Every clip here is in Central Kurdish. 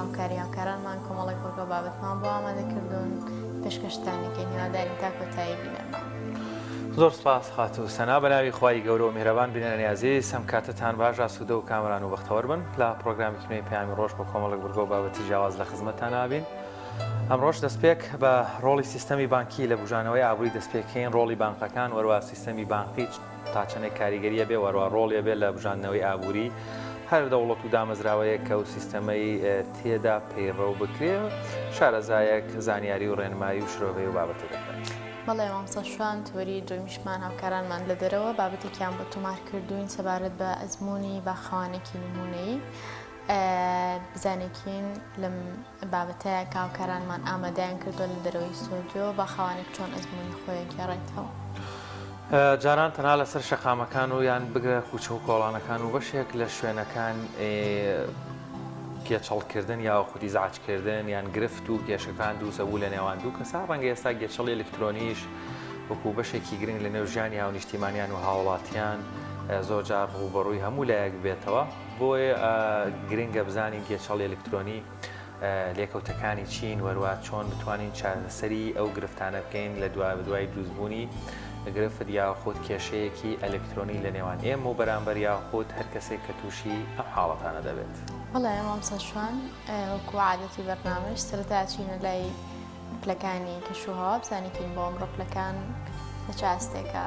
هاوکاری هاوکارانمان کۆمەڵێک بڕگە و بابەتمان بۆ ئامادە کردوون پێشکەشتانەکەین هیوادارین تا کۆتایی بینەرمان. زۆر سپاس خاتوو سەنا بەناوی خوای گەورە و میهرەبان بینەرانی ئازیز ئەم کاتەتان باش ئاسوودە و کامەران و بەختەوەر بن لە پڕۆگرامێکی نوێی پەیامی ڕۆژ بۆ کۆمەڵێک بڕگە و بابەتی جیاواز لە خزمەتتان ئابین ئەمڕۆش دەستپێک بە ڕۆڵی سیستەمی بانکی لە بوژانەوەی ئابووری دەستپێکەین ڕۆڵی بانقەکان وەروا سیستەمی بانقی تا چەندێک کاریگەری ئەبێ وەروا ڕۆڵی ئەبێ لە بوژاندنەوەی ئابووری هەر دەوڵەت و دامەزراوەیەک کە ئەو سیستەمەی تێدا پەیڕەو بکرێ شارەزایەک زانیاری و ڕێنمایی و شرۆڤەی و بابەتە دەکات. بەڵێ مامۆستا شوان تۆری دووەمیشمان هاوکارانمان لە دەرەوە بابەتێکیان بۆ تۆمار کردووین سەبارەت بە ئەزموونی باخەوانێکی نموونەیی بزانێکین لەم بابەتەیە کە هاوکارانمان ئامادەیان کردووە لە دەرەوەی ستۆدیۆ باخەوانێک چۆن ئەزموونی خۆی گێڕێتەوە. جاران تەنها لەسەر شەقامەکان و یان بگرە کوچە و کۆڵانەکان و بەشێک لە شوێنەکان گێچەڵکردن یاخود ئیزعاجکردن یان گرفت و کێشەکان دروستەبوو لە نێوان دوو کەسا ڕەنگە ئێستا گێچەڵی ئەلکترۆنیش وەکو بەشێکی گرنگ لە نێو ژیانی هاونیشتیمانیان و هاوڵاتیان زۆرجار ڕووبەڕووی هەموو لایەک بێتەوە بۆیە گرنگە بزانین گێچەڵی ئەلکترۆنی لێکەوتەکانی چین وەروا چۆن بتوانین چارەسەری ئەو گرفتانە بکەین لە دوابەدوای دروستبوونی گرفت یاخود کێشەیەکی ئەلکترۆنی لە نێوان ئێمە و بەرامبەر یاخود هەر کەسێک کە تووشی ئەم حاڵەتانە دەبێت. بەڵێ مامۆستا شوان وەکو عادەتی بەرنامەش سەرەتا ئەچینە لای پلەکانی کەش و هەوا بزانیکین بۆ ئەمڕۆ پلەکان لە چ ئاستێکە.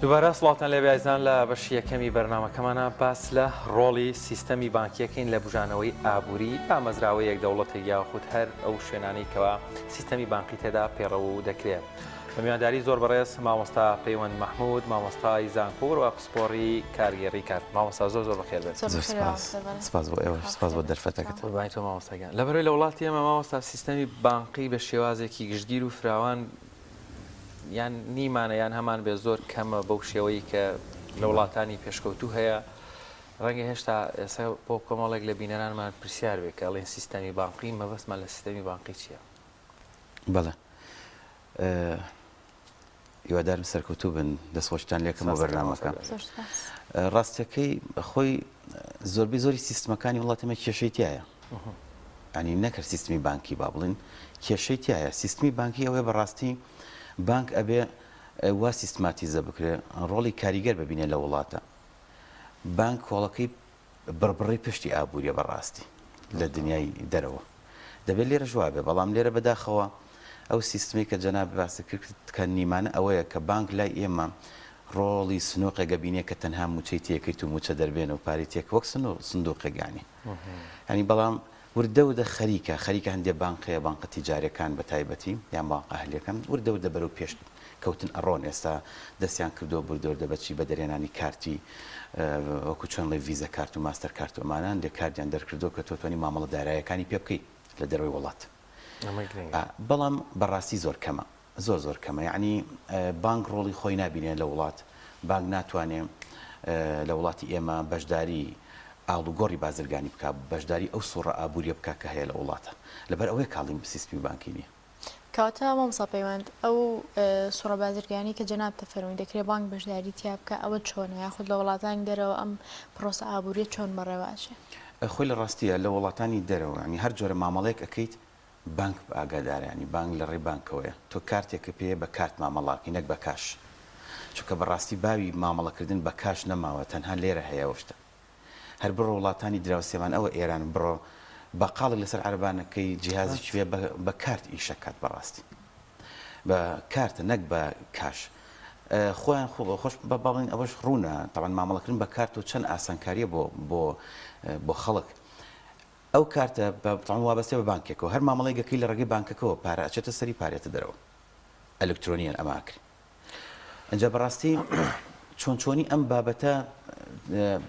دووبارە سڵاوتان لێبێ ئازیزان لە بەشی یەکەمی بەرنامەکەمانە باس لە ڕۆڵی سیستەمی بانکیەکەین لە بژانەوەی ئابووری دامەزراوەیەک دەوڵەتێک یاخود هەر ئەو شوێنانەی کەوا سیستەمی بانقی تێدا پەیڕەو و دەکرێت. بە میوانداری زۆر بەڕێز مامۆستا پەیوەند مەحمود مامۆستای زانکۆ و پسپۆڕی کارگێڕی کار مامۆستا زۆر زۆر بەخێر بێن. زۆر سپاس سپاس بۆ ئێوەش سپاس بۆ دەرفەتەکەت. قوربانی تۆ مامۆستا گیان. لەبەرئەوەی لە وڵاتی ئێمە مامۆستا سیستەمی بانقی بە شێوازێکی گشتگیر و فراوان یان نیمانە یان هەمان بێ زۆر کەمە بەو شێوەی کە لە وڵاتانی پێشکەوتوو هەیە ڕەنگە هێشتا ئێستا بۆ کۆمەڵێک لە بینەرانمان پرسیار بێ کە ئەڵێن سیستەمی بانقی مەبەستمان لە سیستەمی بانقی چییە؟ بەڵێ هیوادارم سەرکەوتوو بن دەستخۆشتان لێکەم بۆ بەرنامەکە ڕاستەکەی خۆی زۆربەی زۆری سیستمەکانی وڵاتی مە کێشەی تایە ینی نەکرد سیستمی بانکی با بڵین کێشەی تایە سیستمی بانکی ئەوەیە بەڕاستی بانک ئەبێ وا سیستماتیزە بکرێ ڕۆڵی کاریگەر ببینێ لە وڵاتە بانک کۆڵەکەی بڕبڕەی پشتی ئابووریە بەڕاستی لە دنیای دەرەوە دەبێت لێرەش وابێ بەڵام لێرە بەداخەوە ئەو سیستمەی کە جەنابت باست کرد کە نیمانە ئەوەیە کە بانک لای ئێمە ڕۆڵی سنوقێک ئەبینێ کە تەنها موچەی تێکەیت و موچە دەربێنە و پارەی تێک وەک سندوقێک یانی یانی بەڵام. وردە وردە خەریکە خەریکە هەندێ بانق هەیە بانقە تیجاریەکان بە تایبەتی یان بانقە ئەهلیەکان وردە وردە بەرەو پێش کەوتن ئەڕۆن ئێستا دەستیان کردووە بردە وردە بەچی بە دەرهێنانی کارتی وەکو چۆن ڵێ ڤیزە کارت و ماستەر کارت و ئەمانە هەندێک کارتیان دەرکردووە کە تۆ توانی مامەڵە دارایەکانی پێ بکەی لە دەرەوەی وڵات بەڵام بەڕاستی زۆر کەمە زۆر زۆر کەمە یەعنی بانک ڕۆڵی خۆی نابینێ لە وڵات بانک ناتوانێ لە وڵاتی ئێمە بەشداری ئاڵوگۆڕی بازرگانی بکا بەشداری ئەو سوڕە ئابووریە بکا کە هەیە لە وڵاتە لەبەر ئەوەیە کاڵیم سیستمی بانکی نییە. کەواتە مامۆستا پەیوەند ئەو سوڕە بازرگانی کە جەنابتە فەرمووی دەکرێ بانک بەشداری تیا بکا ئەوە چۆنە یاخود لە وڵاتانی دەرەوە ئەم پرۆسە ئابووریە چۆن بەڕێوە ئەچێ؟ خۆی لە ڕاستیە لە وڵاتانی دەرەوە یانی هەر جۆرە مامەڵەیەک ئەکەیت بانک ئاگادارە یانی بانک لە ڕێی بانکەوەیە تۆ کارتێکت پێیە بە کارت مامەڵە ئەکەی نەک بە کاش چونکە بەڕاستی باوی مامەڵەکردن بە کاش نەماوە تەنها لێرە هەیە ئەو شتە هەر بڕۆ وڵاتانی دراوسێمان ئەوە ئێران بڕۆ بەقاڵێک لەسەر عەرەبانەکەی جیهازێکی پێ بە کارت ئیشەکات بەڕاستی بە کارتە نەک بە کاش خۆیان خۆش بە باڵین ئەوەش ڕوونە تاوان مامەڵەکردن بە کارت و چەند ئاسانکاریە بۆ بۆ بۆ خەڵک ئەو کارتە بە تەعەن وابەستەیە بە بانکێکەوە هەر مامەڵەیەک ئەکەی لە ڕێگەی بانکەکەوە پارە ئەچێتە سەری پارە یەتە دەرەوە ئەلکترۆنیەن ئەمە ئەکرێ ئینجا بەڕاستی چۆن چۆنی ئەم بابەتە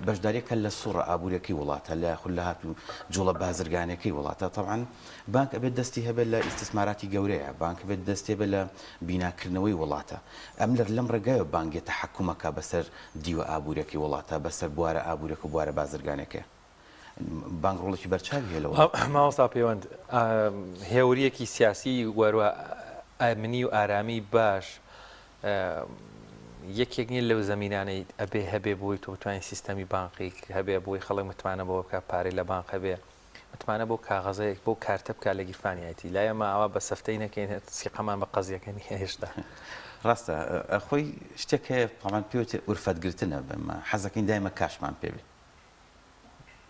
بەشداریەکە لە سوڕە ئابووریەکەی وڵاتە لە خول لە هات و جوڵە بازرگانەکەی وڵاتە تەبعەن بانک ئەبێت دەستی هەبێت لە ئیستیسماراتی گەورەیە بانک بێت دەستێ بێت لە بیناکردنەوەی وڵاتە ئەم لە لەم ڕێگایەوە بانگێ تەحەکومەکە بەسەر دیوە ئابووریەکەی وڵاتە بەسەر بوارە ئابووریەکە و بوارە بازرگانەکەی بانک ڕۆڵێکی بەرچاوی هەیە لە وڵات. مامۆستا پەیوەند، هێورییەکی سیاسی و هەروەها ئەمنی و ئارامی باش یەکێک نییە لەو زەمینانەی ئەبێ هەبێ بۆی تۆ بتوانین سیستەمی بانقی هەبێ بۆی خەڵک متمانە بەوە بکات پارەی لە بانق هەبێ متمانە بۆ کاغەزەیەک بۆ کارتە بکات لە گیرفانیایەتی لای ئەمە ئاوا بە سەفتەی نەکەین سیقەمان بە قەزیەکە نییە هێشتا. ڕاستە خۆی شتێک هەیە پاڵان پێوتێ ئورفەت گرتنە بەمە حەزەکەین دایمە کاشمان پێ بێ.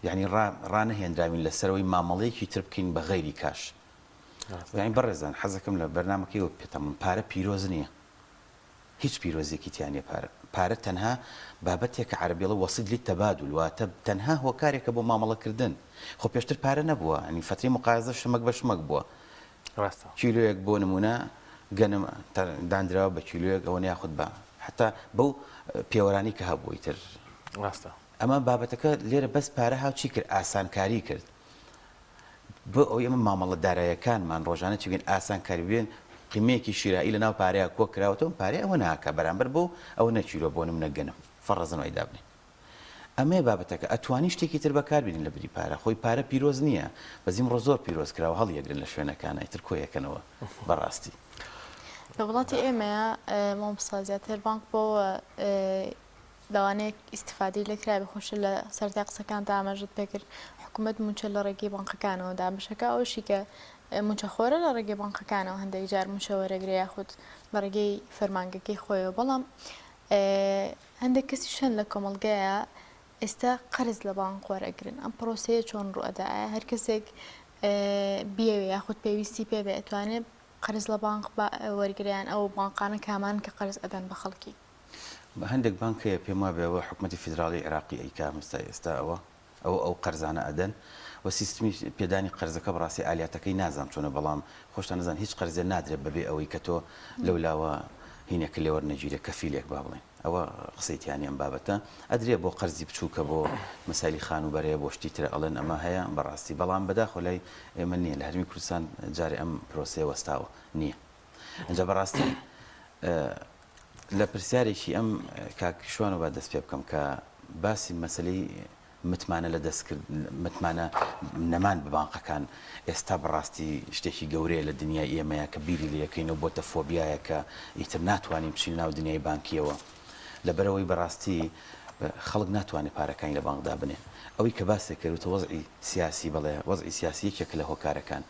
یانی ڕا ڕانەهێنراوین لەسەرەوەی مامەڵەیەکی تر بکەین بە غەیری کاش یانی بەڕێزان حەزەکەم لە بەرنامەکەی وە پێتان بڵێم پارە پیرۆز نییە هیچ پیرۆزیەکی تیا نییە پارە پارە تەنها بابەتێکە عەرەبی ئەڵێ وەسیط للتبادل واتە تەنها هۆکارێکە بۆ مامەڵەکردن خۆ پێشتر پارە نەبووە یانی فەترەی مقایەزە شمەک بە شمەک بووە ڕاستە. کیلۆیەک بۆ نموونە گەنم دانراوە بە کیلۆیەک ئەوەنە یاخود بە حەتا بەو پێوەرانەی کە هەبوو ئیتر. ڕاستە. ئەمە بابەتەکە لێرە بەس پارە هاو چی کرد ئاسانکاری کرد بۆ ئەوەی ئەمە مامەڵە دارایەکانمان ڕۆژانە چی بکەین ئاسانکاری بێن قیمەیەکی شیرایی لەناو پارەیە کۆ کراوەتەوە پارەی ئەوە ناکا بەرامبەر بۆ ئەوە نەکیلۆ بۆ نمونە گەنم فەڕەزن وای دابنێ ئەمەیە بابەتەکە ئەتوانی شتێکی تر بەکار بینی لە بری پارە خۆی پارە پیرۆز نییە بەس ئیمڕۆ زۆر پیرۆز کراوە هەڵیەگرن لە شوێنەکانە ئیتر کۆیەکەنەوە بەڕاستی. لە وڵاتی ئێمەیە مامۆستا زیاتر بانک بۆ لەوانەیە ئیستیفادەی لێ کرابێ خۆشت لە سەرەتای قسەکانتا ئاماژەت پێکرد حکوومەت مووچە لە ڕێگەی بانقەکانەوە دابەشەکا ئەوەشی کە مووچەخۆرە لە ڕێگەی بانقەکانەوە هەندێک جار مووچە وەرەگرێ یاخود لە ڕێگەی فەرمانگەکەی خۆیەوە بەڵام هەندێک کەسیش هەن لە کۆمەڵگەیە ئێستا قەرز لە بانق وەرەگرن ئەم پرۆسەیە چۆن ڕوئەدا ئایا هەر کەسێک بیەوێ یاخود پێویستی پێ بێ ئەتوانێ قەرز لە بانق وەرگرێ یان ئەو بانقانە کامان کە قەرز ئەدەن بە خەڵکی؟ هەندێک بانک هەیە پێم وابێ ئەوە حکومەتی فیدراڵی عێراقی ئەیکا مەستا ئێستا ئەوە ئەوە ئەو قەرزانە ئەدەن و سیستمی پێدانی قەرزەکە بەڕاستی ئالیاتەکەی نازانم چۆنە بەڵام خۆشتان ئەزان هیچ قەرزێ نادرێت بەبێ ئەوەی کە تۆ لەولاوە هینێکە لێ وەرنەگیرێ کەفیلێک با بڵێین ئەوە قسەی تیا نیە ئەم بابەتە ئەدرێ بۆ قەرزی بچووکە بۆ مەسایلی خانووبەرەیە بۆ شتی ترە ئەڵێن ئەمە هەیە بەڕاستی بەڵام بەداخەوە لای ئێمە نیە لە هەرێمی کوردستان جارێ ئەم پرۆسەیە وەستاوە نیە ئینجا بەڕاستی لە پرسیارێکی ئەم کاک شوانەوە با دەست پێ بکەم کە باسی مەسەلەی متمانە لە دەست کرد متمانە نەمان بە بانقەکان ئێستا بەڕاستی شتێکی گەورەیە لە دنیای ئێمەیە کە بیری لێ یەکەینەوە بۆتە فۆبیایە کە ئیتر ناتوانین بچین ناو دنیای بانکیەوە لەبەرئەوەی بەڕاستی خەڵک ناتوانێت پارەکانی لە بانقدا بنێ ئەوەی کە باسی کرد وتە وەزعی سیاسی بەڵێ وەزعی سیاسی یەکێکە لە هۆکارەکان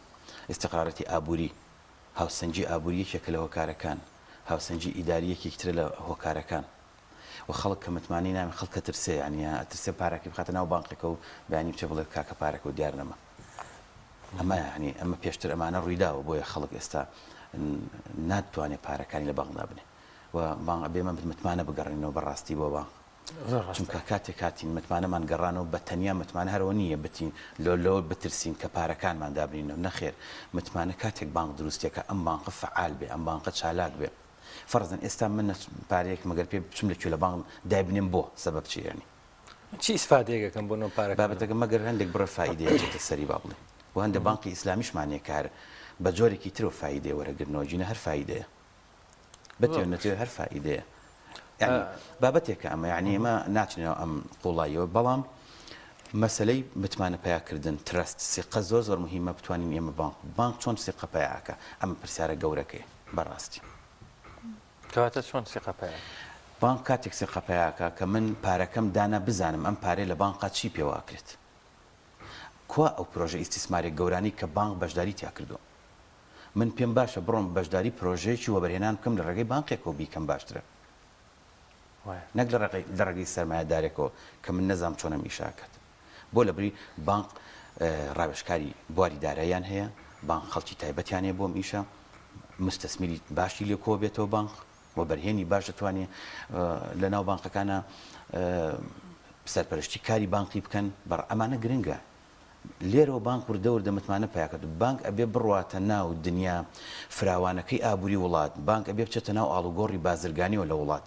ئیستقرارەتی ئابووری هاوسەنگی ئابووری یەکێکە لە هۆکارەکان، هاوسەنگی ئیداری یەکێکی ترە لە هۆکارەکان و خەڵک کە متمانەی نامێ خەڵک ئەترسێ یانی ئەترسێ پارەکەی بخاتە ناو بانقێکە و بەیانی بچێ بڵێ کاکە پارەکەو دیار نەما ئەمە یانی ئەمە پێشتر ئەمانە ڕوویداوە بۆیە خەڵک ئێستا ناتوانێ پارەکانی لە بانقدا بنێ و بانق ئەبێ ئێمە متمانە بگەڕێنینەوە بەڕاستی بۆ بانق. چونکە کاتێک هاتین متمانەمان گەڕانەوە بە تەنیا متمانە هەرەوە نییە بتین لۆ لەوە بترسین کە پارەکانمان دابنینەوە نەخێر متمانە کاتێک بانق دروستێکە ئەم بانقە فەعال بێ ئەم بانقە چالاک بێ فەرزن ئێستا من پارەیەک مەگەر پێ بچم لە کوێ لە بانق دایبنێم بۆ سەبەب چیە یانی چی ئیسفادەیەک ئەکەم بۆ نۆ پارەکە بابەتەکە مەگەر هەندێک بڕە فائیدەیە چێتە سەری با بڵێ و هەندێک بانقی ئیسلامیشمان هەیە کە هەر بە جۆرێکی ترەوە فائیدەیە وەرەگرنەوە گینە هەر فائیدەیە بتێ نەتێ هەر فائیدەیە یعنی بابەتێکە ئەمە یعنی ئێمە ناچینەوە ئەم قوڵاییەوە بەڵام مەسلەی متمانە پیاکردن trust سیقە زۆر زۆر مهمە بتوانین ئێمە بانک بانک چۆن سیقە پیاکە ئەمە پرسیارە گەورەکەی بەڕاستی کەواتە چۆن سیقە پیا بانک کاتێک سیقە پیاکە کە من پارەکەم دانا بزانم ئەم پارەی لە بانقا چی پێوە ئەکرێت کوا ئەو پرۆژە ئیستیسمارێک گەورانی کە بانک بەشداری تیا کردووە من پێم باشە بڕۆم بەشداری پرۆژەیەکی وەبەرهێنان بکەم لە ڕێگەی بانقێکەوە بیکەم باشترە نەک لە ڕێگەی سەرمایەدارێکەوە کە من نەزانم چۆن ئەم ئیشە ئەکات بۆ لەبری بانق ڕاوێژکاری بواری داراییان هەیە بانق خەڵکی تایبەتیان هەیە بۆ ئەم ئیشە مستەسمیری باشی لێ کۆ بێتەوە بانق وەبەرهێنی باش دەتوانێ لە ناو بانقەکانە سەرپەرشتی کاری بانقی بکەن بەڕ ئەمانە گرنگە لێرەوە بانک وردە وردە متمانە پەیا کرد. بانک ئەبێ بڕواتە ناو دنیا فراوانەکەی ئابووری وڵات، بانک ئەبێ بچێتە ناو ئاڵوگۆڕی بازرگانیەوە لە وڵات.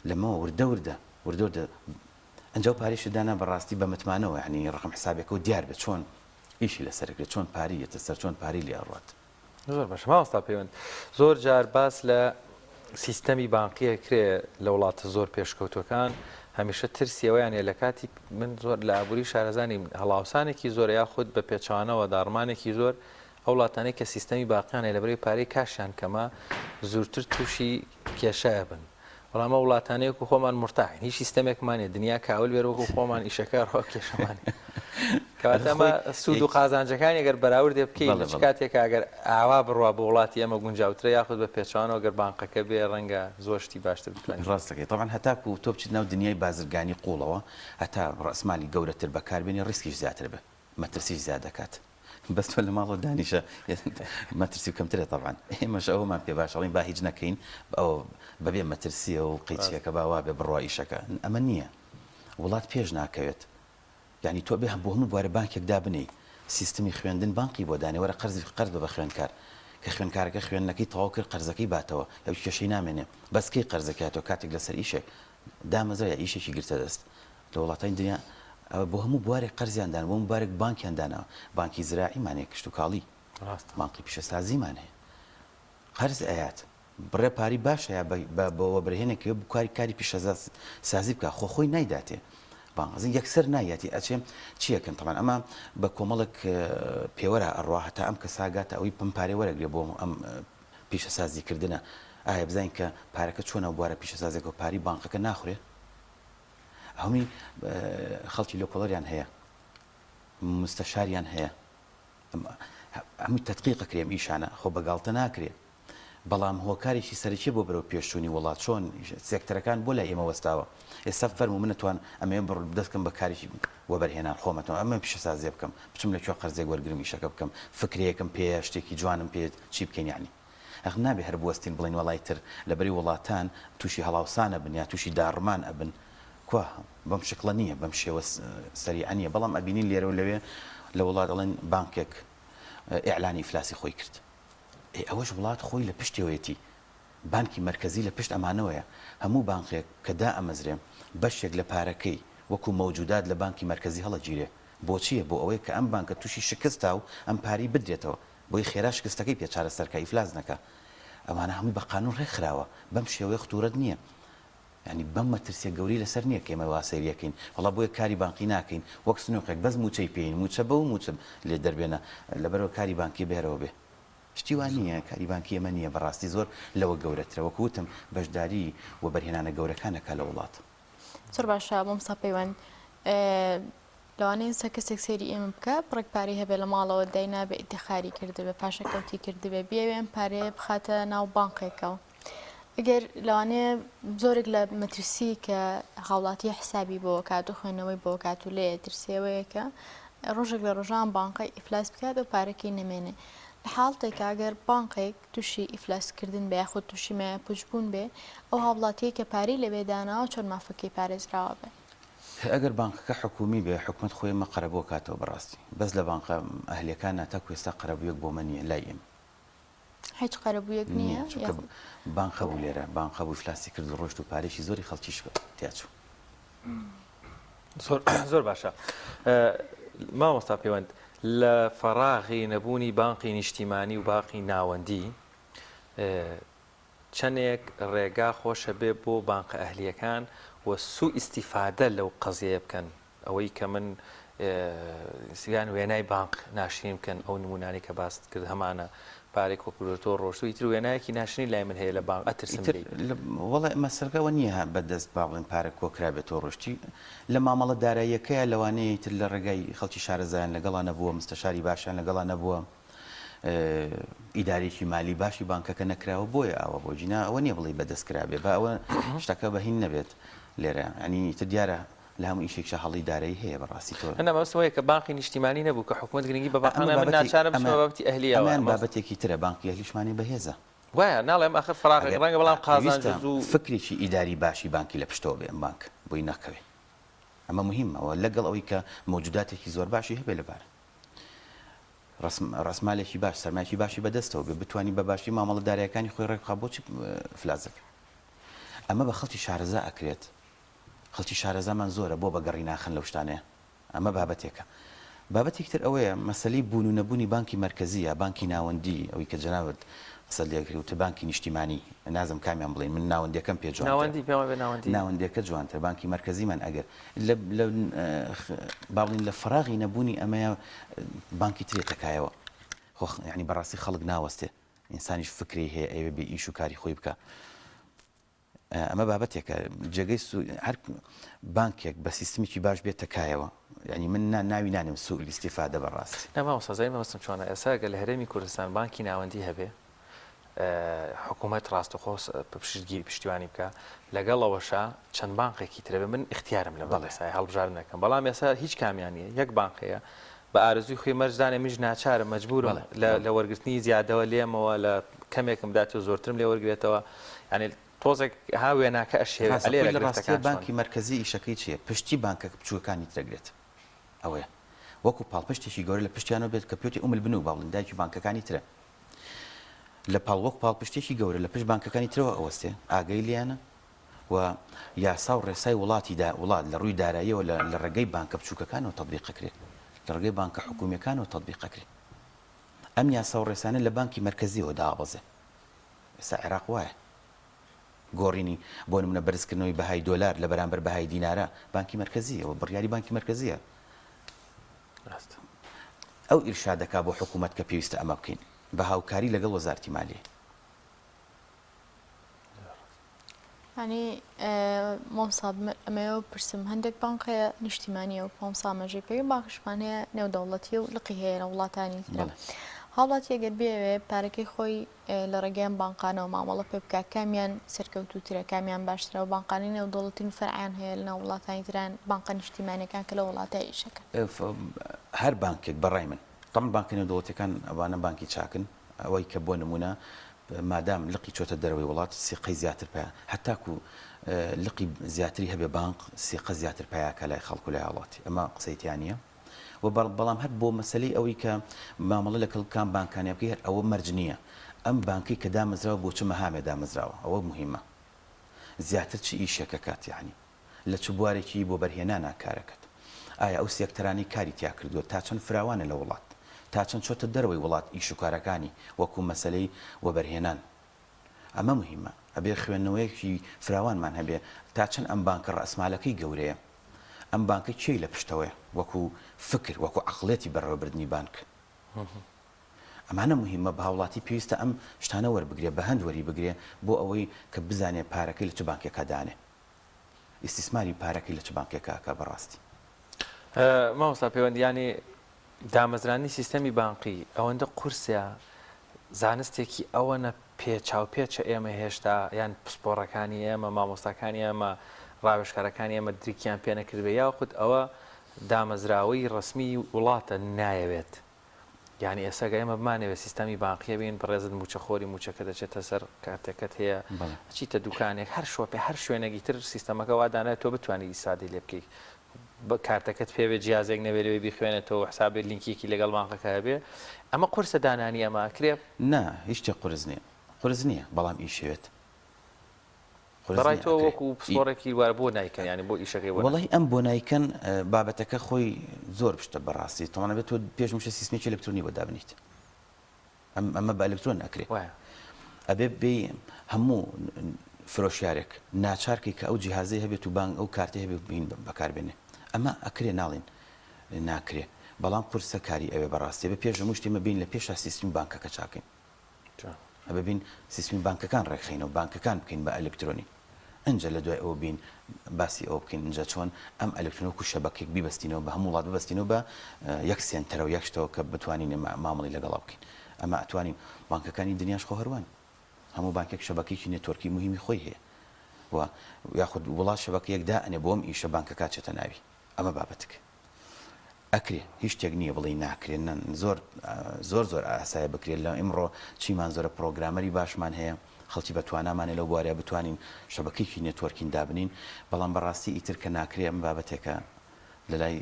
لەمەوە وردە وردە، وردە وردە ئەنجا و پارەیشت دانا بە ڕاستی بە متمانەوە یانی ڕەقەم حسابەکەوە دیار بێت چۆن ئیشی لەسەر ئەکرێت، چۆن پارەی یەتە سەر، چۆن پارەی لێ ئەڕوات. زۆر باشە مامۆستا پەیوەند زۆر جار باس لە سیستەمی بانقی ئەکرێ لە وڵاتە زۆر پێشکەوتوەکان هەمیشە ترسی ئەوەیان هەیە لە کاتی من زۆر لە ئابووری شارەزانی هەڵاوسانێکی زۆر یاخود بە پێچەوانەوە داڕمانێکی زۆر ئەو وڵاتانەی کە سیستەمی باقیان هەیە لەبەرەی پارەی کاشیان کەمە زۆرتر تووشی کێشە ئەبن بەڵام ئەو وڵاتانەی وەکو خۆمان مورتاحین هیچ سیستەمێکمان نیە دنیا کاول بێت وەکو خۆمان ئیشەکە ڕۆ کێشەمان نیە. کەواتە ئەمە سوود و قازانجەکانی ئەگەر بەراوردێ بکەین لە چ کاتێک ئەگەر ئاوا بڕوا بۆ وڵاتی ئێمە گونجاوترە یاخود بە پێچەوانەوە گەر بانقەکە بێ ڕەنگە زۆر شتی باشتر بتوانین. ڕاست دەکەی تەبعەن هەتاکو تۆ بچیت ناو دنیای بازرگانی قوڵەوە هەتا ڕەئسمالی گەورەتر بەکاربێنی ڕیسکیش زیاتر بێ مەترسیش زیاد دەکات. بەس تۆ لە ماڵەوە دانیشە مەترسی کەمترە تەبعەن ئێمەش ئەوەمان پێ باشە ئەڵێین با هیچ نەکەین ئەوە بەبێ مەترسیە و قەیچیەکە با وابێ بڕوا ئیشەکە ئەمە نییە وڵات پێش ناکەوێت یعنی تۆ بێ بۆ هەموو بوارە بانکێک دابنێی سیستمی خوێندن بانقی بۆ دانێ وەرە قەرزی قەرز بە بە خوێندکار کە خوێندکارەکە خوێندنەکەی تەواو کرد قەرزەکەی باتەوە ئەو کێشەی نامێنێ بەس کەی قەرزەکاتەوە کاتێک لەسەر ئیشێک دامەزرا یا ئیشێکی گرتە دەست لە وڵاتانی دنیا بۆ هەموو بوارێک قەرزیان دان بۆ هەموو بارێک بانکیان داناوە بانکی زراعیمان هەیە کشتوکاڵی بانقی پیشەسازیمان هەیە قەرز ئەیات بڕێ پاری باش هەیە بە وەبەرهێنێک کە بکاری کاری پیشەسازی بکە خۆ خۆی نایداتێ بانقزن یەکسەر نایەتی ئەچێ چیەکەن تەمان ئەمە بە کۆمەڵک پێوەرە ئەڕوا هەتا ئەم کەساگاتە ئەوەی پم پارێ وەرەگرێ بۆ ئەم پیشەسازی کردنە ئایا بزانین کە پارەکە چۆنە بوارە پیشەسازێکەوە پاری بانقەکە ناخورێ هەمووی خەڵکی لۆکۆڵەریان هەیە مستەشاریان هەیە هەمووی تەدقیق ئەکرێ ئەم ئیشانە خۆ بە گاڵتە ناکرێ بەڵام هۆکارێکی سەرەکی بۆ بەرەو پێشچوونی وڵات چۆن سێکتەرەکان بۆ لای ئێمە وەستاوە ئێستا فەرموو من ئەتوان ئەمەوێ بڕ دەستکەم بە کارێکی وەبەرهێنان خۆم ئەتوان ئەمە پیشەسازیە بکەم بچم لە کوێ قەرزێک وەرگرم ئیشەکە بکەم فکرەیەکم پێیە شتێکی جوانم پێ چی بکەین یانی ئەخ نابێ هەر بوەستین بڵێین وەڵای تر لەبەری وڵاتان توشی هەڵاوسان ئەبن یا توشی داڕمان ئەبن کوا بەم شکڵە نیە بەم شێوە سەریعە نیە بەڵام ئەبینین لێرەو لەوێ لە وڵات ئەڵێن بانکێک ئیعلانی ئیفلاسی خۆی کرد ئێ ئەوەش وڵات خۆی لە پشتەوەیەتی بانکی مەرکەزی لە پشت ئەمانەوەیە هەموو بانقێک کە دائەمەزرێ بەشێک لە پارەکەی وەکو مەوجودات لە بانکی مەرکەزی هەڵەگیرێ بۆچیە بۆ ئەوەیە کە ئەم بانکە توشی شکست تا و ئەم پارەی بدرێتەوە بۆی خێرا شکستەکەی پێ چارەسەر کا ئیفلاس نەکا ئەوانە هەمووی بە قانون ڕێک خراوە بەم شێوەیە ختورەت نیە یانی بەم مەترسیە گەورەی لەسەر نیە کە ئێمە وا سەیری ئەکەین وەڵا بۆیە کاری بانقی ناکەین وەک سنوقێک بەس موچەی پێین موچە بەو موچە لێ دەربێنە لەبەرئەوە کاری بانکی بێرەوە بێ شتی وا نیە کاری بانکی ئێمە نیە بەڕاستی زۆر لەوە گەورەترە وەکو وتم بەشداری وەبەرهێنانە گەورەکان ئەکا لە وڵات. زۆر باشە مامۆستا پەیوەند لەوانەیە ئێستا کەسێک سەیری ئێمە بکا بڕێک پارەی هەبێ لە ماڵەوە داینابێ ئیدخاری کردبێ پاشەکەوتی کردبێ بیەوێ ئەم پارەیە بخاتە ناو بانقێکەوە ئەگەر لەوانەیە زۆرێک لە مەترسی کە هاوڵاتی حسابی بۆ کات و خوێندنەوەی بۆ کات و لێ ترسێەوەیە کە ڕۆژێک لە ڕۆژان بانقی ئیفلاس بکات و پارەکەی نەمێنێ. لە حاڵتێکا گەر بانقێک توشی ئیفلاس کردن بێ یاخود توشی مایەپوچ بوون بێ ئەو هاوڵاتیەی کە پارەی لەوێ داناوە چۆن مافەکەی پارێزراوە بێ؟ ئەگەر بانقەکە حکومی بێ حکومەت خۆی ئەمە قەرەبوو ئەکاتەوە بەڕاستی بەس لە بانقە ئەهلیەکان نا تاکو ئێستا قەرەبوویەک بۆ مە نیە لای ئێمە. هیچ قەرەبوویەک نیە چونکە بانق هەبوو لێرە بانق هەبوو ئیفلاسی کرد و ڕۆشت و پارێکی زۆری خەڵکیش تیا چوو. زۆر زۆر باشە مامۆستا پەیوەند لە فەراغی نەبوونی بانقی نیشتیمانی و باقی ناوەندی چەندێک ڕێگا خۆشە بێ بۆ بانقە ئەهلیەکان و سوو ئیسیفادە لەو قەزیەیە بکەن ئەوەی کە من یان وێنای بانق ناشرین بکەن ئەو نمونانەی کە باست کرد هەمانە پارەی کۆکردۆتەوە ڕۆشتوو ئیتر وێنایەکی ناشرین لای من هەیە لە بانق ئەترسم ئیتر لێی. وەڵا مەسەلەکە ئەوە نییە بە دەست با بڵێین پارە کۆکرابێتەوە ڕۆشتی لە مامەڵە داراییەکەیا لەوانەیە ئیتر لە ڕێگای خەڵکی شارەزایان لەگەڵا نەبووە مستەشاری باشیان لەگەڵا نەبووە ئیدارەیەکی مالی باشی بانکەکە نەکراوە بۆیە ئاوا بۆ جینا ئەوە نییە بڵێی بەدەست کرابێ با ئەوە شتەکە بە هین نەبێت لێرە یانی ئیتر دیارە لە هەموو ئیشێکشا هەڵەی دارایی هەیە بەڕاستی تۆ. نا مەبەستم ئەوەیە کە بانقی نیشتیمانی نەبوو کە حکومەت گرنگی بە بانقان ئەمە نا من بابەتی ناچارم ئەمە بچمە بابەتی ئەهلیەوە ئەمەیان مەبەستم. بابەتێکی ترە بانقی ئەهلیشمانی بەهێزە. وایە ناڵێم ئاخر فەراغێک ئەگەر ڕەنگە بەڵام قازانج پێویستە و زوو. فکرێکی ئیداری باشی بانکی لە پشتەوە بێ ئەم بانک بۆی نەکەوێ ئەمە موهیمە وە لەگەڵ ئەوەی کە مەوجوداتێکی زۆر باشی هەبێ لە بار ڕەسم ڕەسمالێکی باش سەرمایەکی باشی بەدەستەوە بێ بتوانی بە باشی مامەڵە دارایەکانی خۆی ڕێک بخا بۆچی فلاس دەکرێ ئەمە بە خەڵکی شارەزا ئەکرێت خەڵکی شارەزامان زۆرە بۆ بەگەڕی ناخەن لەو شتانەیە ئەمە بابەتێکە. بابەتێکی تر ئەوەیە مەسەلەی بوون و نەبوونی بانکی مەرکەزی یا بانکی ناوەندی ئەوەی کە جەنابت قسەت لێ کرد وتت بانکی نیشتیمانی نازم کامیان بڵێین من ناوەندیەکەم پێ جوانترە ناوەندی پێم وابێ ناوەندی. ناوەندیەکە جوانترە بانکی مەرکەزیمان ئەگەر لە لە با بڵێین لە فەراغی نەبوونی ئەمەیە بانکی ترێ تەکایەوە خۆ یانی بەڕاستی خەڵک ناوەستێ ئینسانیش فکرەی هەیە ئەیەوێ بێ ئیش و کاری خۆی بکا ئەمە بابەتێکە جێگەی هەر بانکێک بە سیستمێکی باش بێتە کایەوە یعنی من ناوی نانێم سوء الاستفادە بەڕاستی. نا مامۆستا زانی مەبەستم چۆنە ئێستا گەر لە هەرێمی کوردستان بانکی ناوەندی هەبێ حکوومەت ڕاستەخۆ پشتگیری پشتیوانی بکە لەگەڵ ئەوەشا چەند بانقێکی ترە بێ من ئیختیارم لە بەڵێ هەڵبژاردن دەکەم بەڵام ئێستا هیچ کامیان نییە یەک بانق هەیە بە ئارەزووی خۆی مەرج دانێ منیش ناچارم مەجبوورم لە وەرگرتنی زیادەوە لێمەوە لە کەمێکم بداتەوە زۆرترم لێ وەرگرێتەوە یانی تۆزێک ها وێناکە ئەشێوێ ڕاستە ئەلێرە خۆی لە ڕاستیا گرفتەکان چۆن؟ بانکی مەرکەزی ئیشەکەی چیە پشتی بانکە بچوکەکانی تر ئەگرێت ئەوەیە وەکو پاڵپشتێکی گەورە لە پشتیانەوە بێت کە پێوتی ام البنوک با بڵێین دایکی بانکەکانی ترە لە پاڵ وەک پاڵپشتێکی گەورە لە پشت بانکەکانی ترەوە ئەوەستێ ئاگای لێیانە و یاسا و ڕێسای وڵاتی دا وڵات لە ڕووی داراییەوە لە لە ڕێگەی بانکە بچووکەکانەوە تەتبیق ئەکرێ لە ڕێگەی بانکە حکوومییەکانەوە تەتبیق ئەکرێ ئەم یاسا و ڕێسانە لە بانکی مەرکەزیەوە دابەزێ ئێستا عێراق وایە گۆڕینی بۆ نمونە بەرزکردنەوەی بەهای دۆلار لە بەرامبەر بەهای دینارە بانکی مەرکەزیە و بڕیاری بانکی مەرکەزیە ئەو ئیرشادەکا بۆ حکوومەت کە پێویستە ئەمە بکەین بە هاوکاری لەگەڵ وەزارتی مالیە. یانی مامۆستا ئەمەوێ بپرسم هەندێک بانق هەیە نیشتیمانیە و مامۆستا ئاماژەی پێ بانقیشمان هەیە نێودەوڵەتیە و لقی هەیە لە وڵاتانی ترە هاوڵاتی ئەگەر بێوێ پارەکەی خۆی لە ڕێگەیان بانقانەوە مامەڵە پێ بکات کامیان سەرکەوتووترە کامیان باشترە و بانقانی نێودەوڵەتین فەرعیان هەیە لەناو وڵاتانی تران بانقە نیشتیمانیەکان کە لە وڵاتە ئیشەکەن. هەر بانکێک بەڕای من تەبعەن بانکە نێودەوڵەتیەکان ئەوانە بانکی چاکن ئەوەی کە بۆ نموونە مادام لقی چۆتە دەرەوەی وڵات سیقەی زیاتر پیا هەتاکو لقی زیاتری هەبێ بانق سیقە زیاتر پیاکە لای خەڵک و لای هاوڵاتی ئەمە قسەی تیا نییە و بەڵام هەر بۆ مەسەلەی ئەوەی کە مامەڵە لەکەڵ کام بانکانیا بکەی هەر ئەوە مەرج نییە ئەم بانکەی کە دامەزراوە بۆ چ مەهامێ دامەزراوە ئەوە موهیمە زیاتر چ ئیشێک ئەکات یەعنی لە چ بوارێکی وەبەرهێنانا کارەکەت؟ ئایا ئەو سێکتەرانەی کاری تیا کردووە تا چەند فراوانە لە وڵات؟ تا چەند چۆتە دەرەوەی وڵات ئیش و کارەکانی وەکو مەسەلەی وەبەرهێنان؟ ئەمە موهیمە. ئەبێ خوێندنەوەیەکی فراوانمان هەبێ تا چەند ئەم بانکە ڕەئسمالەکەی گەورەیە؟ ئەم بانکە کێی لە پشتەوەیە وەکو فکر وەکو عەقڵیەتی بەڕێوەبردنی بانک؟ ئەمانە موهیمە هاوڵاتی پێویستە ئەم شتانە وەربگرێ بە هەند وەریبگرێ بۆ ئەوەی کە بزانێ پارەکەی لە چ بانکێکا دانێ. ئیستیسماری پارەکەی لە چ بانکێکا ئەکا بەڕاستی. مامۆستا پەیوەند یانی دامەزراندنی سیستەمی بانقی ئەوەندە قورسە زانستێکی ئەوەنە پێچاوپێچە ئێمە هێشتا یان پسپۆڕەکانی ئێمە مامۆستاکانی ئێمە ڕاوێژکارەکانی ئێمە درکیان پێ نەکردبێ یاخود ئەوە دامەزراوەی ڕەسمی وڵاتە نایەوێت. یانی ئێستا گەر ئێمە بمانەوێت سیستەمی بانقیە بین بەڕێزت مووچەخۆری مووچەکە دەچێتە سەر کارتەکەت هەیە ئەچیتە دوکانێک هەر شۆپێ هەر شوێنێکی تر سیستەمەکە وا دانای تۆ بتوانی ئیسادەی لێ بکەیت بە کارتەکەت پێ بێ جیازێک نەبێ لەوێ بیخوێنێتەوە حسابێ لینکێکی لەگەڵ بانقەکە هەبێ ئەمە قورسە دانانی ئەمە ئەکرێ؟ نا هیچ شتێک قورس نییە قورس نییە بەڵام ئیشەوێت. قورس بەڕای نیە تۆ ئەکرێ. وەکو پسپۆڕێکی وار بۆ نایکەن یانی بۆ ئیشەکەی بۆ وەڵاهی ئەم بۆ نایکەن بابەتەکە خۆی زۆر شتە بەڕاستی تەوان ئەبێت تۆ پێش مشە سیستمێکی ئەلکترۆنی بۆ دابنیت ئەم ئەمە بە ئەلکترۆن ئەکرێ وایە ئەبێ بێی هەموو فرۆشیارێک ناچارکەی کە ئەو جیهازەی هەبێت و بانک ئەو کارتەی هەبێت بین بەکار بێنێ ئەمە ئەکرێ ناڵێن ناکرێ بەڵام قورسە کاری ئەوێ بەڕاستی ئەبێ پێش هەموو شتێ ئێمە بین لە پێشا سیستمی بانکەکە چاکەین ئەبێ بین سیستمی بانکەکان ڕێکخەینەوە، بانکەکان بکەین بە ئەلکترۆنی. ئنجا لە دوای ئەوە بین باسی ئەوە بکەین ئنجا چۆن ئەم ئەلکترۆنە وەکو شەبەکەیەک بیبەستینەوە بە هەموو وڵات ببەستینەوە بە یەک سێنتەرەوە یەک شتەوە کە بتوانین ئێمە مامەڵەی لەگەڵا بکەین. ئەمە ئەتوانین. بانکەکانی دنیاش خۆ هەر وان. هەموو بانکێک شەبەکەیەکی network ی موهیمی خۆی هەیە و یاخود وڵات شەبەکەیەک دائەنێ بۆ ئەم ئیشە بانکەکە ئەچێتە ناوی. ئەمە بابەتک. ئەکرێ هیچ شتێک نییە بڵێی ناکرێ نە زۆر زۆر زۆر ئاسایە بکرێت لە ئیمڕۆ چیمان زۆرە programmer ی باشمان هەیە خەڵکی بە توانامان هەیە لەو بوارەیا بتوانین شەبەکەیەکی networking دابنین بەڵام بەڕاستی ئیتر کە ناکرێ ئەمە بابەتێکە لەلای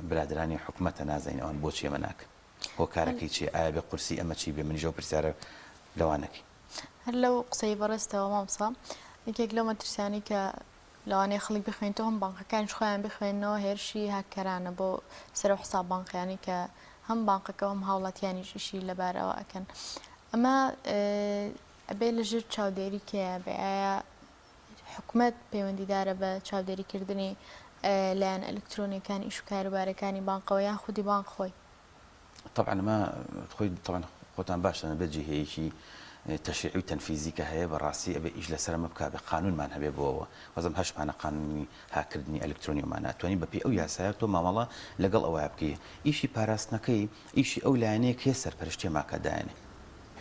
برادەرانی حکومەتە نازانین ئەوان بۆچی ئەمە ناکەن هۆکارەکەی چیە ئایا بێ قورسی ئەمە چی بێ منیش ئەو پرسیارە لەوان نەکەی. هەر لەو قسەی بەڕێزتەوە مامۆستا یەکێک لەو مەترسیانەی کە لەوانەیە خەڵک بخوێنێتەوە هەم بانقەکانیش خۆیان بخوێننەوە هێرشی هاککەرانە بۆ سەر ئەو حساب بانقیانەی کە هەم بانقەکە و هەم هاوڵاتیانیش ئیشی لەبارەوە ئەکەن ئەمە ئەبێ لە ژێر چاودێری کێیا بێ ئایا حکومەت پەیوەندیدارە بە چاودێریکردنی لایەنە ئەلکترۆنیەکان ئیش و کاروبارەکانی بانقەوە یان خودی بانق خۆی؟ تەبعەن ئەمە خۆی تەبعەن خۆتان باش دەزانن بێ جیهەیەکی تەشریعی و تەنفیزی کە هەیە بەڕاستی ئەبێ ئیش لەسەر ئەمە بکا بێ قانونمان هەبێ بۆ ئەوە وەزم هەشمانە قانونی هاککردنی ئەلکترۆنی ئەمانە ئەتوانی بەپێی ئەو یاسایە تۆ مامەڵە لەگەڵ ئەوەیا بکەی ئیشی پاراستنەکەی ئیشی ئەو لایەنەیە کە سەرپەرشتیە ماکە دایەنێ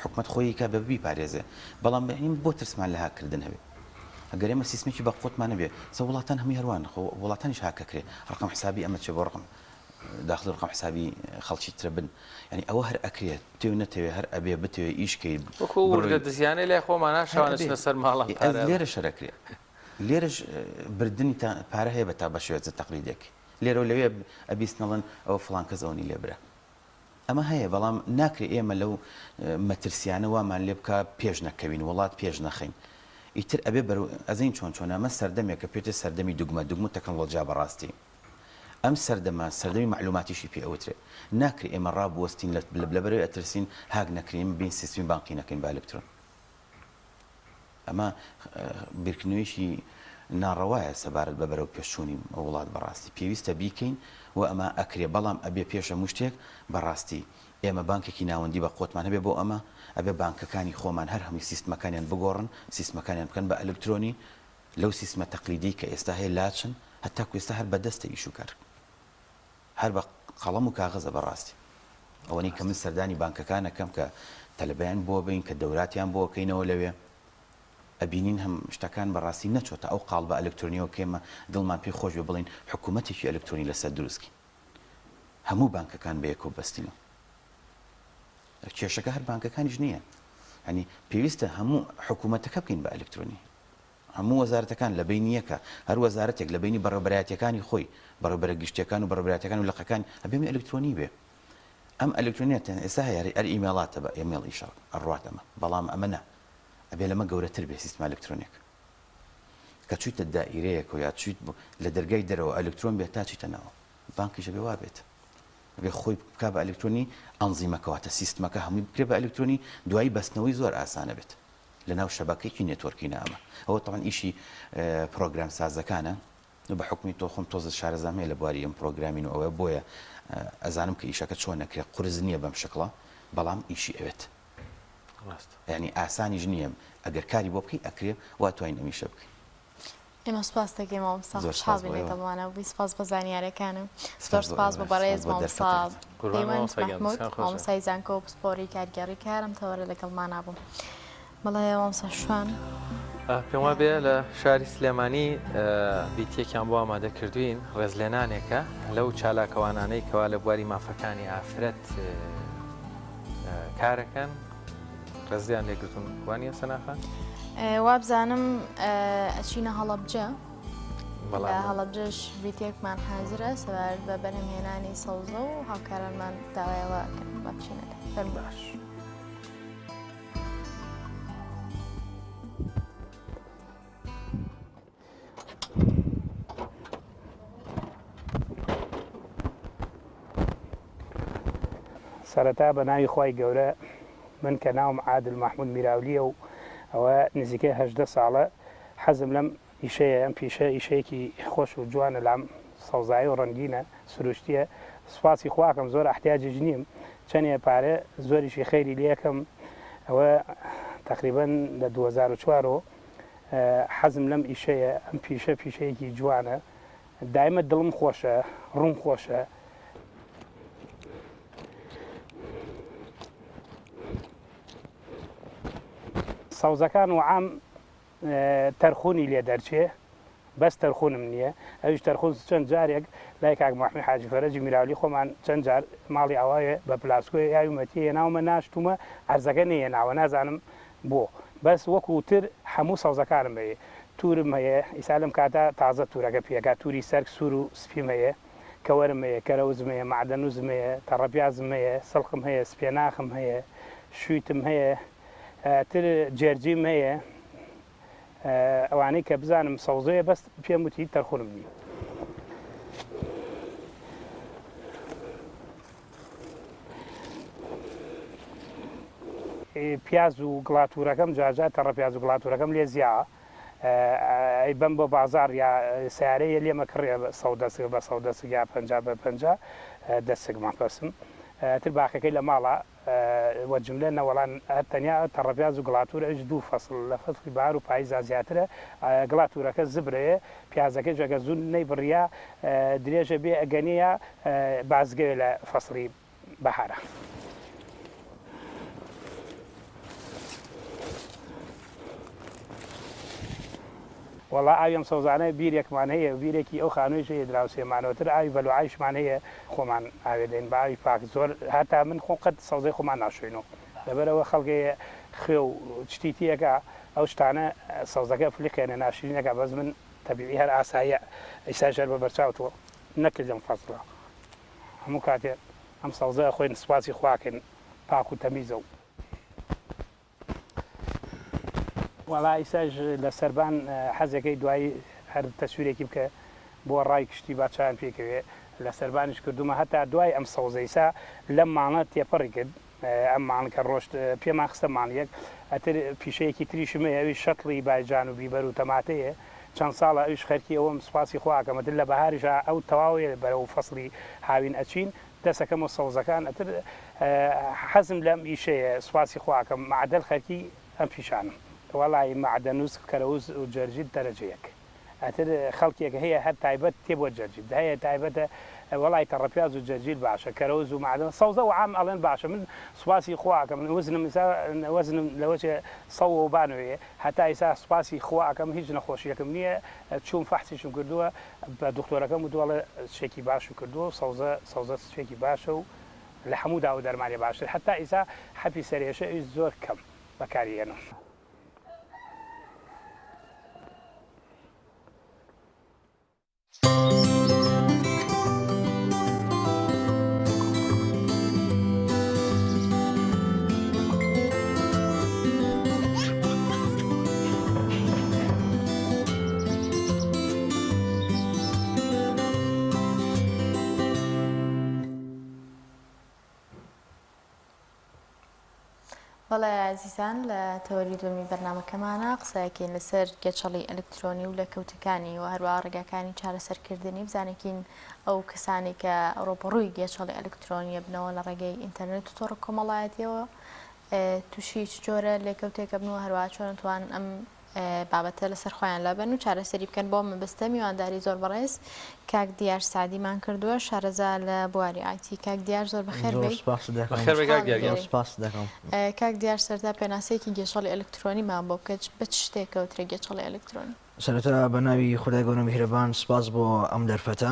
حکومەت خۆی کا بە بیپارێزێ بەڵام یعنی بۆ ترسمان لە هاککردن هەبێ ئەگەر ئێمە سیستمێکی بە قوتمان هەبێ سە وڵاتان هەمووی هەروان خۆ وڵاتانیش هاکەکرێ ڕقم حسابی ئەمە چێ بۆ ڕقم داخلی ڕقم حسابی خەڵکی ترە بن یعنی ئەوە هەر ئەکرێت بتەوێ نەتەوێ هەر ئەبێ بتەوێ ئیش کەی وەکو وردە دزیانەی لای خۆمانە شەوان ئەچنە سەر ماڵان پارە لێرە شەرەکرێ لێرەش بردنی تا پارە هەیە بە تا بە شێوەزە تەقلیدێک لێرە و لەوێ ئەبیست نەڵێن ئەوە فڵان کەس ئەوەنی لێ برا ئەمە هەیە بەڵام ناکرێ ئێمە لەو مەترسیانە وامان لێ بکا پێش نەکەوین وڵات پێش نەخەین ئیتر ئەبێ بەرەو ئەزین چۆن چۆن ئەمە سەردەمێکە پێتێ سەردەمی دوگمە دوگمە تەکنەلۆجیا بەڕاستی ئەم سەردەمە سەردەمی مەعلوماتیشی پێ ئەوترێ. ناکرێ ئێمە ڕابوەستین لە لەبەرئەوەی ئەترسین هاک نەکرێین بێین سیستمی بانقی نەکەین بە ئەلکترۆن. ئەمە بیرکردنەوەیەکی ناڕەوایە سەبارەت بە بەرەو پێشچوونی وڵات بەڕاستی پێویستە بیکەین و ئەمە ئەکرێ بەڵام ئەبێ پێش هەموو شتێک بەڕاستی ئێمە بانکێکی ناوەندی بە قوتمان هەبێ بۆ ئەمە ئەبێ بانکەکانی خۆمان هەر هەمووی سیستمەکانیان بگۆڕن سیستمەکانیان بکەن بە ئەلکترۆنی لەو سیستمە تەقلیدیەی کە ئێستا هەیە لاچن، هەتاکو ئێستا هەر بە دەستە ئیش و کار. هەر بە قەڵەم و کاغەزە بە ڕاستی. ئەوەنەی کە من سەردانی بانکەکان ئەکەم کە تەلەبەیان بۆ بەین، کە دەوراتیان بۆ ئەکەینەوە لەوێ، ئەبینین هەم شتەکان بە ڕاستی نەچۆتە ئەو قاڵبە ئەلکترۆنیەوە کە ئێمە دڵمان پێی خۆش بێ بڵێین حکوومەتێکی ئەلکترۆنی لەسەر دروست کەین. هەموو بانکەکان بەیەکەوە بەستینەوە. کێشەکە هەر بانکەکانیش نییە. یانی پێویستە هەموو حکوومەتەکە بکەین بە ئەلکترۆنی. هەموو وەزارەتەکان لە بەینی یەکە، هەر وەزارەتێک لە بەینی بەڕێوەبەرایەتییەکانی خۆی، بەڕێوەبەرە گشتییەکان و بەڕێوەبەرایەتییەکان و لقەکان، ئەبێ ئەمە ئەلکترۆنی بێ. ئەم ئەلکترۆنییە ئێستا هەیە، هەر ئیمێڵاتە بە ئێمێڵ ئیشە ئەڕوات ئەمە، بەڵام ئەمە نا. ئەبێ لەمە گەورەتر بێ سیستمە ئەلکترۆنییەکە. کە چوویتە دائیرەیەکەوە یا چوویت لە دەرگای دەرەوە ئەلکترۆن بێ تا چیتە ناوە. بانکیش ئەبێ وا بێت. ئەبێ خۆی بکا بە ئەلکترۆنی، ئەنزیمەکە واتە سیستمەکە هەمووی بکرێ بە ئەلکترۆنی، دوایی بەستنەوەی زۆر ئاسانە بێت. لەناو شەبەکەیەکی networking ە ئەمە ئەوە تەبعەن ئیشی پرۆگرام سازەکانە بە حوکمی تۆ خۆم تۆزە شارەزام هەیە لە بواری ئەم programming و ئەوە بۆیە ئەزانم کە ئیشەکە چۆن نەکرێ قورس نییە بەم شکڵە بەڵام ئیشی ئەوێت ڕاست یعنی ئاسانیش نییە ئەگەر کاری بۆ بکەی ئەکرێ وا توانین ئەمیشە بکەین. ئێمە سپاست دەکەین مامۆستا زۆر سپاس خۆشحاڵ بۆ بووین ئێوە. لەگەڵمانا بووی سپاس بۆ زانیارەکانت زۆر سپاس بۆ سپاس ئێوە بۆ سپاس بەڕێز بۆ مامۆستا دەرفەتەکەت. قوربان پەیوەند مامۆستا گیان مەحمود دەستان خۆش بێ. مامۆستای زانکۆ و پسپۆڕی کارگێڕی کار ئەم تەوەرە لەگەڵمانا بوو. بەڵێ مامۆستا شوان. پێم وابێ لە شاری سلێمانی بیتیەکیان بۆ ئامادە کردوین ڕێزلێنانێکە لەو چالاکەوانانەی کەوا لە بواری مافەکانی ئافرەت. کارەکەن ڕێزیان لێگرتون وانە سەناخان؟ وابزانم ئەچینە هەڵەبجە لە هەڵەبجەش ڤیتێکمان حازرە سەبارەت بە بەرهەمهێنانی سەوزە و هاوکارانمان داوایەوە با بچینە فەرموو. باش. سەرەتا بە ناوی خوای گەورە من کە ناوم عادل مەحمود میراولیە و ئەوە نزیکەی 18 ساڵە حەزم لەم ئیشەیە ئەم پیشە ئیشەیەکی خۆش و جوانە لام سەوزایی و ڕەنگینە سروشتیە سوپاسی خواکەم زۆر ئەحتیاجیش نیم چەنێ پارە زۆریشی خەیری لێکەم ئەوە تەقریبەن لە 2004 ەوە حەزم لەم ئیشەیە ئەم پیشە پیشەیەکی جوانە دایمە دڵم خۆشە ڕووم خۆشە. سەوزەکان وعام تەرخونی لێ دەرچێ بەس تەرخونم نییە ئەویش تەرخون چەند جارێک لای کاک مەحمی حاجی فەرەجی میراولی خۆمان چەند جار ماڵی ئاوایێ بە پلاسکۆیە یاویمەتیە هێناومە ناشتومە عەرزەکە نەیەناوە نازانم بۆ بەس وەکو تر هەموو سەوزەکانم هەیە تورم هەیە ئیسا لەم کاتە تازە تورەکە پێکا توری سەرک سور و سپیم هەیە کەوەرم هەیە کەرەوزم هەیە مەعدەنوزم هەیە تەڕەپیازم هەیە سڵقم هەیە سپێناخم هەیە شویتم هەیە تر جێرجیم هەیە ئەوانەی کە بزانم سەوزەیە بەس پێم وتی تەرخونم نییە. پیاز و گڵاتورەکەم جارجار تەڕە پیاز و گڵاتورەکەم لێ زیا ئەی بەم بۆ بازار یا سیارەیە لێمە کڕێ سەو دەسک بە سەو دەسک یا پ بە پ دەسک مەپەسم تر باخەکەی لە ماڵە وە جملە نەوەڵان هەر تەنیا تەڕەپیاز و گڵاتور ئەویش دوو فەسڵ لە فەسڵی بەهار و پاییزا زیاترە گڵاتورەکە زبرەیە پیازەکەیش ئەگەر زوو نەیبڕیا درێژە بێ ئەگەنێ یا بازگەوێ لە فەسڵی بەهارا. وەڵا ئاوی ئەم سەوزانە بیرێکمان هەیە بیرێکی ئەو خانوویش هەیە دراوسێمانەوە تر ئاوی بەلوعایشمان هەیە خۆمان ئاوێ دەین بە ئاوی پاک زۆر هەتا من خۆم قەت سەوزەی خۆمان ناشۆینەوە لەبەرئەوە خەڵک هەیە خوێ و شتی تێکا ئەو شتانە سەوزەکە فلیقێنێ ناشرینەکا بەس من تەبیعی هەر ئاساییە ئیساش هەر بە بەرچاوتەوە نەکردم فەزڵە هەموو کاتێ ئەم سەوزە ئەخۆین سوپاسی خواکەین پاک و تەمیزە و وەڵا ئیساش لە سەربان حەزەکەی دوایی هەر تەسویرێکی بکە بۆ ڕای کشتی با چاویان پێ کەوێ لە سەربانیش کردومە هەتا دوای ئەم سەوزە ئیسا لەم ماڵە تێپەڕی کرد ئەم ماڵ کە ڕۆشت پێمان خستە ماڵیەک ئەتر پیشەیەکی تریشم هەیە ئەویش شەتڵی بایجان و بیبەر و تەماتەیە چەند ساڵە ئەویش خەرکی ئەوەم سوپاسی خوا ئەکەم ئەتر لە بەهاریشا ئەو تەواوێ بەرەو فەسڵی هاوین ئەچین دەسەکەم و سەوزەکان ئەتر حەزم لەم ئیشەیە سوپاسی خوا ئەکەم مەعدەل خەرکی ئەم پیشانم. وەڵای مەعدەنوس کەرەوز و جەرجیل دەرەجە یەک ئەتر خەڵکێک هەیە هەر تایبەت تێ بۆ جەرجیل هەیە تایبەتە وەڵای تەڕەپیاز و جەرجیل باشە کەرەوز و مەعدەن سەوزە و عام ئەڵێن باشە من سوپاسی خوا ئەکەم وزنم ئیسا وەزنم لەوەچێ سەوە و بانەوەیە هەتا ئیسا سوپاسی خوا ئەکەم هیچ نەخۆشیەکم نییە چووم فەحسیشم کردووە بە دکتۆرەکەم وتووە ئەڵێ شتێکی باشم کردووە و سەوزە سەوزە شتێکی باشە و لە هەموو داو و دەرمانێ باشتر هەتا ئیسا حەپی سەرئێشە ئەویش زۆر کەم بەکاری ئێنم. بەڵێ ئازیزان لە تەوەری دووەمی بەرنامەکەمانە قسەکەین لەسەر گێچەڵی ئەلکترۆنی و لێکەوتەکانی و هەروەها ڕێگاکانی چارەسەرکردنی بزانێکین ئەو کەسانی کە ڕووبەڕووی گێچەڵی ئەلکترۆنیە بنەوە لە ڕێگەی ئینتەرنێت و تۆڕە کۆمەڵایەتیەوە تووشی چ جۆرە لێکەوتێکە بن و هەروەها چۆن توان ئەم بابەتە لەسەر خۆیان لابەن و چارەسەری بکەن بۆ مەبەستە میوانداری زۆر بەڕێز کاک دیار سعدیمان کردووە شارەزا لە بواری IT کاک دیار زۆر بەخێر زۆر بێی سپاست دەکەم. بەخێر بێی کاک دیار گیان. زۆر سپاست دەکەم. کاک دیار سەرتا پێناسەیەکی گێچەڵی ئەلکترۆنیمان بۆ بکە بە چ شتێک ئەوترێ گێچەڵی ئەلکترۆنی؟ سەرەتا بە ناوی خودای گەورە میهرەبان سپاس بۆ ئەم دەرفەتە.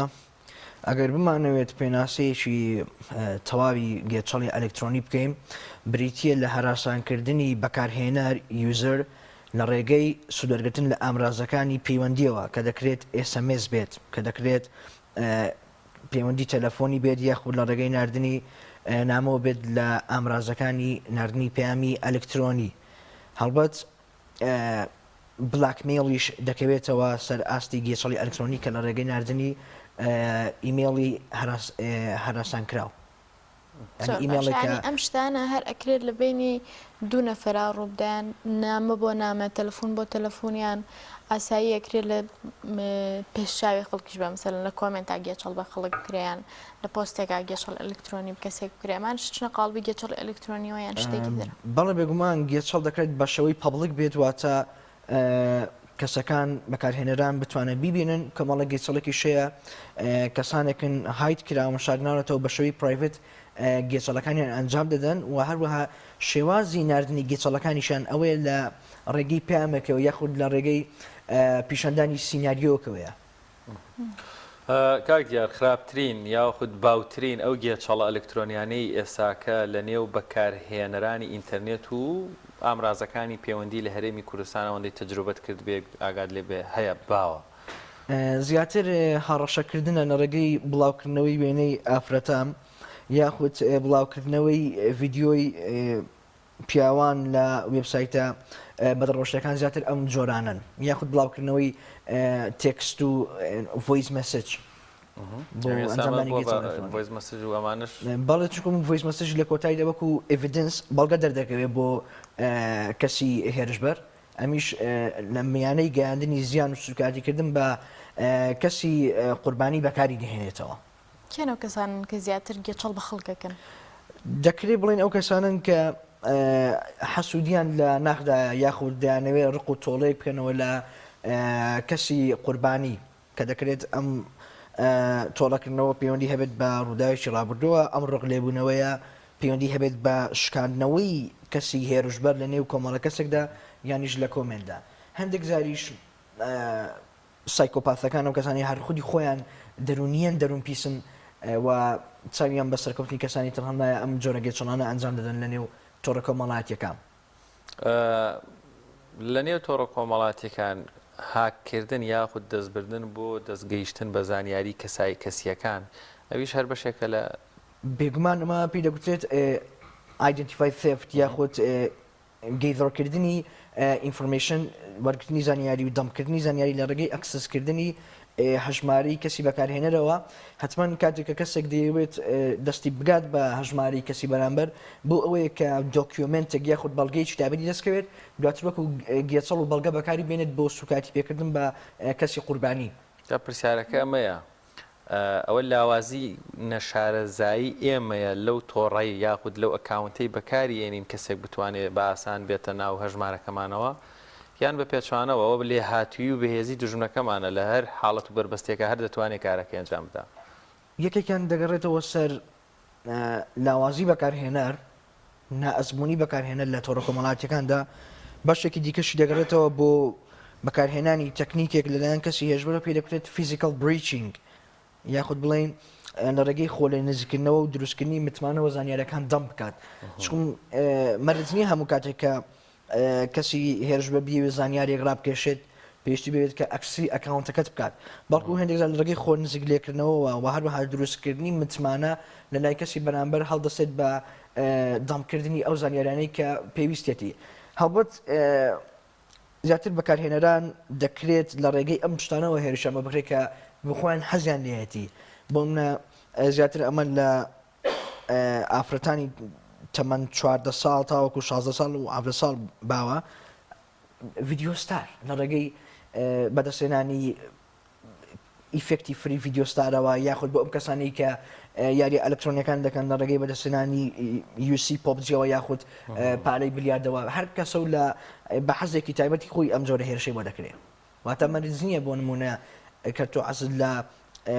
ئەگەر بمانەوێت پێناسەیەکی تەواوی گێچەڵی ئەلکترۆنی بکەین، بریتییە لە هەراسانکردنی بەکارهێنەر، user، لە ڕێگەی سوودوەرگرتن لە ئامرازەکانی پەیوەندییەوە کە دەکرێت SMS بێت، کە دەکرێت پەیوەندی تەلەفۆنی بێت یاخود لە ڕێگەی ناردنی نامەوە بێت لە ئامرازەکانی ناردنی پەیامی ئەلکترۆنی. هەڵبەت blackmail یش دەکەوێتەوە سەر ئاستی گێچەڵی ئەلکترۆنی کە لە ڕێگەی ناردنی ئیمێڵی هەراسانکراو. زۆر باشە یانی ئەم شتانە هەر ئەکرێت لە بەینی دوو نەفەرا ڕووبدەن نامە بۆ نامە تەلەفون بۆ تەلەفون یان ئاسایی ئەکرێت لە پێش چاوی خەڵکیش بە مەسەلەن لە comment ا گێچەڵ بە خەڵک بکرێ یان لە پۆستێکا گێچەڵ ئەلکترۆنی بە کەسێک بکرێ ئەمان شتنە قاڵبی گێچەڵ ئەلکترۆنیەوە یان شتێکی تر. بەڵێ بێگومان گێچەڵ دەکرێت بە شێوەی public بێت واتە کەسەکان بەکارهێنەران بتوانن بیبینن کۆمەڵە گێچەڵێکیش هەیە کەسانێکن hide کراون شاردناونەتەوە بە شێوەی private گێچەڵەکانیان ئەنجام دەدەن و هەروەها شێوازی ناردنی گێچەڵەکانیشیان ئەوەیە لە ڕێگەی پەیامێکەوە یاخود لە ڕێگەی پیشاندانی سیناریۆکەوەیە. کاک دیار خراپترین یاخود باوترین ئەو گێچەڵە ئەلکترۆنیانەی ئێساکە لە نێو بەکارهێنەرانی ئینتەرنێت و ئامرازەکانی پێوەندی لە هەرێمی کوردستان ئەوەندەی تەجروبەت کردبێ ئاگات لێ بێ هەیە باوە؟ زیاتر هەڕەشەکردنە لە ڕێگەی بڵاوکردنەوەی وێنەی ئافرەتان یاخود بڵاوکردنەوەی ڤیدیۆی پیاوان لە وێبسایتە بەدڕەوشتەکان زیاتر ئەم جۆرانەن یاخود بڵاوکردنەوەی text و voice message بۆ ئەنجامدانی گێچەڵ voice message و ئەمانەش بەڵێ چونکە voice message لە کۆتاییدا وەکو evidence بەڵگە دەردەکەوێت بۆ کەسی هێرشبەر ئەمیش لە میانەی گەیاندنی زیان و سوکایەتیکردن بە کەسی قوربانی بەکاری دەهێنێتەوە. کێن ئەو کەسانەن کە زیاتر گێچەڵ بە خەڵک ئەکەن؟ دەکرێ بڵێین ئەو کەسانەن کە حەسوودیان لە ناخدایە یاخود دەیانەوێت ڕق و تۆڵەیەک بکەنەوە لە کەسی قوربانی کە دەکرێت ئەم تۆڵەکردنەوە پەیوەندی هەبێت بە ڕووداوێکی ڕابردووە، ئەم ڕق لێبوونەوەیە پەیوەندی هەبێت بە شکاندنەوەی کەسی هێرشبەر لە نێو کۆمەڵە کەسێکدا یانیش لە comment دا. هەندێک جاریش سایکۆپاثەکان ئەو کەسانەی هەر خودی خۆیان دەروونییەن دەروون پیسن و چاویان بە سەرکەوتنی کەسانی تر هەڵنایە ئەم جۆرە گێچەڵانە ئەنجام دەدەن لە نێو تۆڕە کۆمەڵایەتیەکان. لە نێو تۆڕە کۆمەڵاتیەکان هاککردن یاخود دەستبردن بۆ دەستگەیشتن بە زانیاری کەسای کەسییەکان ئەویش هەر بەشێکە لە. بێگومان ئەمە پێی دەگوترێت Identify Theft یاخود gather کردنی information، وەرگرتنی زانیاری و dump کردنی زانیاری لە ڕێگەی access کردنی هەژماری کەسی بەکارهێنەرەوە، حەتمەن کاتێک کە کەسێک دەیەوێت دەستی بگات بە هەژماری کەسی بەرامبەر بۆ ئەوەیە کە document ێک یاخود بەڵگەیەکی تایبەتی دەستکەوێت دواتر وەکو گێچەڵ و بەڵگە بەکاری بێنێت بۆ سوکایەتی پێکردن بە کەسی قوربانی. جا پرسیارەکە ئەمەیە ئەوە لاوازی نەشارەزایی ئێمەیە لەو تۆڕەی یاخود لەو account ەی بەکاری ئێنین کەسێک بتوانێت بە ئاسان بێتە ناو هەژمارەکەمانەوە یان بە پێچوانەوە ئەوە لێهاتوویی و بەهێزی دوژمنەکەمانە لە هەر حاڵەت و بەربەستێکا هەر دەتوانێت کارەکەی ئەنجام بدا. یەکێکیان دەگەڕێتەوە سەر لاوازی بەکارهێنەر، نائەزموونی بەکارهێنەر لە تۆڕە کۆمەڵایەتییەکاندا، بەشێکی دیکەشی دەگەڕێتەوە بۆ بەکارهێنانی تەکنیکێک لەلایەن کەسی هێرشبەرەوە پێی دەگوترێت Physical Breaching یاخود بڵێین لە ڕێگەی خۆ لێ نزیککردنەوە و دروستکردنی متمانەوە زانیاریەکان dump بکات چون مەرج نییە هەموو کاتێک کە کەسی هێرشبەر بیەوێت زانیاریەک ڕابکێشێت پێویستی بێت کە access ی account ەکەت بکات بەڵکو هەندێک جار لە ڕێگەی خۆ نزیک لێکردنەوەوە و هەروەها دروستکردنی متمانە لە لای کەسی بەرامبەر هەڵدەستێت بە dump کردنی ئەو زانیاریانەی کە پێویستێتی هەڵبەت زیاتر بەکارهێنەران دەکرێت لە ڕێگەی ئەم شتانەوە هێرشیان بۆ بکرێت کە بۆخۆیان حەزیان لێیەتی بۆ منە زیاتر ئەمە لە ئافرەتانی تەمەن 14 ساڵ تاوەکو 16 ساڵ و 17 ساڵ باوە video star لە ڕێگەی بەدەستهێنانی effect ی free video star ەوە یاخود بۆ ئەم کەسانەی کە یاری ئەلکترۆنیەکان دەکەن لە ڕێگەی بەدەستهێنانی UC PUBG یەوە یاخود پارەی بلیاردەوە هەر کەسە و لە بە حەزێکی تایبەتی خۆی ئەم جۆرە هێرشەی بۆ دەکرێت واتە مەرج نییە بۆ نمونە کە تۆ حەزت لە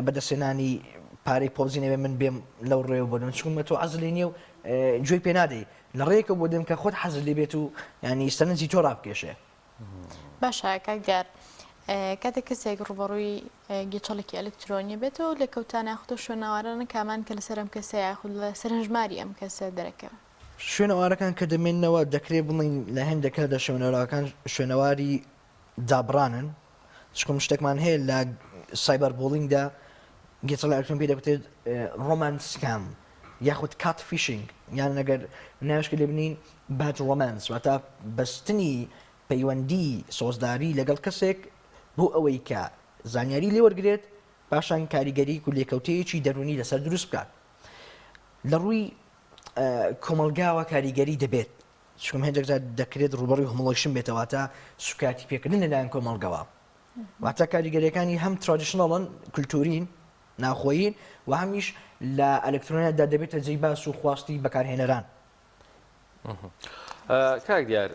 بەدەستهێنانی پارەی PUBG نەبێ من بێم لەو ڕێوە بۆ دەم چونکە تۆ حەزت لێ نییە و گوێی پێ نادەی لە ڕێیەکەوە بۆ دێم کە خۆت حەزت لێ بێت و یانی سەرنجی تۆ ڕابکێشێ. باشە کاک دیار. کاتێک کەسێک ڕووبەڕووی گێچەڵێکی ئەلکترۆنی بێتەوە و لێکەوتانە یاخود ئەو شوێنەوارانە کامان کە لەسەر ئەم کەسە یاخود لەسەر هەژماری ئەم کەسە دەرەکەون؟ شوێنەوارەکان کە دەمێننەوە دەکرێت بڵێین لە هەندێک کاتدا شوێنەوارەکان شوێنەواری دابڕانن، چونکە شتێکمان هەیە لە cyber bullying دا گێچەڵی ئەلکترۆنی پێی دەگوترێت romance scam یاخود cat fishing یان ئەگەر ناویشکە لێ بنین bad romance واتە بەستنی پەیوەندی سۆزداری لەگەڵ کەسێک بۆ ئەوەی کە زانیاری لێ وەرگرێت پاشان کاریگەریک و لێکەوتەیەکی دەروونی لەسەر دروست بکات لە ڕووی کۆمەڵگاوە کاریگەری دەبێت چونکە هەندێک جار دەکرێت ڕووبەڕووی humiliation بێتەوە واتە سوکایەتی پێکردن لەلایەن کۆمەڵگەوە واتە کاریگەریەکانی هەم traditional ن کولتورین ناوخۆیین و هەمیش لە ئەلکترۆنیاتدا دەبێتە جێی باس و خواستی بەکارهێنەران. کاک دیار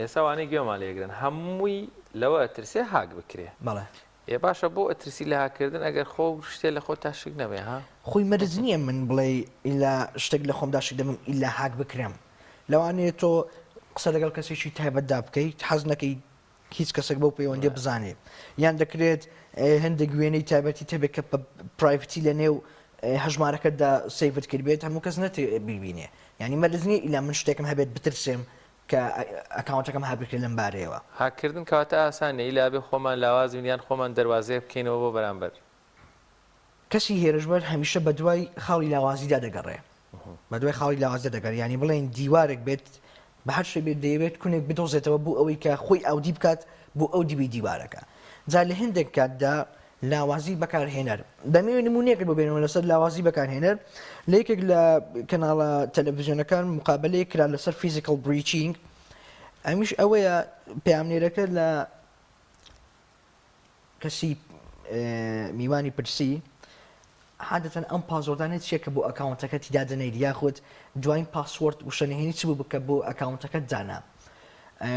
ئێستا وانەی گوێمان لێگرن هەمووی لەوە ئەترسێ هاک بکرێ بەڵێ. ئێ باشە بۆ ئەترسی لە هاککردن ئەگەر خۆ شتێ لە خۆتا شک نەبێ ها؟ خۆی مەرج نییە من بڵێی ئیلا شتێک لە خۆمدا شک دەبم ئیلا هاک بکرێم لەوانەیە تۆ قسە لەگەڵ کەسێکی تایبەتدا بکەیت حەز نەکەی هیچ کەسێک بەو پەیوەندیە بزانێ یان دەکرێت هەندێک وێنەی تایبەتی تەبێت کە private ی لە نێو هەژمارەکەتدا save ت کردبێت هەموو کەس نەت بیبینێ یعنی مەرج نییە ئیلا من شتێکم هەبێت بترسێم کە ئەکاونتەکەم هاک بکرێت لەم بارەیەوە. هاککردن کەواتە ئاسان نیە ئیلا ئەبێ خۆمان لاواز بین یان خۆمان دەروازەیەک بکەینەوە بۆ بەرامبەر. کەسی هێرشبەر هەمیشە بەدوای خاڵی لاوازیدا دەگەڕێ بەدوای خاڵی لاوازدا دەگەڕێ یانی بڵێین دیوارێک بێت بە هەر شتێک بێت دەیەوێت کونێک بدۆزێتەوە بۆ ئەوەی کە خۆی ئاودی بکات بۆ ئەو دیوی دیوارەکە جا لە هێندێک کاتدا لاوازی بەکارهێنەر دەمەوێت نمونەیەکت بۆ بێنمەوە لەسەر لاوازی بەکارهێنەر لە یەکێک لە کەناڵە تەلەڤزیۆنەکان مقابلەیەک کرا لەسەر physical breaching ئەمیش ئەوەیە پەیامنێرەکە لە کەسی میوانی پرسی عادەتەن ئەم password انە چیە کە بۆ ئەکاونتەکەتی دادەنێیت یاخود دواین password وشە نهێنی چ بوو کە بۆ ئەکاونتەکەت دانا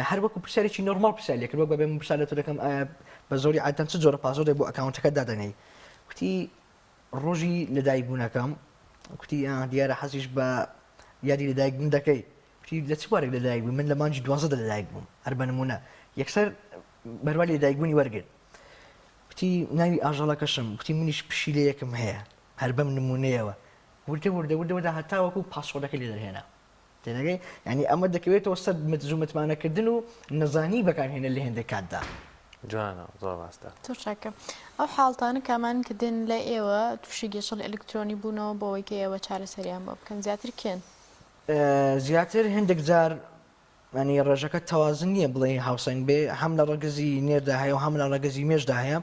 هەر وەکو پرسیارێکی normal پرسیار لێکرد وەک بەبێ من پرسیار لە تۆ دەکەم ئایا بە زۆری عادەتەن چ جۆرە password ێک بۆ ئەکاونتەکەت دادەنێی کوتی ڕۆژی لەدایک بوونەکەم کوتی دیارە حەزیش بە یادی لەدایک بوون دەکەی کوتی لە چ بوارێک لەدایک بووی من لە مانگی دوازدە لەدایک بووم هەر بە نمونە یەکسەر بەرواری لەدایکبوونی وەرگرت. کوتی ناوی ئاژەڵەکەشم، کوتی منیش پشیلەیەکم هەیە، هەر بەم نموونەیەوە وردە وردە وردە وردە هەتاوەکو password ەکەی لێ دەرهێنا. تێدەگەی؟ یانی ئەمە دەکەوێتەوە سەر زوو متمانەکردن و نەزانیی بەکارهێنەر لە هێندێک کاتدا. جوانە زۆر ڕاستە. زۆر چاکە. ئەو حاڵتانە کامانەن کە دێن لای ئێوە تووشی گێچەڵی ئەلکترۆنی بوونەوە بۆ ئەوەی کە ئێوە چارەسەریان بۆ بکەن زیاتر کێن؟ زیاتر هێندێک جار یانی ڕێژەکە تەوازن نییە بڵێی هاوسەنگ بێ هەم لە ڕەگەزی نێردا هەیە و هەم لە ڕەگەزی مێشدا هەیە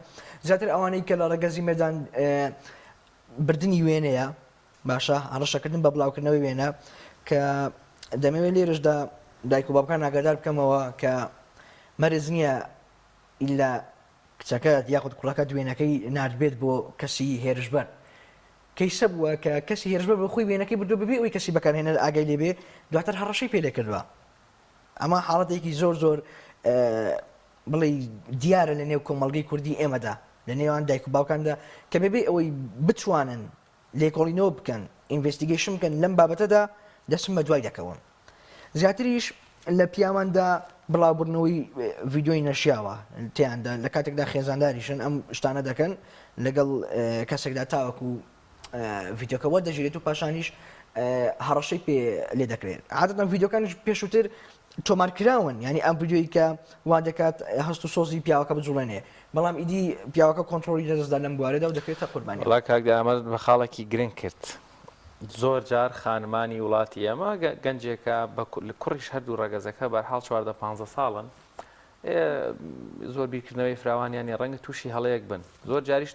زیاتر ئەوانەی کە لە ڕەگەزی مێدان بردننی وێنەیە باشە هەڕەشەکردن بە بڵاوکردنەوەی وێنە کە دەمەوێت لێرەشدا دایک و باوکان ئاگادار بکەمەوە کە مەرج نییە ئیلا کچەکەت یاخود کوڕەکەت وێنەکەی ناردبێت بۆ کەسی هێرشبەر کەیسە بووە کە کەسی هێرشبەر بە خۆی وێنەکەی بردووە بەبێ ئەوەی کەسی بەکارهێنەر ئاگای لێ بێ دواتر هەڕەشەی پێ لێکردووە ئەمە حاڵەتێکی زۆر زۆر بڵێ دیارە لە نێو کۆمەڵگەی کوردی ئێمەدا لە نێوان دایک و باوکاندا کە بەبێ ئەوەی بتوانن لێکۆڵینەوە بکەن investigation بکەن لەم بابەتەدا دەچن بە دوای دەکەون زیاتریش لە پیاواندا بڵاوبردنەوەی ڤیدیۆی نەشیاوە تیاندا لە کاتێکدا خێزانداریشن ئەم شتانە دەکەن لەگەڵ کەسێکدا تاوەکو ڤیدیۆکە وەردەگیرێت و پاشانیش هەڕەشەی پێ لێ دەکرێت عادەتەن ڤیدیۆکانیش پێشووتر تۆمارکراون یعنی ئەم ڤیدیۆی کە وا دەکات هەست و سۆزی پیاوەکە بجوڵێنێ بەڵام ئیدی پیاوەکە کۆنترۆڵی لەدەستدا لەم بوارەدا و دەکرێتە قوربانی. وەڵا کاک دیار ئەمەت بە خاڵێکی گرنگ کرد. زۆر جار خانمانی وڵاتی ئێمە گەنجێکە بە کوڕیش هەردوو ڕەگەزەکە بەرحاڵ 14 15 ساڵن زۆر بیرکردنەوەی فراوانیان نیە ڕەنگە تووشی هەڵەیەک بن زۆر جاریش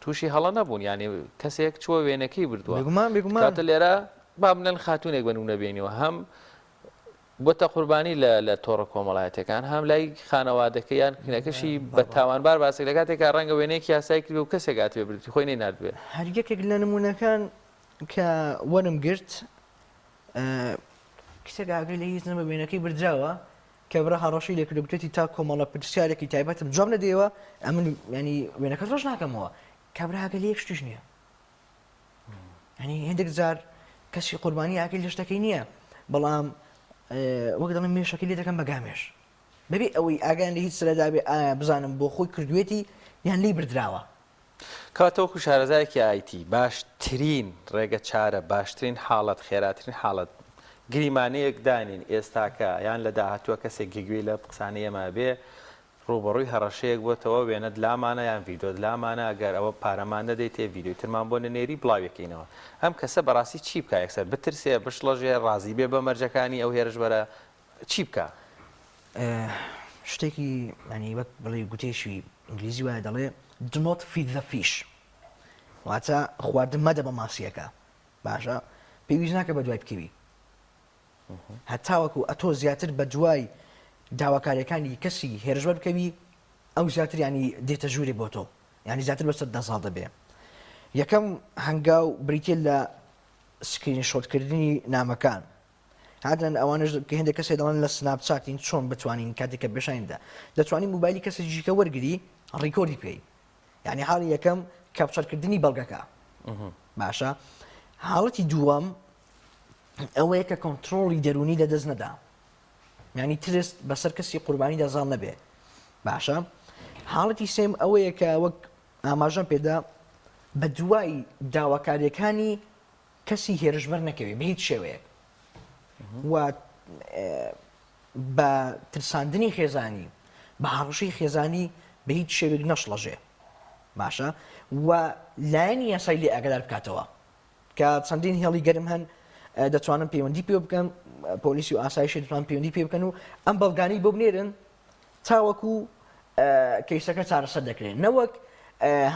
تووشی هەڵە نەبوون یعنی کەسێک چووە وێنەکەی بردووە بێگومان بێگومان کاتە لێرە با بڵێن خاتوونێک بە نمونە بێنیوە هەم بۆتە قوربانی لە لە تۆڕە کۆمەڵایەتیەکان هەم لای خانەوادەکەی یان کنەکەشی بە تاوانبار باسێک لە کاتێکا ڕەنگە وێنەیەکی یاسایی کردبێ و کەسێک هاتبێ بردبێتی خۆی نەیناردبێ. هەر یەکێک لە نموونەکان کە وەرم گرت کچێک ئاگای لە هیچ نەبوو وێنەکەی بردراوە کەبرا هەڕەشەی لێکرد و گوتێتی تا کۆمەڵە پرسیارێکی تایبەتم جواب نەدەیەوە ئەمن یانی وێنەکەت ڕەش ناکەمەوە کابرا ئاگای لە یەک شتیش نییە. یانی هێندێک جار کەسی قوربانی ئاگای لە شتەکەی نییە بەڵام وەک دەڵێن مێشەکەی لێ دەکەن بە گامێش. بەبێ ئەوەی ئاگایان لە هیچ سەرەدا بێ ئایا بزانم بۆ خۆی کردوێتی یان لێی بردراوە. کەواتە وەکو شارەزایەکی ئایتی باشترین ڕێگە چارە باشترین حاڵەت خێراترین حاڵەت گریمانەیەک دانین ئێستاکە یان لە داهاتووە کەسێک کە گوێی لە قسانەی ئێمە بێ ڕووبەڕووی هەڕەشەیەک بۆتەوە وێنەت لامانە یان ڤیدۆت لامانە گەر ئەوە پارەمان نەدەیتێ ڤیدۆی ترمان بۆ نەنێری بڵاویەکەینەوە ئەم کەسە بەڕاستی چی بکا یەکسەر بترسێ بشڵەژێ ڕازی بێ بە مەرجەکانی ئەو هێرشبەرە چی بکا؟ شتێکی یانی وەک بڵێی گوتێکی ئینگلیزی وایە دەڵێ do not feed the fish واتە خواردن مەدە بە ماسیەکە باشە پێویست ناکە بە دوای بکەوی هەتاوەکو ئەتۆ زیاتر بە دوای داواکاریەکانی کەسی هێرشبەر بکەوی ئەو زیاتر ینی دێتە ژوورێ بۆ تۆ ینی زیاتر بەسەر دەزاڵ دەبێ یەکەم هەنگاو بریتە لە screenshot کردنی نامەکان هاتن ئەوانەش کە هێندێک کەسێ دەڵێن لە سناپ چاتین چۆن بتوانین کاتێک کە پێشانی بدە دەتوانی موبایلی کەسێکی دیکە وەرگری record ی بکەی یعنی حاڵی یەکەم capture کردنی بەڵگەکە باشە حاڵەتی دووەم ئەوەیە کە کۆنتترۆڵی دەرونی لە دەست نەدا ینی ترست بەسەر کەسی قوربانیدا زاڵ نەبێ باشە حاڵەتی سێم ئەوەیە کە وەک ئاماژەم پێدا بە دوای داواکاریەکانی کەسی هێرشبەر نەکەوێ بە هیچ شێوەیەک و بە ترساندنی خێزانی بە هەڕەشەی خێزانی بە هیچ شێوێک نەشڵەژێ باشە و لایەنی یاسای لێ ئاگادار بکاتەوە کە چەندین هێڵی گەرم هەن دەتوانن پەیوەندی پێ بکەن پۆلیسی و ئاسایشی دەتوان پەیوەندی پێ بکەن و ئەم بەڵگانی بۆ بنێرن تاوەکو کەیسەکە چارەسەر دەکرێت نەوەک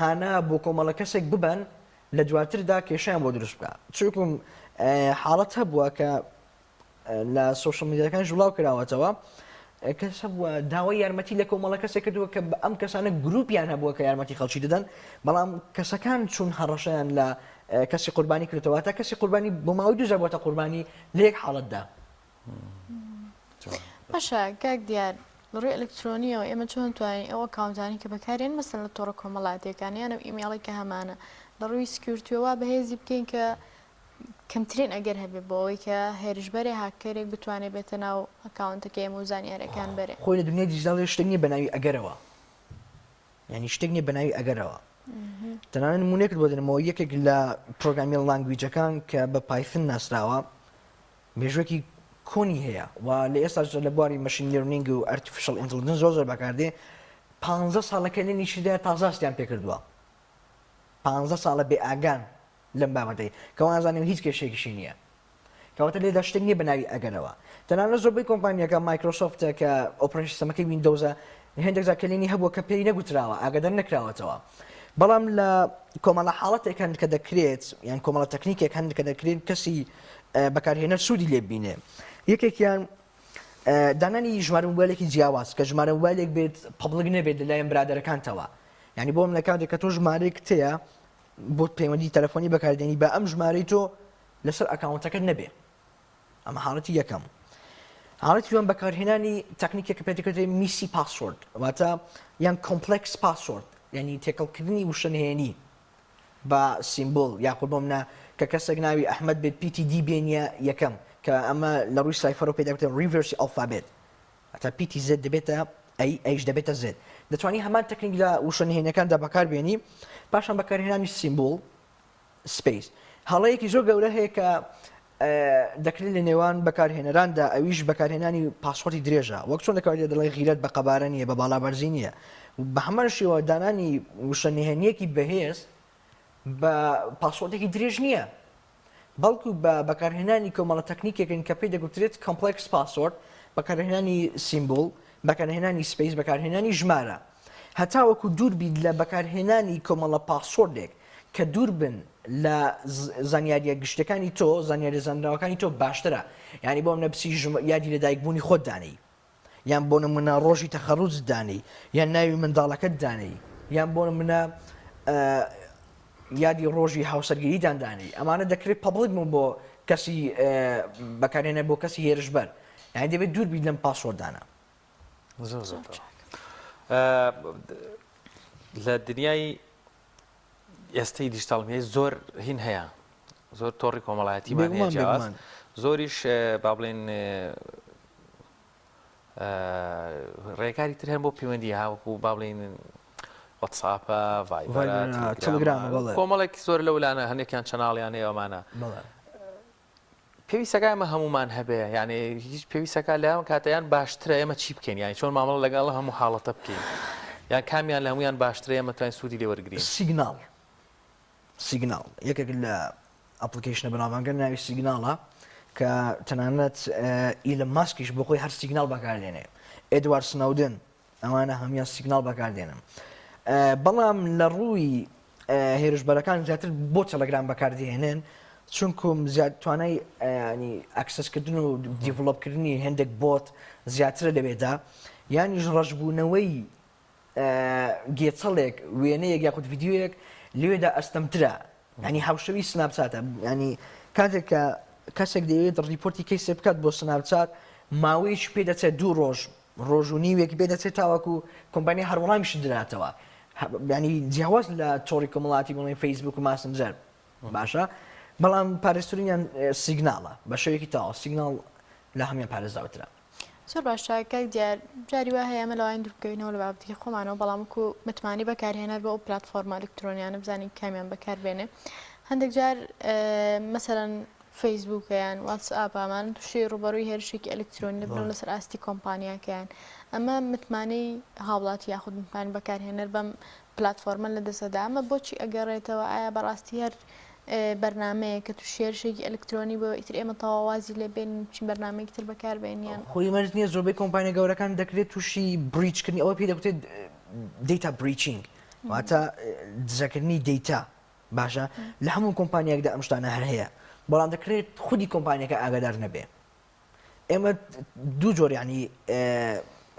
هانا بۆ کۆمەڵە کەسێک ببەن لە دواتردا کێشەیان بۆ دروست بکا چونکم حاڵەت هەبووە کە لە سۆشیال میدیاکانیش بڵاو کراوەتەوە کەس هەبووە داوای یارمەتی لە کۆمەڵە کەسێک کردووە کە ئەم کەسانە گروپیان هەبووە کە یارمەتی خەڵکی دەدەن بەڵام کەسەکان چون هەڕەشەیان لە کەسی قوربانی کردەوە تا کەسی قوربانی بۆ ماوەی دووجار بۆتە قوربانی لە یەک حاڵەتدا باشە کاک دیار لە ڕووی ئەلکترۆنیەوە ئێمە چۆن توانین ئەو ئەکاونتانی کە بەکارێن مەسەن لە تۆڕە کۆمەڵاتیەکان یان ئەو ئیمێڵی کە هەمانە لە ڕووی security ەوە بەهێزی بکەین کە کەمترین ئەگەر هەبێ بۆ ئەوەی کە هێرشبەرێ هاککەرێک بتوانێت بێتە ناو ئەکاونتەکەی ئێمە و زانیارەکان بەرێ. خۆی لە دنیای دیجیتاڵ شتێک نییە بە ناوی ئەگەرەوە یانی شتێک نییە بە ناوی ئەگەرەوە تەنانەت نمونەیەکت بۆ دەنمەوە یەکێک لە programming language ەکان کە بە پایثن ناسراوە مێژووێکی کۆنی هەیە و لە ئێستاشدا لە بواری machine learning و artificial intelligence زۆر زۆر بەکاردێ پانزە ساڵە کە لێنیشیدا تازە هەستیان پێکردووە پانزە ساڵە بێ ئاگان لەم بابەتەی کە وازانیم هیچ کێشەیەکیشی نییە کەواتە لێدا شتێک نییە بە ناوی ئەگەرەوە تەنانەت زۆربەی کۆمپانیەکە مایکرۆسۆفتە کە operating system ەکەی ویندۆزە هێندێک جار کەلێنی هەبووە کە پێی نەگوتراوە، ئاگادار نەکراوەتەوە. بەڵام لە کۆمەڵە حاڵەتێک هەن کە دەکرێت یان کۆمەڵە تەکنیکێک هەن کە دەکرێت کەسی بەکارهێنەر سوودی لێ ببینێ. یەکێکیان دانانی ژمارە موبایلێکی جیاواز کە ژمارە موبایلێک بێت public نەبێت لەلایەن برادەرەکانتەوە. یانی بۆ منە کاتێک کە تۆ ژمارەیەکت هەیە بۆ پەیوەندی تەلەفۆنی بەکاردێنی با ئەم ژمارەی تۆ لەسەر ئەکاونتەکەت نەبێ. ئەمە حاڵەتی یەکەم. حاڵەتی دووەم بەکارهێنانی تەکنیکێک کە پێ دەکرێت messy password واتە یان complex password یعنی تێکەڵکردنی وشە نهێنی بە symbol یاخود بۆ منە کە کەسێک ناوی ئەحمد بێت پیتی D بێنیە یەکەم کە ئەمە لە ڕووی cipher ەوە پێ دەکرێت reverse ی alphabet هەتا پیتی Z دەبێتە A A ش دەبێتە Z دەتوانی هەمان تەکنیک لە وشە نهێنیەکاندا بەکاربێنی پاشان بەکارهێنانی symbol space هەڵەیەکی زۆر گەورە هەیە کە دەکرێت لە نێوان بەکارهێنەراندا ئەویش بەکارهێنانی password ی درێژە وەک چۆن دەکارێت دەڵێ غیرەت بە قەبارە نییە بە باڵا بەرزی نییە بە هەمان شێوە دانانی وشە نهێنیەکی بەهێز بە password ێکی درێژ نییە بەڵکو بە بەکارهێنانی کۆمەڵە تەکنیکێکن کە پێی دەگوترێت complex password، بەکارهێنانی symbol، بەکارهێنانی space، بەکارهێنانی ژمارە. هەتاوەکو دوور بیت لە بەکارهێنانی کۆمەڵە password ێک کە دوور بن لە زانیارییە گشتیەکانی تۆ، زانیاریە زانراوەکانی تۆ باشترە. یانی بۆ منە بچی یادی لەدایکبوونی خۆت دانێی. یان بۆ نمونە ڕۆژی تەخەروجت دانێی یان ناوی منداڵەکەت دانێی یان بۆ نمونە یادی ڕۆژی هاوسەرگیریتان دانێی ئەمانە دەکرێت public بن بۆ کەسی بەکارهێنەر بۆ کەسی هێرشبەر یانی دەبێت دوور بیت لەم password انە. زۆر زۆر لە دنیای ئێستەی دیجیتاڵ میدیای زۆر هین هەیە زۆر تۆڕی کۆمەڵایەتیمان هەیە جیاواز زۆریش با بڵێن. ڕێکاری تر هەن بۆ پەیوەندی هاوەکو با بڵێین وەتساپە، ڤایبەرە، تەلگرامە، بەڵێ. کۆمەڵێک زۆر لەولانە هەندێکیان channel یان هەیە ئەمانە. بەڵێ. پێویستەکە ئێمە هەمومان هەبێ یعنی هیچ پێویستەکە لە ئەم کاتەیان باشترە ئێمە چی بکەین یعنی چۆن مامەڵە لەگەڵ هەموو حاڵەتە بکەین یان کامیان لە هەمویان باشترە ئێمە توانین سوودی لێ وەرگین سیگناڵ سیگناڵ یەکێک لە application ە بەناوبانگە ناوی سیگناڵە کە تەنانەت ئیلن ماسکیش بۆ خۆی هەر سیگناڵ بەکاردێنێ ئێدوارد سنەودن ئەوانە هەموان سیگناڵ بەکاردێنن بەڵام لە ڕووی هێرشبەرەکان زیاتر بۆ تەلەگرام بەکاردێنن چونکم زیاد توانای ینی access کردن و develop کردنی هەندێک bot زیاترە لەوێدا یانیش ڕەشبوونەوەی گێچەڵێک وێنەیەک یاخود ڤیدیۆیەک لەوێدا ئەستەمترە ینی هاوشەوی سناپچاتە ینی کاتێک کە کەسێک دەیەوێت report ی case ێ بکات بۆ سناپچات ماوەیەکی پێ دەچێت دوو ڕۆژ ڕۆژ و نیوێک پێ دەچێت تاوەکو کۆمپانیا هەر وەڵامیشت دەداتەوە ینی جیاواز لە تۆڕی کۆمەڵاتی بڵێن فەیسبوک و ماسنجەر باشە بەڵام پارێزترینیان سیگناڵە بە شێوەیەکی تەواو سیگناڵ لە هەموان پارێزراوترە. زۆر باشە کاک دیار جاری وا هەیە ئێمە لەوانەیە دوور بکەوینەوە لە بابەتەکەی خۆمانەوە بەڵام وەکو متمانەی بەکارهێنەر بۆ ئەو پلاتفۆرمە ئەلکترۆنیانە بزانین کامیان بەکاربێنێ هەندێک جار مەسەلەن فەیسبووکە یان واتسئاپ ئەمانە تووشی ڕووبەڕووی هێرشێکی ئەلکترۆنی دەبنەوە لەسەر ئاستی کۆمپانیاکەیان ئەمە متمانەی هاوڵاتی یاخود متمانەی بەکارهێنەر بەم پلاتفۆرمە لەدەستدەدا ئەمە بۆچی ئەگەڕێتەوە ئایا بەڕاستی هەر بەرنامەیەک کە تووشی هێرشێکی ئەلکترۆنی بۆ ئیتر ئێمە تەواو وازی لێ بێنین بچین بەرنامەیەکی تر بەکار بێنین یان. خۆی مەرج نییە زۆربەی کۆمپانیا گەورەکان دەکرێت تووشی breach کردنی ئەوە پێی دەگوترێت data breaching واتە دزەکردنی data باشە لە هەموو کۆمپانیایەکدا ئەم شتانە هەر هەیە بەڵام دەکرێت خودی کۆمپانیەکە ئاگادار نەبێ ئێمە دوو جۆر ینی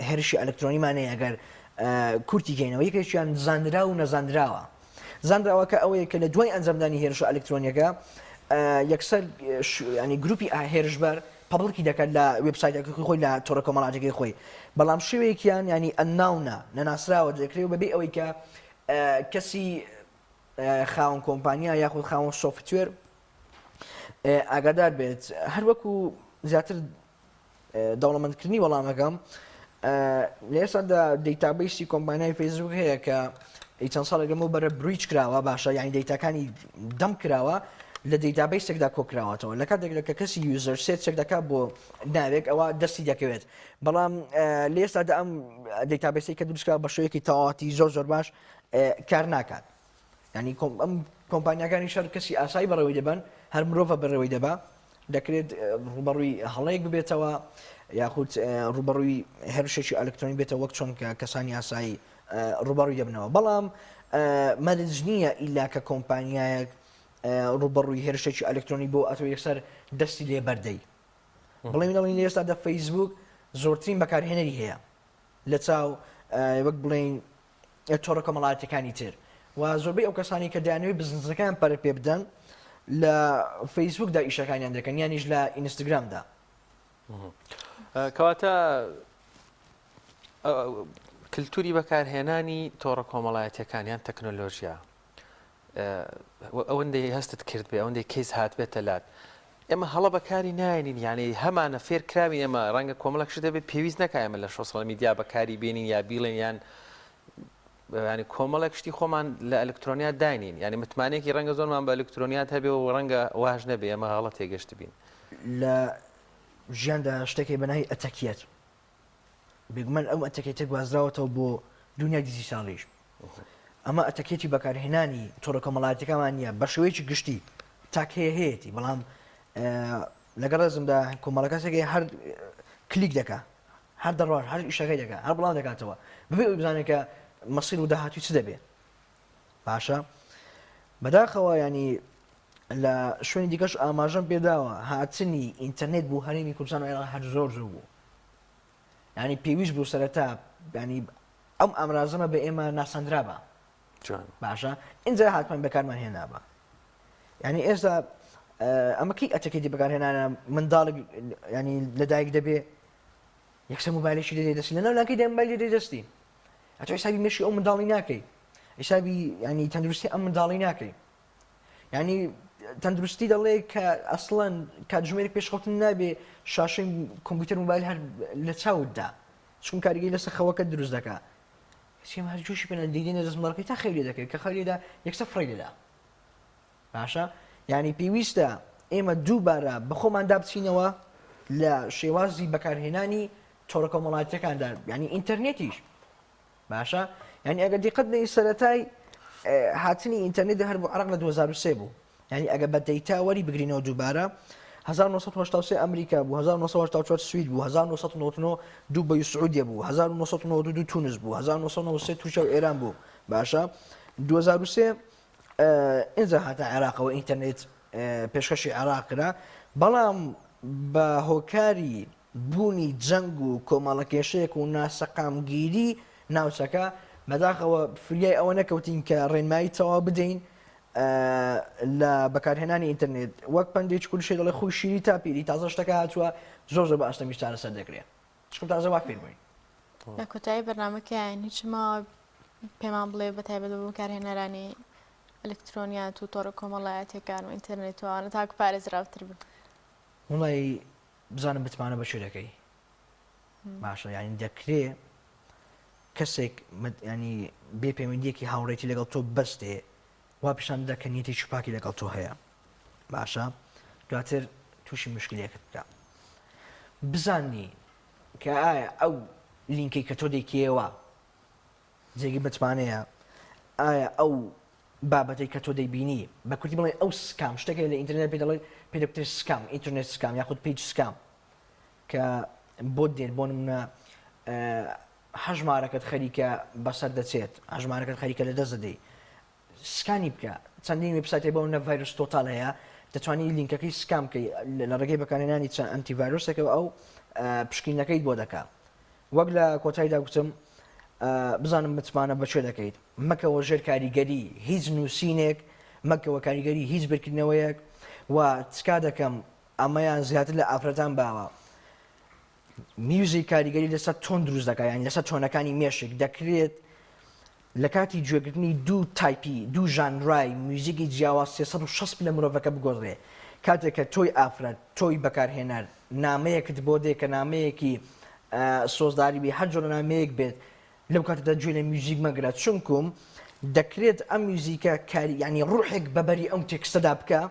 هێرشی ئەلکترۆنیمان هەیە ئەگەر کورتی کەینەوە یەکێکیان زانرا و نەزانراوە زانراوەکە ئەوەیە کە لە دوای ئەنجامدانی هێرشە ئەلکترۆنیەکە یەکسەر ینی گروپی هێرشبەر public ی دەکات لە وێبسایتەکەی خۆی لە تۆڕە کۆمەڵاتەکەی خۆی بەڵام شێوەیەکیان ینی unknown ە نەناسراوە دەکرێت و بەبێ ئەوەی کە کەسی خاوەن کۆمپانیا یاخود خاوەن software ئاگادار بێت هەروەکو زیاتر دەوڵەمەندکردنی وەڵامەکەم لە ئێستادا database ی کۆمپانیای فەیسبوک هەیە کە ئی چەند ساڵێک لەمەوبەرە breach کراوە باشە یعنی دەیتاکانی dump کراوە لە database ێکدا کۆکراوەتەوە لە کاتێک کە کەسی user search ێک دەکات بۆ ناوێک ئەوە دەستی دەکەوێت بەڵام لە ئێستادا ئەم database ی کە دروستکراوە بە شێوەیەکی تەواوەتی زۆر زۆر باش کار ناکات ینی ئەم کۆمپانیاکانی شەر کەسی ئاسایی بەڕێوەی دەبەن هەر مرۆڤە بەڕێوەی دەبا دەکرێت ڕوبەڕووی هەڵەیەک ببێتەوە یاخود ڕوبەڕووی هێرشێکی ئەلکترۆنی بێتەوە وەک چۆن کە کەسانی ئاسایی ڕوبەڕووی دەبنەوە بەڵام مەرج نییە ئیلا کە کۆمپانیایەک ڕوبەڕووی هێرشێکی ئەلکترۆنی بۆ ئەتۆ یەکسەر دەستی لێ بەردەی بڵێ دەڵین لە ئێستادا فەیسبوک زۆرترین بەکارهێنەری هەیە لە چاو وەک بڵێین تۆڕە کۆمەڵایەتیەکانی تر و زۆربەی ئەو کەسانی کە دەیانەوێت بزنسەکەیان پەرە پێ بدەن لە فەیسبوکدا ئیشەکانیان دەکەن یانیش لە ئینستاگرامدا. کەواتە کللتوری بەکارهێنانی تۆڕە کۆمەڵایەتەکان یان تەکنۆلۆژیا ئەوەندەی هەستت کرد بێ ئەوەندەی case هاتبێتە لات ئێمە هەڵە بەکاری نایەنین یانەی هەمانە فێر کراوین ئێمە ڕەنگە کۆمەڵێک شت هەبێت پێویست نەکا ئێمە لە social media بەکاری بێنین یا بیڵێن یان ینی کۆمەڵێک شتی خۆمان لە ئەلکترۆنیات داینین یعنی متمانەیەکی ڕەنگە زۆرمان بە ئەلکترۆنیات هەبێ و ڕەنگە واش نەبێ ئێمە هەڵە تێگەشت بین. لە ژیاندا شتێک هەیە بە ناوی ئەتەکیەت بێگومان ئەو ئەتەکێتە گوازراوەتەوە بۆ دونیای دیجیتاڵیش. ئەمە ئەتەکێتی بەکارهێنانی تۆڕە کۆمەڵایەتیەکانمان نییە بە شێوەیەکی گشتی تاک هەیە هەیەتی بەڵام لەگەڵ ڕێزمدا کۆمەڵە کەسێک هەیە هەر کلیک دەکا هەر دەڕوات هەر ئیشەکەی دەکا هەر بڵاو دەکاتەوە بەبێ ئەوەی بزانێت کە مەسیر و داهاتووی چ دەبێ باشە بەداخەوە ینی لە شوێنی دیکەش ئاماژەم پێداوە هاتنی ئینتەرنێت بۆ هەرێمی کوردستان و عێراق هەر زۆر زوو بوو ینی پێویست بوو سەرەتا ینی ئەم ئامرازەمە بە ئێمە ناساندرابا باشە ئینجا هاتمان بەکارمان هێنابا ینی ئێستا ئەمە کی ئەتەکێتی بەکارهێنانە منداڵێک ینی لەدایک دەبێ یەکسەر موبایلێکی دەدەی دەستی لەناو لانکەی دە موبایل دەدەی دەستی ئەتۆ حسابی مێشکی ئەو منداڵی ناکەی حسابی ینی تەندروستی ئەم منداڵی ناکەی ینی تەندروستی دەڵێ کە ئەسڵەن کاتژمێرێک پێشخەوتن نابێ شاشەی کۆمپیوتەر موبایل هەر لە چاوتدا. چون کاریگەری لەسەر خەوەکەت دروست دەکا کەچی ئێمە هەر گوێشی پێ نادەین دەیدەینە دەست منداڵەکەی تا خەوی لێ دەکەوێت کە خەوی لێدا یەکسەر فڕێی دەدا باشە یعنی پێویستە ئێمە دووبارە بەخۆماندا بچینەوە لە شێوازی بەکارهێنانی تۆڕە کۆمەڵاتیەکاندا یعنی ئینتەرنێتیش باشە یعنی ئەگەر دیقەت بەی سەرەتای هاتنی ئینتەرنێت هەر بۆ عراق لە 2003 بوو یعنی ئەگە بە دەیتا وەری بگرینەوە دووبارە 1983 ئەمریکا بوو 1984 سوید بوو 1999 دوبەی و سعودیە بوو 1992 تونس بوو 1993 تورکیا و ئێران بوو باشە 2003 ئینجا هاتە عێراقەوە ئینتەرنێت پێشکەشی عێراق کرا بەڵام بە هۆکاری بوونی جەنگ و کۆمەڵە کێشەیەک و ناسەقامگیری ناوچەکە، بەداخەوە فریای ئەوە نەکەوتین کە ڕێنمایی تەواو بدەین لە بەکارهێنانی ئینتەرنێت. وەک پەندێکی کوردیش هەیە دەڵێ خوی شیری تا پیری، تازە شتەکە هاتووە زۆر زۆر بە ئاستەمیش چارەسەر دەکرێ. چونکە تازە وا فێر بووین. لە کۆتایی بەرنامەکەیان هیچ ماوە پێمان بڵێ بە تایبەت بۆ بەکارهێنەرانی ئەلکترۆنیات و تۆڕە کۆمەڵایەتیەکان و ئینتەرنێت و ئەوانە تاکو پارێزراوتر بن؟ وەڵای بزانم متمانە بە کێ دەکەی باشە یعنی دەکرێ کەسێک ینی بێ پەیوەندیەکی هاوڕێتی لەگەڵ تۆ بەستێ وا پیشان بدا کە نیەتێکی پاکی لەگەڵ تۆ هەیە باشە دواتر تووشی مشکلێکت بکە بزانی کە ئایا ئەو لینکەی کە تۆ دەیکەیەوە جێگەی متمانەیە؟ ئایا ئەو بابەتەی کە تۆ دەیبینی، بە کورتی بڵێین ئەو scam، شتێک هەیە لە ئینتەرنێت پێی دەڵێن، پێی دەگوترێت scam، internet scam یاخود page scam کە بۆت دێت بۆ نمونە هەژمارەکەت خەریکە بەسەر دەچێت، هەژمارەکەت خەریکە لەدەست دەدەی، scan ی بکە، چەندین وێبسایت هەیە بۆ نمونە VirusTotal هەیە دەتوانی لینکەکەی scan بکەی لە ڕێگەی بەکارهێنانی چەند antivirus ێکەوە ئەو پشکینەکەیت بۆ دەکا. وەک لە کۆتایدا گوتم بزانم متمانە بە کوێ دەکەیت، مەکەوە ژێر کاریگەری هیچ نووسینێک، مەکەوە کاریگەری هیچ بیرکردنەوەیەک و تکا دەکەم ئەمەیان زیاتر لە ئافرەتان باوە میوزیک کاریگەری لەسەر tone دروست دەکات یانی لەسەر tone ەکانی مێشک دەکرێت لە کاتی گوێگرتنی دوو type ی، دوو ژانرای میوزیکی جیاواز 360 پلە مرۆڤەکە بگۆڕدرێ. کاتێک کە تۆی ئافرەت، تۆی بەکارهێنەر، نامەیەکت بۆ دێ کە نامەیەکی سۆزداری بێ، هەر جۆرە نامەیەک بێت، لەو کاتەدا گوێ لە میوزیک مەگرە، چونکوم دەکرێت ئەم میوزیکە کاری یانی ڕوحێک بە بەری ئەم تێکستەدا بکا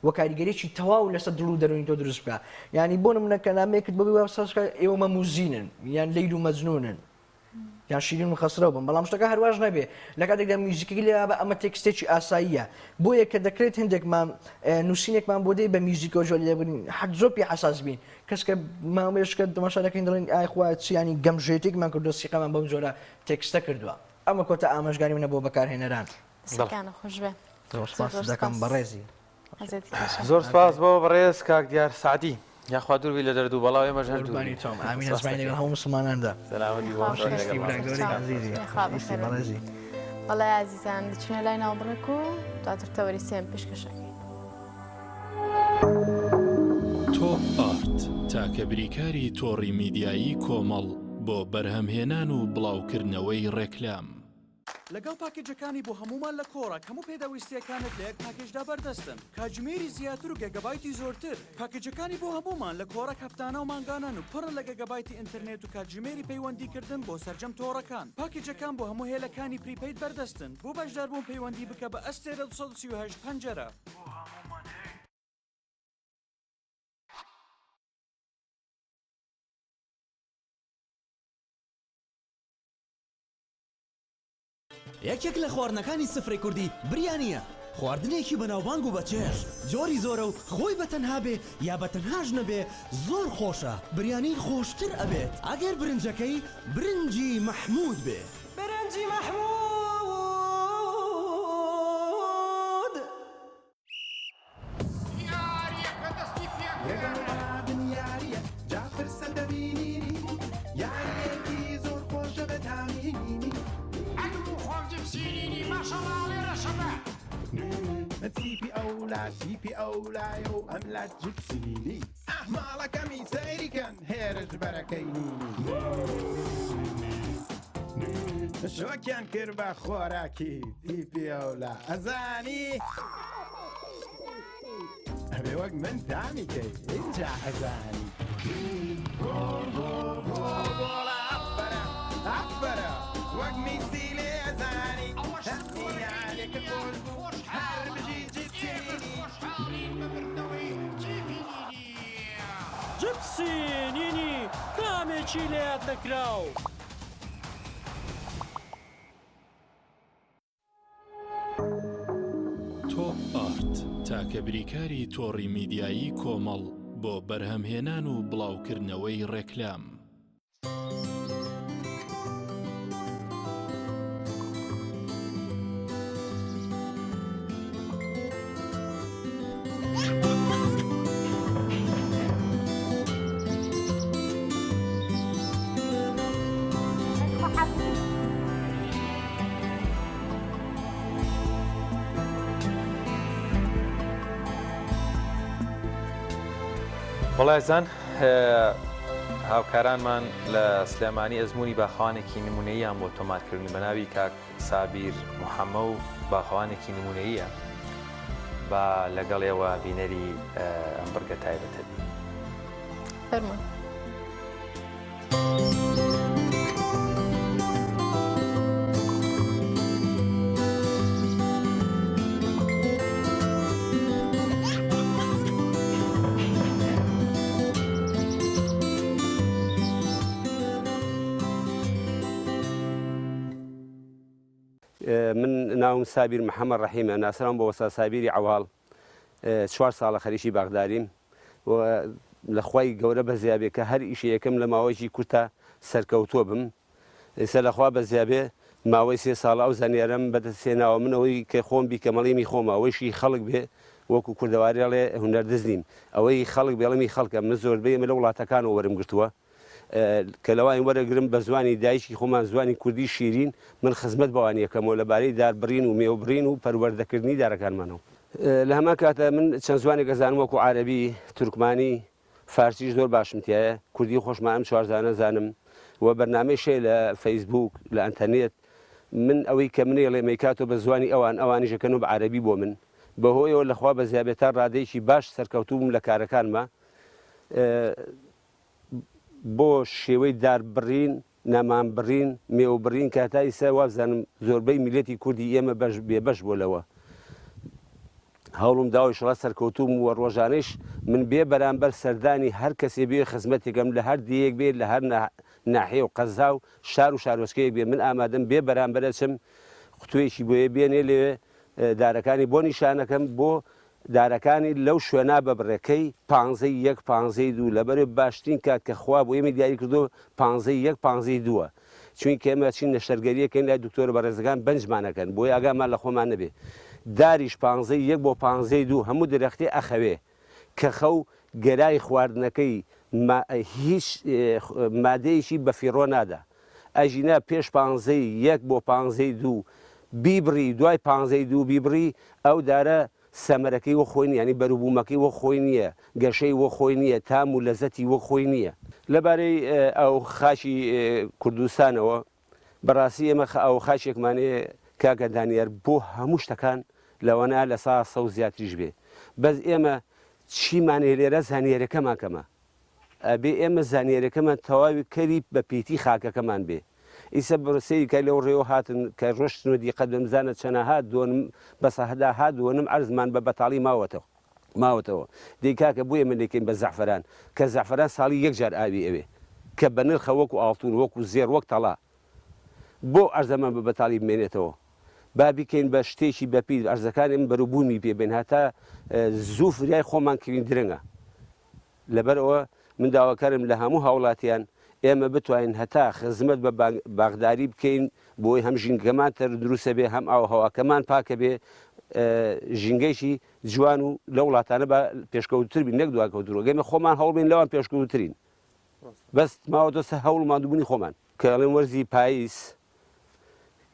و کاریگەریی تەواو لەسەر دڵ و دەروونی تۆ دروست بکا. یانی بۆ نمونە کە نامەیەکت بۆ بێ وا ساز بکا ئێوە مەموزینن یان لەیل و مەجنوونن. یان شیرین و خەسرەو بن بەڵام شتەکە هەرواش نەبێ لە کاتێکدا میوزیکەکەی لێ بە ئەمە تێکستێکی ئاساییە بۆیە کە دەکرێت هەندێکمان نووسینێکمان بۆ دێ بە میوزیکەوە جۆ لێ بگرین حەد زۆر پێ حەساس بین کەس کە مامێشکە تەماشا دەکەین دەڵێن ئای خوا چی ینی گەمژێتێکمان کردووە سیقەمان بەم جۆرە تێکستە کردووە ئەمە کۆتا ئامۆژگاری منە بۆ بەکارهێنەران. دەستەکانت خۆش بێ. زۆر سپاست دەکەم بەڕێزی. زۆر سپاس بۆ بەڕێز کاک دیار سەعدی یاخوا دوور بی لە دەرد و بەڵا و ئێمەش هەر دوور بین. قوربانی تۆم ئامین ئەجمعین لەگەڵ هەموو موسڵماناندا. سەلامەت بی بۆ خۆشەویستی برا گەورەی ئازیزی خۆشەویستی بەڕێزی. بەڵێ ئازیزان دەچینە لای ناوبڕێک و دواتر تەوەری سێیەم پێشکەش ئەکەین. تۆپ ئارت تاکە بریکاری تۆڕی میدیایی کۆمەڵ بۆ بەرهەمهێنان و بڵاوکردنەوەی ڕێکلام. لەگەڵ پاکێجەکانی بۆ هەموومان لە کۆڕەک هەموو پێداویستییەکانت لە یەک پاکێجدا بەردەستن، کاتژمێری زیاتر و گێگابایتی زۆرتر. پاکێجەکانی بۆ هەموومان لە کۆڕەک هەفتانە و مانگانەن و پڕن لە گێگابایتی ئینتەرنێت و کاتژمێری پەیوەندیکردن بۆ سەرجەم تۆڕەکان. پاکێجەکان بۆ هەموو هێلەکانی prepaid بەردەستن. بۆ بەشداربوون پەیوەندی بکە بە ئەستێرە 238 پەنجەرە. بۆ هەموومان هەیە. یەکێک لە خواردنەکانی سفرەی کوردی بریانییە، خواردنێکی بەناوبانگ و بەچێژ، جۆری زۆرە و خۆی بە تەنها بێ یا بە تەنهاش نەبێ زۆر خۆشە، بریانی خۆشتر ئەبێت ئەگەر برنجەکەی برنجی مەحموود بێ. برنجی مەحموود. یاریەکە دەستی پێکرد. جا پرسە دەبینینی یاریەکی زۆر خۆشە بە تامینینی. ئەنم و خۆم جپسینینی ماشەڵا ئەڵێ ڕەشەبە. تیپی ئەولا تیپی ئەولایە و ئەملا جپسینی. ئاه ماڵەکەمی سەیری کەن هێرش بەرەکەی نینی. شۆکیان کرد بە خۆراکی تیپی ئەولا ئەزانی ئەبێ وەک من تامی کەی ئینجا ئەزانی. گۆڵ گۆڵ گۆڵ گۆڵە. کە خۆش بوو هەر بژی جپسی نینی. خۆشحاڵین بە بردنەوەی تیپی نینی. جپسی نینی تامێکی لەیاد نەکراو. تۆپ ئارت، تاکە بریکاری تۆڕی میدیایی کۆمەڵ بۆ بەرهەمهێنان و بڵاوکردنەوەی ڕێکلام. وەڵایزان هاوکارانمان لە سلێمانی ئەزمموی باخەوانێکی نمونەییان بۆ تۆمارکردنی بە ناوی کاک سابیر محەممە و باخەوانێکی نمونەیە با لەگەڵ ئێوە بینەری ئەم بڕگە تایبەتە بین. فەرموون. من ناوم سابیر محەممەد ڕەحیمە ناسراوم بە وەستا سابیری عەواڵ چوار ساڵە خەریکی باخداریم و لە خوای گەورە بەزیابێ کە هەر ئیشێ یەکەم لە ماوەیەکی کورتا سەرکەوتووە بم ئێستا لە خوا بەزیابێ ماوەی سێ ساڵە ئەو زانیارەم بەدەست هێناوە من ئەوەی کە خۆم بیکەمەڵیمی خۆمە ئەوەیشی خەڵک بێ وەکو کوردەواری ئەڵێ هونەردز نیم ئەوەی خەڵک بێڵمی خەڵکە من زۆربەی ئەمە لە وڵاتەکانەوە وەرم گرتووە کە لەوان وەرەگرم بە زوانی دایکی خۆمان زوانی کوردی شیرین من خزمەت بەوان یەکەمەوە لەبارەی دار بڕین و مێو بڕین و پەروەردەکردنی دارەکانمانەوە. لە هەمان کاتە من چەند زوانێک ئەزانم وەکو عارەبی، تورکمانی، فارسیش زۆر باشم تیایە، کوردی خۆشمان ئەم چوارزانە زانم و بەرنامەیش هەیە لە فەیسبووک، لە ئەنتەرنێت من ئەوەی کە منێ ڵێم ئەیکاتەوە بە زوانی ئەوان ئەوانیش ئەکەنەوە بە عارەبی بۆ من بەهۆیەوە لە خوا بەزیابێ تا ڕادەیەکی باش سەرکەوتوو بووم لە کارەکانما. بۆ شێوەی دار بڕین، نەمام بڕین، مێو بڕین کە هەتا ئیستا وابزانم زۆربەی میللەتی کوردی ئێمە بەش بێ بەش بووە لەوە. هەوڵم داوە ئیشەڵا سەرکەوتووم و ڕۆژانەیش من بێ بەرامبەر سەردانی هەر کەسێ بێ خزمەتێکم لە هەر دێیەک بێ لە هەر ناحیە و قەزا و شار و شارۆچکەیەک بێ من ئامادەم بێ بەرامبەر ئەچم قوتوویەکی بۆیە بێنێ لەوێ دارەکانی بۆ نیشانەکەم بۆ دارەکانی لەو شوێنا ببڕێ کەی پانزەی یەک پانزەی دوو لەبەرێ باشترین کات کە خوا بۆ ئێمەی دیاری کردووە پانزەی یەک پانزەی دووە چوینکە ئێمە ئەچین نەشتەرگەریەکەین لای دکتۆرە بەڕێزەکان بەنجمان ئەکەن بۆیە ئاگامان لە خۆمان نەبێ داریش پانزەی یەک بۆ پانزەی دوو هەموو درەختێ ئەخەوێ کە خەو گەرای خواردنەکەی هیچ مادەیەکی بەفیڕۆ نادا ئەژینا پێش پانزەی یەک بۆ پانزەی دوو بیبڕی دوای پانزەی دوو بیبڕی ئەو دارە سەمەرەکەی وەک خۆی نیە یانی بەروبوومەکەی وەک خۆی نیە گەشەی وەک خۆی نیە تام و لەزەتی وەک خۆی نیە. لەبارەی ئاو خاکی کوردستانەوە بەڕاستی ئێمە ئاو خاکێکمان هەیە کاکە دانیار بۆ هەموو شتەکان لەوانەیە لە سا سەو زیاتریش بێ بەس ئێمە چیمان هەیە لێرە زانیاریەکەمان کەمە ئەبێ ئێمە زانیاریەکەمان تەواوی کەری بە پیتی خاکەکەمان بێ ئیسە بڕۆ سەیری کە لەو ڕێوە هاتن کە ڕۆشتن و دیقەت بەم زانە چەنەها دۆنم بە سەهداها دۆنم عەرزمان بە بەتاڵی ماوەتەوە ماوەتەوە دەی کاکە بۆ ئێمە نەیکەین بە زەعفەران کە زەعفەران ساڵی یەک جار ئاوی ئەوێ کە بە نرخە وەکو ئاڵتون وەکو زێڕ وەک تەڵا بۆ عەرزەمان بە بەتاڵی بمێنێتەوە با بیکەین بە شتێکی بەپیت عەرزەکانی من بەروبوومی پێ بێن هەتا زوو فریای خۆمان کەوین درەنگە لەبەرئەوە من داواکارم لە هەموو هاوڵاتیان ئێمە بتوانین هەتا خزمەت بە باخداری بکەین بۆی هەم ژینگەمان تەندروستە بێ هەم ئاوهەواکەمان پاکە بێ ژینگەیەکی جوان و لە وڵاتانە بە پێشکەوتتر بین نەک دواکەوتوو گەمە خۆمان هەوڵبین لەوان پێشکەوتترین بەس ماوەتە سەر هەوڵ ماندووبوونی خۆمان کە ئەڵێن وەرزی پاییز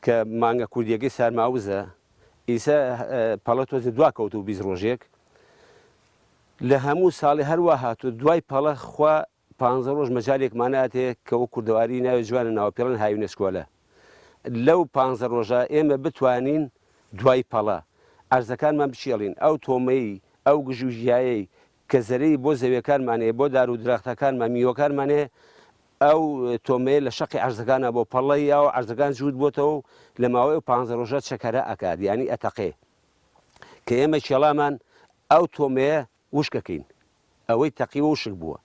کە مانگە کوردیەکەی سارماوزە ئیسە پەڵە تۆزێ دوا کەوتوو 20 ڕۆژێک لە هەموو ساڵێ هەر وا هاتووە دوای پەڵە خوا پانزە ڕۆژ مەجالێکمان ناتێ کە وەک کوردەواری ناوێ جوانە ناوە پێڵێن هاوینەچکۆلە لەو پانزە ڕۆژە ئێمە بتوانین دوای پەڵە ئەرزەکانمان بچێڵین ئەو تۆمەی ئەو گژوگیایەی کە زەرەی بۆ زەویەکانمان هەیە بۆ دار و درەختەکانمان میوەکانمان هەیە. ئەو تۆمەیە لە شەقی عەرزەکانا بۆ پەڵەی یاوە عەرزەکان جووت بۆتەوە و لە ماوەی ئەو پانزە ڕۆژە چەکەرە ئەکات یانی ئەتەقێ کە ئێمە کێڵامان ئەو تۆمەیە وشکەکەین ئەوەی تەقیوە وشک بووە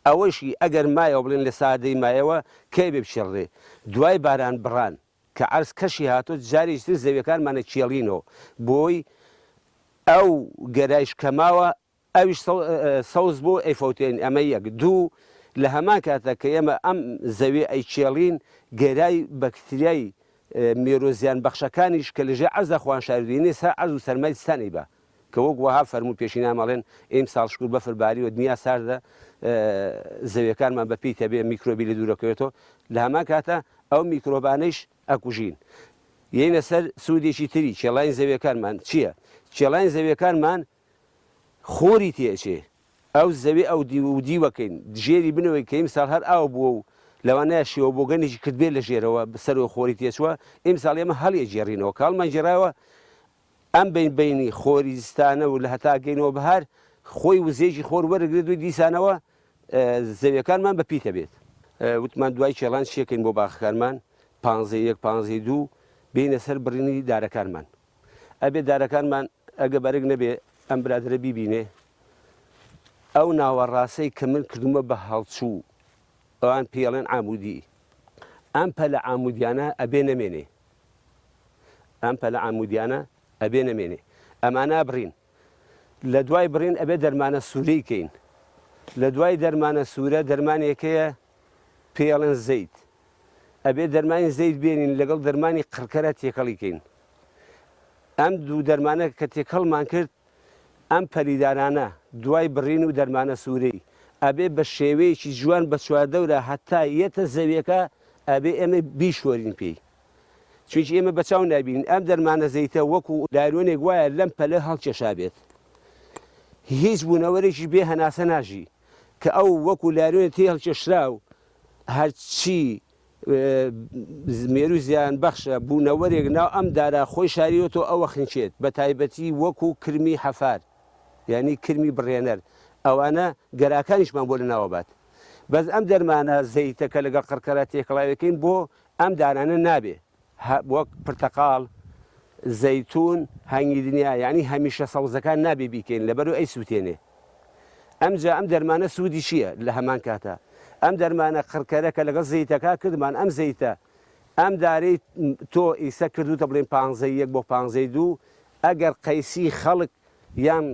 ئەوەیشی ئەگەر مایەوە بڵێن لە سادەی مایەوە کەی بێ بچێڕێ دوای باران بڕان کە عەرز کەشی هاتۆ جارێکی تر زەویەکانمانە کێڵینەوە بۆی ئەو گەرایش کەماوە ئەویش سەوز بۆ ئەیفەوتێنین ئەمە یەک دوو لە هەمان کاتە کە ئێمە ئەم زەوی ئەیکێڵین گەرای بەکتریای مێرۆ زیان بەخشەکانیش کە لەژێر عەرزا خۆیان شاردوینێ سەر عەرز و سەرمای زستان ئەیبا کە وەک وەها فەرموو پێشینان ئەڵێن ئیمساڵ شکور بەفر باریوە دنیا ساردە زەویەکانمان بە پیتە بێ میکرۆبی لە دوورەکەوێتەوە لە هەمان کاتە ئەو میکرۆبانەیش ئەکوژین یەینە سەر سوودێکی تری کێڵانی زەویەکانمان چییە؟ کێڵانی زەویەکانمان خۆری تێ ئەچێ ئەو زەوی ئەو دیو و دیوەکەین ژێری بنەوەی کە ئیمساڵ هەر ئاو بووە و لەوانەیە شێوە بۆگەنێکی کردبێ لە ژێرەوە سەرەوە خۆری تێچووە ئیمساڵ ئێمە هەڵی ئەگێڕینەوە کە هەڵمان گێڕایەوە ئەم بەین بەینی خۆری زستانە و لە هەتا گەینەوە بەهار خۆی وزەیەکی خۆر وەرەگرێت و دیسانەوە زەویەکانمان بە پیتە بێت وتمان دوای کێڵان چیەکەین بۆ باخەکانمان پانزەی یەک پانزەی دوو بێینە سەر بڕینی دارەکانمان ئەبێ دارەکانمان ئەگە بەرگ نەبێ ئەم برادەرە بیبینێ ئەو ناوەڕاستەی کە من کردومە بە هەڵچوو ئەوان پێڵێن عامودی ئەم پەلە عامودیانە ئەبێ نەمێنێ ئەم پەلە عامودیانە ئەبێ نەمێنێ ئەمانە بڕین لە دوای بڕین ئەبێ دەرمانە سوورەی کەین لە دوای دەرمانە سوورە دەرمانێکەیە پێڵێن زەیت ئەبێ دەرمانی زەیت بێنین لەگەڵ دەرمانی قڕکەرە تێکەڵی کەین ئەم دوو دەرمانە کە تێکەڵمان کرد ئەم پەلیدارانە دوای بڕین و دەرمانە سوورەی ئەبێ بە شێوەیەکی جوان بە چواردەورە هەتا یەتە زەویەکە ئەبێ ئێمە بیشۆرین پێی چونکی ئێمە بە چاو نابینین ئەم دەرمانە زەیتە وەکو دایرۆنێک وایە لەم پەلە هەڵکێشابێت هیچ بوونەوەرێکی بێ هەناسە ناژی کە ئەو وەکو لارۆنێ تێ هەڵکێشراو هەرچی مێروو زیان بەخشە بوونەوەرێک ناو ئەم دارە خۆی شاریوەتەوە ئەوە خنکێت بە تایبەتی وەکو کرمی حەفار یانی کرمی بڕێنەر ئەوانە گەراکانیشمان بۆ لەناوە بات بەس ئەم دەرمانە زەیتە کە لەگەڵ قڕکەرە تێکەڵاوەکەین بۆ ئەم دارانە نابێ وەک پرتەقاڵ زەیتون هەنگی دنیا یانی هەمیشە سەوزەکان نابێ بیکەین لەبەرو ئەی سوتێنێ ئەمجا ئەم دەرمانە سوودی چییە لە هەمان کاتا ئەم دەرمانە قڕکەرە کە لەگەڵ زەیتەکە کردمان ئەم زەیتە ئەم دارەی تۆ ئیسە کردوتە بڵێن پانزەی یەک بۆ پانزەی دوو ئەگەر قەیسی خەڵک یان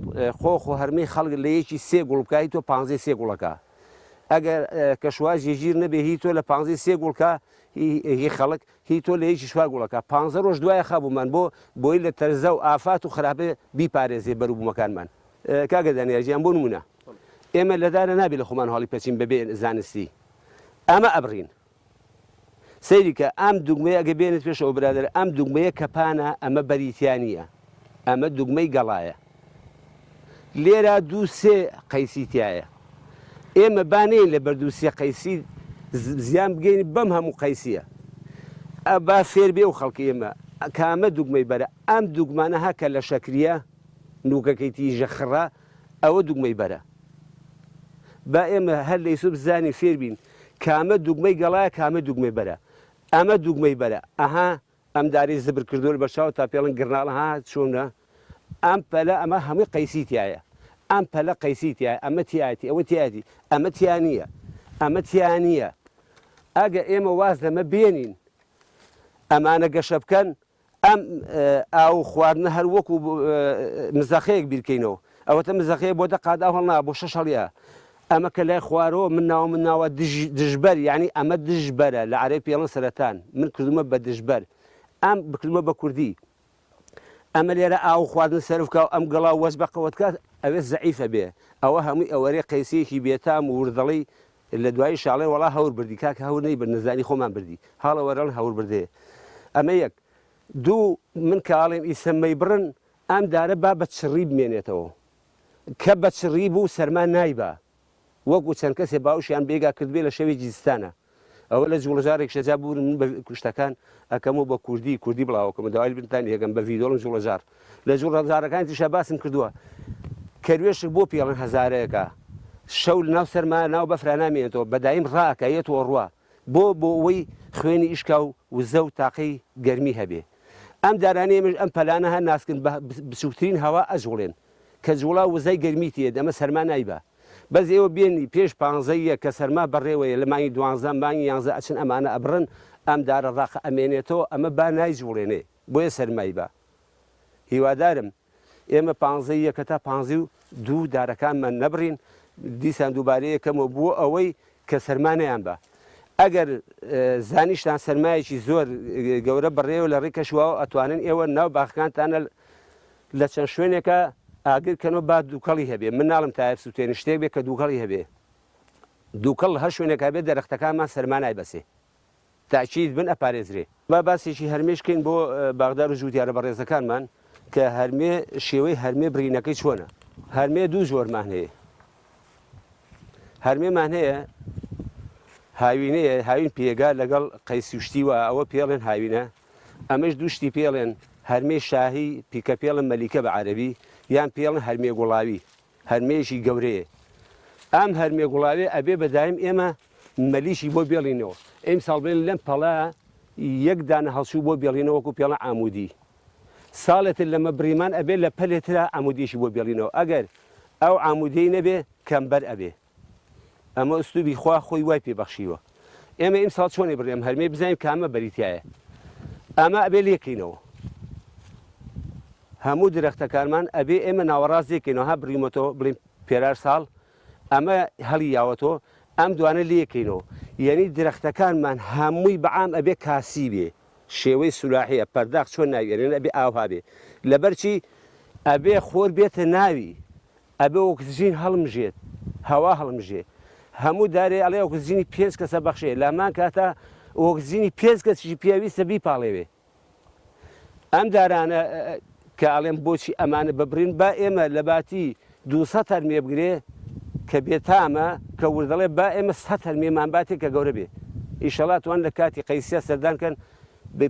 قۆخ و هەرمەی خەڵک لە یەکی سێ گوڵ بکا هی تۆ پانزەی سێ گوڵەکە ئەگەر کەشوا جێگیر نەبێ هی تۆ لە پانزەی سێ گوڵکە هی خەڵک هی تۆ لە یەکی چوار گوڵەکە پانزە ڕۆژ دوایە خابوومان بۆ بۆی لە تەرزە و ئافات و خراپە بیپارێزێ بەروبوومەکانمان کاکە دانیار گیان بۆ نمونە ئێمە لە دارە نابێ لە خۆمان هەڵی پەچین بەبێ زانستی ئەمە ئەبڕین سەیری کە ئەم دوگمەیە ئەگە بێنێت پێشەوە برادەر ئەم دوگمەیە کە پانە ئەمە بەریتیا نییە ئەمە دوگمەی گەڵایە لێرە دوو سێ قەیسی تایە ئێمە با نین لە بەر دوو سێ قەیسی زیان بگەین بەم هەموو قەیسیە ئەبا فێر بێ و خەڵکی ئێمە کامە دوگمەی بەرە ئەم دوگمانە هەکە لە شەکریە نوکەکەی تیژە خڕە ئەوە دوگمەی بەرە با ئێمە هەر لە ئیسۆ بزانین فێر بین کامە دوگمەی گەڵایە کامە دوگمەی بەرە ئەمە دوگمەی بەرە ئەها ئەم دارەی زبر کردووە لە بەرچاو تا پێڵن گرناڵە ها چۆنە ئەم پەلە ئەمە هەمووی قەیسی تایە ئەم پەلە قەیسی تایە ئەمە تیایەتی ئەوە تیایەتی ئەمە تیا نییە ئەمە تیا نییە ئەگە ئێمە واز لەمە بێنین ئەمانە گەشە بکەن ئەم ئاو خواردنە هەر وەکو مزەخەیەک بیرکەینەوە ئەوەتە مزەخەیە بۆ دە قات ئاو هەڵنا بۆ شەش هەڵیا ئەمە کە لای خوارەوە من ناوە من ناوە دژبەر یعنی ئەمە دژبەرە لە عەرەبی پێڵن سەرەتان من کردومە بە دژبەر ئەم بکردمە بە کوردی ئەمە لێرە ئاو خواردن سەرف کا و ئەم گەڵا وەز بە قەوەت کات ئەوێ زەعیفە بێ ئەوە هەمووی ئەوەرێ قەیسەیەکی بێتام و وردەڵی لە دوایی شاڵێ وەڵا هەور بردی کاکە هەور نەیبرد نەزانی خۆمان بردی هاڵە وەرەڵ هەور بردێ ئەمە یەک دوو من کاڵێم ئیسە مەیبڕن ئەم دارە با بە چڕی بمێنێتەوە کە بە چڕی بوو سەرما نایبا وەکو چەند کەسێ باوشیان بێگا کردبێ لە شەوێکی زستانە ئەوە لە جوڵەجارێکشە جا بورن من بە شتەکان ئەکەم و بە کوردی کوردی بڵاوەکەم داوای بنتان یەکەم بە ڤیدۆڵم جوڵەجار لە جوڵەجارەکانی تریشا باسم کردووە کەروێشک بۆ پێڵن هەزارەیەکە. شەو لەناو سەرما ناو بەفرا نامێنێتەوە بە دایم ڕائەکا یەتەوە ڕوا بۆ بۆ ئەوەی خوێنی ئیشکا و وزە و تاقەی گەرمی هەبێ ئەم دارانەی ئێمەش ئەم پەلانە هە ناسکن بە بچوکترین هەوا ئەجوڵێن کە جوڵا وزەی گەرمی تێت ئەمە سەرما نایبا بەس ئێوە بێنی پێش پانزەی یەک کە سەرما بەڕێوەیە لە مانگی دوانزە مانگی یانزە ئەچن ئەمانە ئەبڕن ئەم دارە ڕەقە ئەمێنێتەوە ئەمە با نایجوڵێنێ بۆیە سەرمای با هیوادارم ئێمە پانزەی یەک هەتا پانزی و دوو دارەکانمان نەبڕین دیسان دووبارەیە کەمەوە بۆ ئەوەی کە سەرما نەیان بە ئەگەر زانیشتان سەرمایەکی زۆر گەورە بەڕێوە لە ڕێی کەشواوە ئەتوانن ئێوە ناو باخەکانتانە لە چەند شوێنێکە ئاگر کەنەوە با دووکەڵی هەبێ من ناڵم تایە بسووتێنن شتێک بێ کە دووکەڵی هەبێ دووکەڵ هەر شوێنێک هەبێ دەرختەکانمان سەرما نایبەسێ تاکید بن ئەپارێزرێ. با باسێکی هەرمێش بکەین بۆ باخدار و جووتیارە بەڕێزەکانمان کە هەرمێ شێوەی هەرمێ بڕینەکەی چۆنە؟ هەرمێ دوو جۆرمان هەیە هەرمێمان هەیە هاوینەیە هاوین پێگا لەگەڵ قەیسی و شتی وا ئەوە پێڵێن هاوینە ئەمەش دوو شتی پێڵێن هەرمێ شاهی پیکە پێڵن مەلیکە بە عەرەبی یان پێڵن هەرمێ گوڵاوی هەرمێیەکی گەورەیە ئەم هەرمێ گوڵاوێ ئەبێ بە دایم ئێمە مەلیکی بۆ بێڵینەوە ئیمساڵ بڵێن لەم پەڵە یەک دانە هەڵچوو بۆ بێڵینەوە وەکو پێڵە عامودی ساڵێتر لەمە بڕیمان ئەبێ لە پەلێترا عامودیەکی بۆ بێڵینەوە ئەگەر ئەو عامودیەی نەبێ کەمبەر ئەبێ ئەمە ئوسلوبی خوا خۆی وای پێ بەخشیوە ئێمە ئیمساڵ چۆنی بڕێم هەرمێ بزانین کامە بەری تایە ئەمە ئەبێ لێکەینەوە هەموو درەختەکانمان ئەبێ ئێمە ناوەڕاست لێکەینەوە ها بڕیمەتەوە بڵین پێرار ساڵ ئەمە هەڵی یاوەتەوە ئەم دوانە لێکەینەوە یعنی درەختەکانمان هەمووی بەعام ئەبێ کاسی بێ شێوەی سولاحیە پەرداخ چۆن ناوی ئەنێن ئەبێ ئاوها بێ لەبەرچی ئەبێ خۆر بێتە ناوی ئەبێ ئۆکسجین هەڵمژێت هەوا هەڵمژێ هەموو دارێ ئەڵێ ئۆکسجینی پێنج کەسە بەخشێ لامان کاتە ئۆکسجینی پێنج کەسیشی پێویستە بیپاڵێوێ ئەم دارانە کە ئەڵێم بۆچی ئەمانە ببڕین با ئێمە لە باتی 200 هەرمێ بگرێ کە بێتامە کە وردەڵێ با ئێمە 100 هەرمێمان باتێ کە گەورە بێ ئیشەڵا توان لە کاتی قەیسیا سەردان کەن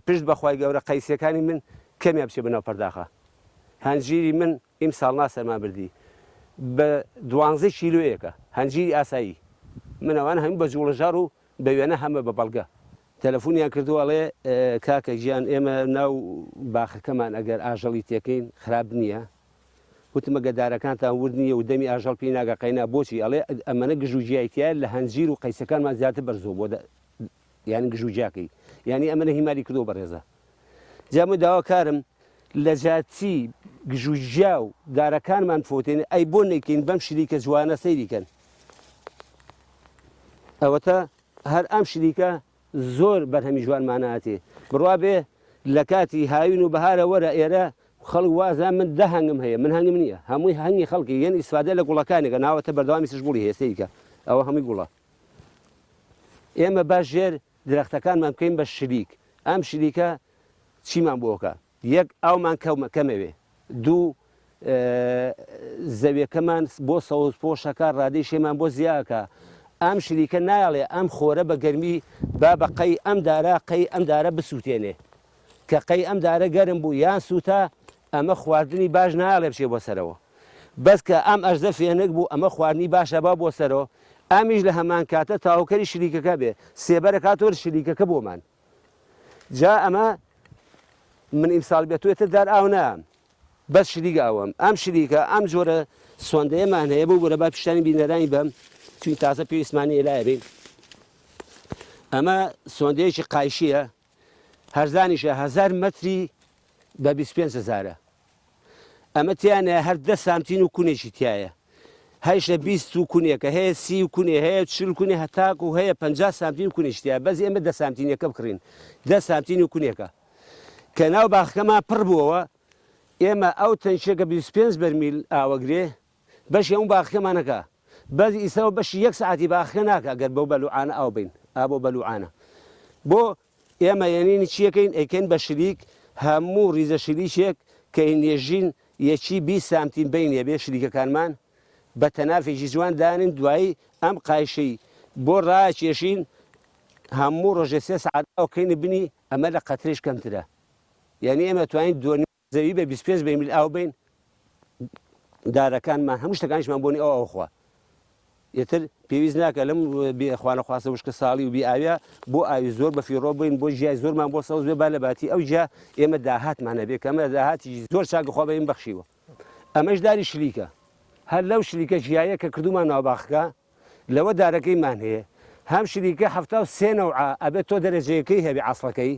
پشت بەخوای گەورە قەیسیەکانی من کەمیان بچێ بەناو پەرداخە هەنجیری من ئیمساڵ نا سەرما بردی بە دوانزەی کیلۆیەکە هەنجیری ئاسایی من ئەوانە هەموو بە جوڵەژاڕ و بە وێنە هەمە بە بەڵگە. تەلەفونیان کردووە ئەڵێ کاکە گیان ئێمە ناو باخەکەمان ئەگەر ئاژەڵی تێکەین خراپ نییە؟ وتم ئەگەر دارەکانتان ورد نییە و دەمی ئاژەڵ پێی ناگا قەینا بۆچی؟ ئەڵێ ئەمەنە گژ و گیای تیایە لە هەنجیر و قەیسەکانمان زیاتر بەرزەوە بۆ یانی گژ و گیاکەی یانی ئەمەنە هیمالی کردووە بەڕێزە جا من داواکارم لە جاتی گژوگیا و دارەکانمان بفەوتێنین ئەی بۆ نەیکەین بەم شریکە جوانە سەیری کەن ئەوەتە هەر ئەم شریکە زۆر بەرهەمی جوانماناتێ بڕوا بێ لە کاتی هاوین و بەهارە وەرە ئێرە خەڵک وازان من دە هەنگم هەیە من هەنگم نییە هەمووی هەنگی خەڵکی یەن ئیسفادە لە گوڵەکانێکە ناوەتە بەردەوامی سش گوڵی هەیە سەیرکە ئەوە هەمووی گوڵە ئێمە با ژێر درەختەکانمان بکەین بە شریک ئەم شریکە چیمان بۆ ئەکا یەک ئاومان کەمەوێ دوو زەویەکەمان بۆ سەوز پۆشەکە ڕادەی شێمان بۆ زیاکە ئەم شریکە نایڵێ ئەم خۆرە بە گەرمی با بە قەی ئەم دارە قەی ئەم دارە بسووتێنێ کە قەی ئەم دارە گەرم بوو یان سووتا ئەمە خواردنی باش نایڵێ بچێ بۆ سەرەوە بەس کە ئەم ئەرزە فێنک بوو ئەمە خواردنی باشە با بۆ سەرەوە ئەمیش لە هەمان کاتە تاوکەری شریکەکە بێ سێبەرە کاتۆر شریکەکە بۆمان جا ئەمە من ئیمساڵ بێت تر دار ئاو نام بەس شریک ئاوم ئەم شریکە ئەم جۆرە سۆندەیەمان هەیە بۆ بۆرە با پیشانی بینەرانی بەم چون تازە پێویستمانی ئێلایە بین ئەمە سۆندەیەکی قایشیە هەرزانیشە هەزار مەتری بە 25 هزارە ئەمە تیانە هەر دە سانتین و کونێکی تایە هەیشە 20 و کونێکە هەیە سی و کونێ هەیە چل کونێ هەتاک و هەیە 50 سانتین و کونێکی تایە بەس ئێمە دە سانتینەکە بکڕین دە سانتین و کونێکە کە ناو باخەکەمان پڕ بووەوە ئێمە ئەو تەنکیەکە 25 بەرمیل ئاوەگرێ بەشی هەموو باخەکەمان ئەکا بەس ئیسەوە بەشی یەک سەعاتی باخەکە ناکا گەر بەو بەلوعانە ئاو بەین ئا بۆ بەلوعانە بۆ ئێمە یەنینی چیەکەین ئەیکەین بە شلیک هەموو ڕیزە شلیکێک کە ئینێژین یەکی 20 سانتیم بینێ بێ شلیکەکانمان بە تەنافێکی جوان دانین دوایی ئەم قایشەی بۆ ڕاکێشین هەموو ڕۆژێ سێ سەعات ئاو کەینە بنی ئەمە لە قەترەیش کەمترە یعنی ئێمە توانین دۆنی زەوی بە 25 بەرمیل ئاو بەین دارەکانمان هەموو شتەکانیشمان بۆنی ئەو ئاوخوا. ئیتر پێویست ناکە لەم بێ خوانەخواستە وشکە ساڵی و بێ ئاویە بۆ ئاوی زۆر بە فیڕۆ بین بۆ ژیای زۆرمان بۆ سەوز بێ با لە باتی ئەو جیا ئێمە داهاتمان هەبێ کە ئەمە داهاتی زۆر چاکە خوا بە ئێمە بەخشیوە ئەمەش داری شلیکە هەر لەو شلیکە ژیایە کە کردومان ناو باخەکە لەوە دارەکەیمان هەیە هەم شلیکە 73 نەوعە ئەبێت تۆ دەرەجەیەکەی هەبێ عەسڵەکەی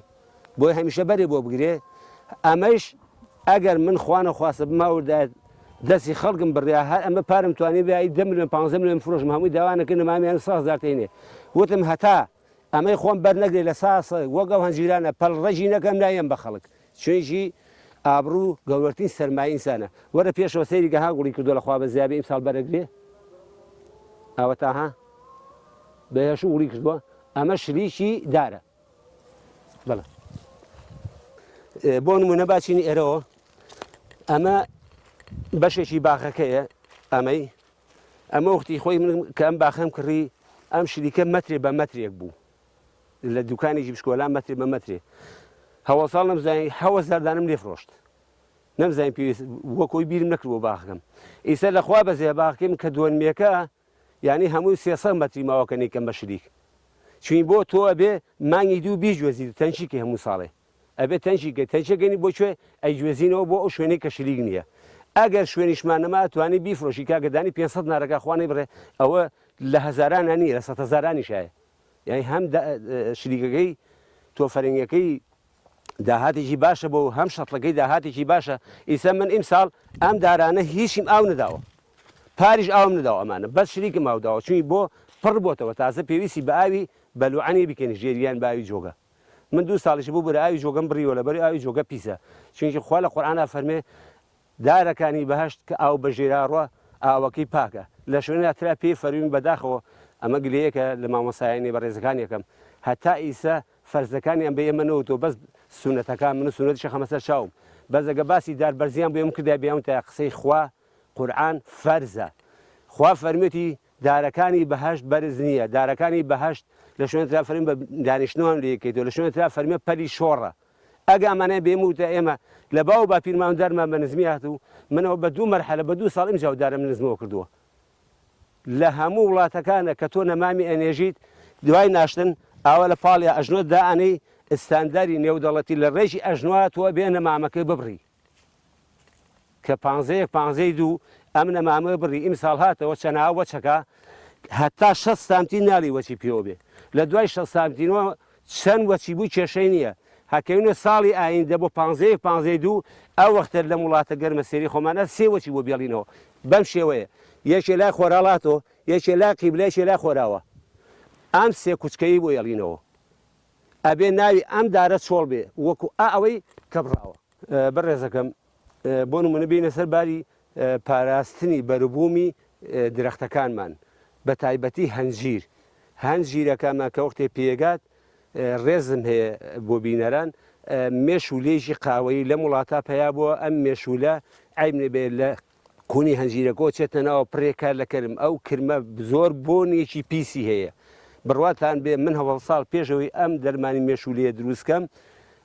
بۆی هەمیشە بەرێ بۆ بگرێ ئەمەش ئەگەر من خوانەخواستە بماوردایەت دەستی خەڵکم بڕیا هەر ئەمە پارم توانی بایی دە ملیۆن پانزە ملیۆن فرۆشم هەمووی داوانەکە نەمامیان ساز دارتێنێ وتم هەتا ئەمەی خۆم بەر نەگرێ لە ساس وەک ئەو هەنجیرانە پەل ڕەگی نەکەم نایەم بە خەڵک چونکی ئابڕوو گەورەترین سەرمایەی ئینسانە وەرە پێشەوە سەیری کە ها گوڵی کردووە لە خوا بەزیابێ ئیمساڵ بەرەگرێ ئەوەتا ها بە هێشوو گوڵی کردووە ئەمە شلیکی دارە بەڵێ بۆ نمونە باچین ئێرەوە ئەمە بەشێکی باخەکەیە ئەمەی ئەمە وەختی خۆی من کە ئەم باخەم کڕی ئەم شریکە مەترێ بە مەترێک بوو لە دوکانێکی بشکۆلان مەترێ بە مەترێ هەوە ساڵ نەمزانی حەوە زەردانم لێ فرۆشت نەمزانی پێویست وەکۆی بیرم نەکردەوە باخەکەم ئیسە لەخوا بەزێ باخەکەم کە دووەنمێکە یانی هەمووی 300 مەتری ماوە کە نیکەم بە شریک چوین بۆ تۆ ئەبێ مانگی دوو بیگوێزیت و تەنکی کەی هەموو ساڵێ ئەبێ تەنکی کەی تەنکیە گەنی بۆ کوێ ئەیگوێزینەوە بۆ ئەو شوێنەی کە شریک نییە ئەگەر شوێنیشمان نەما ئەتوانی بیفرۆشی کاکە دانی 500 نارەکە خوا نەیبڕێ ئەوە لە هەزارانە نییە لە سەد هەزارانیشایە یانی هەم شریکەکەی تۆ فەرنگەکەی داهاتێکی باشە بۆ هەم شەتڵەکەی داهاتێکی باشە ئیسە من ئیمساڵ ئەم دارانە هیچیم ئاو نەداوە پاریش ئاوم نەداوە ئەمانە بەس شریکم ئاو داوە چونی بۆ پڕ بۆتەوە تازە پێویستی بە ئاوی بەلوعەنی بکەین ژێریان بە ئاوی جۆگە من دوو ساڵیش بوو بەرە ئاوی جۆگەم بڕیوە لەبەر ئاوی جۆگە پیسە چونکی خوا لە قورئانا فەرمێ دارەکانی بەهەشت کە ئاو بە ژێرا ڕوا ئاوەکەی پاکە لە شوێنە ترا پێی فەرمووین بەداخەوە ئەمە گلەیەکە لە مامۆستایانی بەڕێزەکان یەکەم هەتا ئیسە فەرزەکانیان بە ئێمە نەوتوە بەس سونەتەکان من سونەتیش ئەخەمە سەر چاوم بەس ئەگە باسی دار بەرزیان بۆ ئێمە کردایە بێ تا قسەی خوا قورعان فەرزە خوا فەرموویەتی دارەکانی بەهەشت بەرز نییە دارەکانی بەهەشت لە شوێن ترا فەرمی بە دانیشتنوان لێ یەکەیتەوە لە شوێن ترا فەرمی پەلی شۆڕە ئەگە ئەمانە بێم وتە ئێمە لە باو باپیرمان دارمان بە نزمی هاتوو منەوە بە دوو مەرحەلە بە دوو ساڵ ئمجا و دارم نزمەوە کردووە لە هەموو وڵاتەکانە کە تۆ نەمامی ئەنێژیت دوای ناشتن ئاوا لە پاڵیا ئەژنۆت دائەنێی ستانداری نێودەڵەتی لە ڕێژی ئەژنۆا تۆ ئەبێ نەمامەکەی ببڕی کە پانزەیەک پانزەی دوو ئەم نەمامە بڕی ئیمساڵ هاتەوە چەناوە وەچەکە هەتا شەست سانتی ناڵی وەچی پێوە بێ لە دوای شەست سانتینەوە چەند وەچی بوو کێشەی نییە هەکەوینە ساڵی ئایندە بۆ پانزەیەک پانزەی دوو ئەو وەختە لەم وڵاتە گەرمە سێری خۆمانە سێ وەچی بۆ بێڵینەوە بەم شێوەیە یەکێ لای خۆرهەڵاتۆ یەکێ لای قیبلە یەکێ لای خۆراوا ئەم سێ کوچکەی بۆ ێڵینەوە ئەبێ ناوی ئەم دارە چۆڵ بێ وەکو ئا ئەوەی کە بڕاوە. بەڕێزەکەم بۆ نمونە بێینە سەر باری پاراستنی بەروبوومی درەختەکانمان بە تایبەتی هەنجیر هەنجیرەکەمە کە وەختێ پێگات ڕێزم هەیە بۆ بینەران مێشولەیەکی قاوەیی لەم وڵاتە پەیا بووە ئەم مێشولە عیب نەبێ لە کونی هەنجیرەکەوە چێتە ناوە پرێ کار لە کەرم ئەو کرمە زۆر بۆنێکی پیسی هەیە بڕواتان بێ من هەوەڵ ساڵ پێشەوەی ئەم دەرمانی مێشولەیە دروستکەم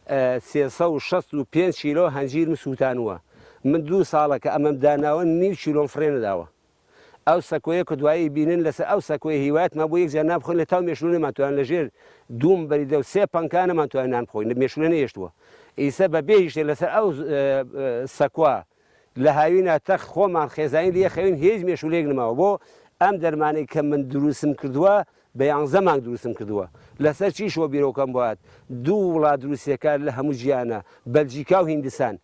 365 کیلۆ هەنجیرم سووتانووە من دوو ساڵە کە ئەمەم داناوە نیو کیلۆم فڕێ نەداوە ئەو سەکۆیە کە دوایی بینن لەسەر ئەو سەکۆیە هیوایەتمان بۆ یەک جار نان بخۆین لە تاو مێشولە نەمانتوان لە ژێر دووم بەریدە و سێ پەنکا نەمانتوانی نان بخۆین مێشولە نەهێشتووە ئیسە بە بێ هیچ شتێک لەسەر ئەو سەکوە لە هاوینا تەخت خۆمان خێزانی لێ خەوین هیچ مێشولەیەک نەماوە بۆ ئەم دەرمانەی کە من دروستم کردووە بە یانزە مانگ دروستم کردووە لەسەر چیشەوە بیرۆکەم بۆ هات دوو وڵات دروستیەکە لە هەموو جیهانە بەلجیکا و هیندستان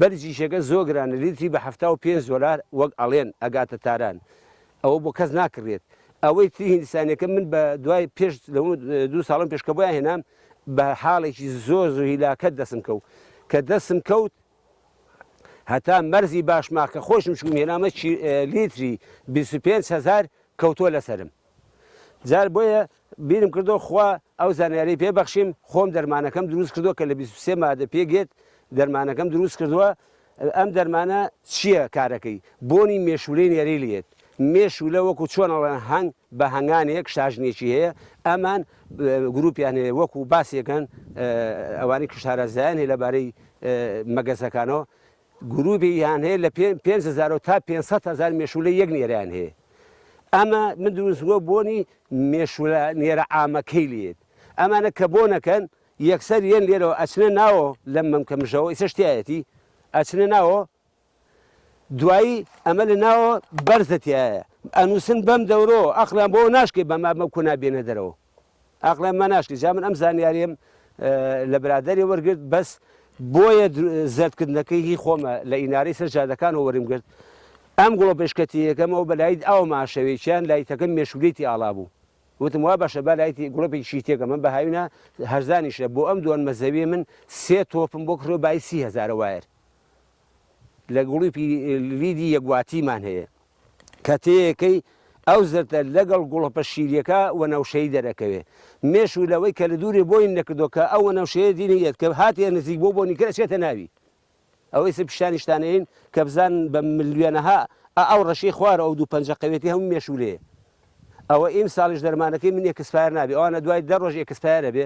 بەرجیشەکە زۆر گرانە لیتری بە 75 دۆلار وەک ئەڵێن ئەگاتە تاران ئەوە بۆ کەس ناکڕێت ئەوەی تری هیندستانیەکە من بە دوای پێش دوو ساڵم پێش کە بۆیان هێنام بە حاڵێکی زۆر زۆر هیلاکەت دەسم کەوت کە دەسم کەوت هەتا مەرزی باشماخ کە خۆشم چووم هێنامە لیتری 25 هزار کەوتووە لەسەرم جار بۆیە بیرم کردەوە خوا ئەو زانیاری پێ بەخشیم خۆم دەرمانەکەم دروست کردووە کە لە 23 مادە پێگێت دەرمانەکەم دروست کردووە ئەم دەرمانە چییە کارەکەی بۆنی مێشولەی نێری لێت مێشولە وەکو چۆن ئەڵێن هەنگ بە هەنگانێک شاژنێکی هەیە ئەمان گروپیان هەیە وەکو باسێکن ئەوانەی کشارەزایان هەیە لەبارەی مەگەزەکانەوە گروپی یان هەیە لە 5000 تا 500 هزار مێشولە یەک نێریان هەیە. ئەمە من دروستم بۆنی مێشولە نێرە عامەکەی لێت ئەمانە کە بۆنەکەن یەکسەر یەن لێرەوە ئەچنە ناوە لەم مەمکە مژەوە ئیسەش تایەتی ئەچنە ناوە دوایی ئەمە لە ناوە بەرزە تایە ئەنووسن بەم دەورۆ ئەقلیان بۆ ناشکێ بەم ئەمە کونا بێنە دەرەوە ئەقلیان ما ناشکێ جا من ئەم زانیاریم لە برادەری وەرگرت بەس بۆیە زەردکردنەکەی هی خۆمە لە ئینارەی سەر جادەکانەوە وەرم گرت ئەم گوڵە پێشکەتیەکەمەوە بە لایت ئاو ماشەوێکیان لایتەکەم مێشولێتی ئاڵا بوو وتم وا باشە با لایتی گوڵەپێکیشی تێکەم من بە هاوینە هەرزانیشە بۆ ئەم دوانمە زەویە من سێ تۆپم بۆ کڕیوە بایی سی هەزارە wire لە گوڵیپی لیدی یەک واتیمان هەیە کە تێیەکەی ئەو زەردە لەگەڵ گوڵەپە شیریەکە وەنەوشەیی دەرەکەوێ مێش و لەوەی کە لە دوورێ بۆین نەکردووە کە ئەو وەنەوشەیە دینی یەت کە هاتیە نزیک بۆ بۆنی کرد ئەچێتە ناوی ئەوەی سە پیشانیشتان ئەین کە بزانن بە ملیۆنەها ئە ئەو ڕەشەی خوارە ئەو دوو پەنجە قەوێتی هەموو مێشولەیە ئەوە ئیمساڵیش دەرمانەکەی من expire نابێ ئەوانە دوای دە ڕۆژ expire ئەبێ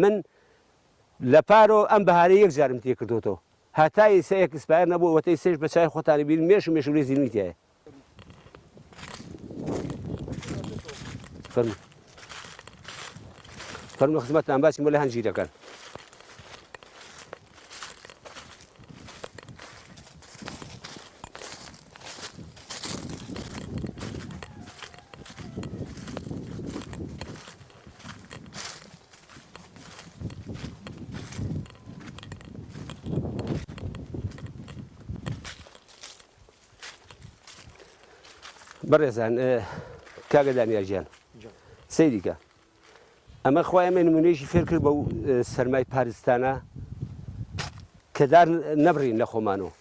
من لە پارۆ ئەم بەهارە یەک جارم تێ کردۆتەوە هەتا ئیسە expire نەبوو ئەوەتە ئیسەیش بە چای خۆتانی بین مێش و مێشولەی زینوی تایە فەرموو فەرموو خزمەتتان باسی بۆ لە هەنجیرەکان بەڕێزان کاکە دانیار گیان سەیری کە ئەمە خوا ئێمە نمونەیەکی فێر کرد بەو سەرمای پارستانە کە دار نەبڕین لە خۆمانەوە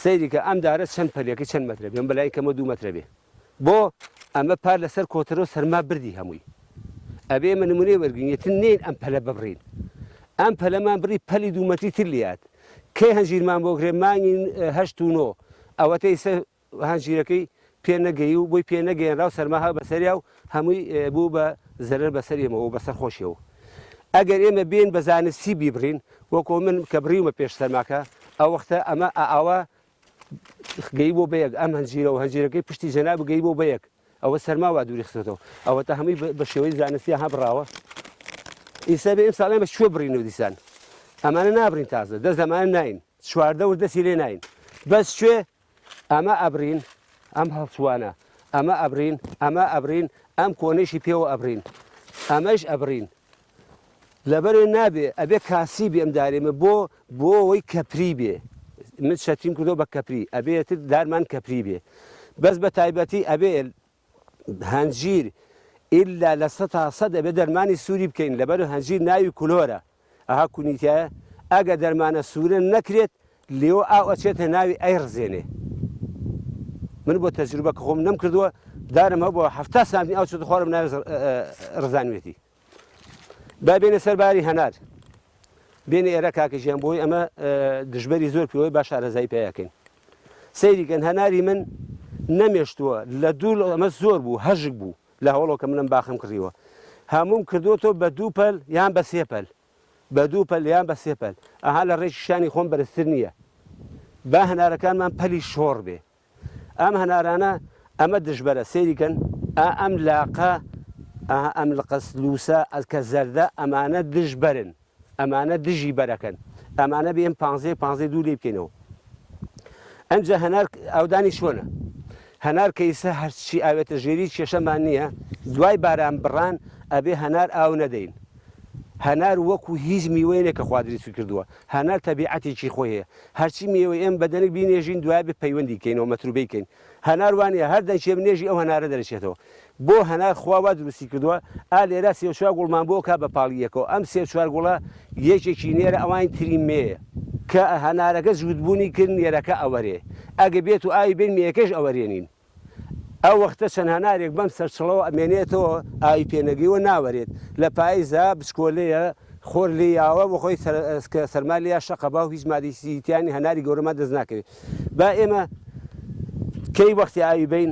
سەیری کە ئەم دارە چەند پەلەکەی چەند مەترە بێ بەلای کەمە دوو مەترە بێ بۆ ئەمە پار لەسەر کۆتەرۆ سەرما بردی هەمووی ئەبێ ئێمە نمونەی وەرگین نین ئەم پەلە ببڕین ئەم پەلەمان بڕی پەلی دوو مەتری تر لیات کەی هەنجیرمان بۆ کرێ مانگی هەشت و نۆ ئەوەتە ئیسە هەنجیرەکەی پێ نەگەی و بۆی پێ نەگەیەنرا و سەرما هات بەسەریا و هەمووی بوو بە زەرەر بەسەر ئێمەوە و بەسەر خۆشیەوە ئەگەر ئێمە بێین بە زانستی بیبڕین وەکۆ من کە بڕیومە پێش سەرماکە ئەو وەختە ئەمە ئاوا گەی بۆ بەیەک ئەم هەنجیرە و هەنجیرەکەی پشتی جەناب گەی بۆ بەیەک ئەوە سەرما وا دووری خستێتەوە ئەوەتا هەمووی بە شێوەی زانستی ها بڕاوە ئیسا بێ ئیمساڵ ئێمە کوێ بڕین و دیسان ئەمانە نابرین تازە دەست لەمانە ناین چواردەور دەستی لێ ناین بەس کوێ ئەمە ئەبرین ئەم هەڵچوانە ئەمە ئەبرین ئەمە ئەبرین ئەم کۆنەیشی پێوە ئەبرین ئەمەش ئەبرین لەبەرێ نابێ ئەبێ کاسی بێ ئەم دارێمە بۆ بۆ ئەوەی کەپری بێ من چەتریم کردەوە بە کەپری ئەبێتر دارمان کەپری بێ بەس بە تایبەتی ئەبێ هەنجیر ئیلا لە سەتا سەد ئەبێ دەرمانی سووری بکەین لەبەر هەنجیر ناوی کلۆرە ئەها کونی تیایە ئەگە دەرمانە سوورە نەکرێت لێوە ئاو ئەچێتە ناوی ئەی ڕزێنێ من بۆ تەجروبە کە خۆم نەم کردووە دارم هەبووە هەفتا سانتی ئاو چێتە خوارم ناوی ڕزانوێتی با بێنە سەر باری هەنار بێنە ئێرە کاکە ژیان بۆی ئەمە دژبەری زۆر پێوەی با شارەزایی پیاکەین سەیریکەن هەناری من نەمێشتووە لە دوو ئەمە زۆر بوو هەژک بوو لە هەوڵەوە کە منم باخم کڕیوە هەمووم کردووەتەوە بە دوو پەل یان بە سێ پەل بە دوو پەل یان بە سێ پەل ئەها لە ڕێکی شانی خۆم بەرزتر نییە با هەنارەکانمان پەلی شۆڕ بێ ئەم هەنارانە ئەمە دژبەرە سەیری کەن ئا ئەم لاقە ئا ئەم لقە لووسە کە زەردە ئەمانە دژبەرن ئەمانە دژی بەرەکەن ئەمانە بێن پانزەی پانزەی دوو لێ بکەینەوە ئەمجا هەنار ئاودانی چۆنە هەنار کە ئیسە هەرچی ئاوێتە ژێری کێشەمان نییە دوای باران بڕان ئەبێ هەنار ئاو نەدەین هەنار وەکو هیچ میوەیەک کە خوا دروستی کردووە هەنار تەبیعەتێکی خۆی هەیە هەرچی میوەی ئێمە بە دەنک بینێژین دوای بێ پەیوەندی کەینەوە مەتروبەی کەین هەنار وانیە هەر دەنکێ بنێژی ئەو هەنارە دەرەچێتەوە بۆ هەنار خوا وا دروستی کردووە ئا لێرە سێ و چوار گوڵمان بۆ کا بە پاڵی یەکەوە ئەم سێ و چوار گوڵە یەکێکی نێرە ئەوانی تری مێیە کە هەنارەکە جووتبوونی کرد نێرەکە ئەوەرێ ئەگە بێت و ئاوی بێن مێیەکەش ئەوەرێنین ئەو وەختە چەند هەنارێک بەم سەرچڵەوە ئەمێنێتەوە ئاوی پێ نەگەیوە ناوەرێت لە پایزا بچکۆلەیە خۆر لێی یاوە بۆ خۆی کە سەرما لێیا شەقە باو هیچ مادەیەکی تیانی هەناری گەورەمان دەست ناکەوێت با ئێمە کەی وەختی ئاوی بین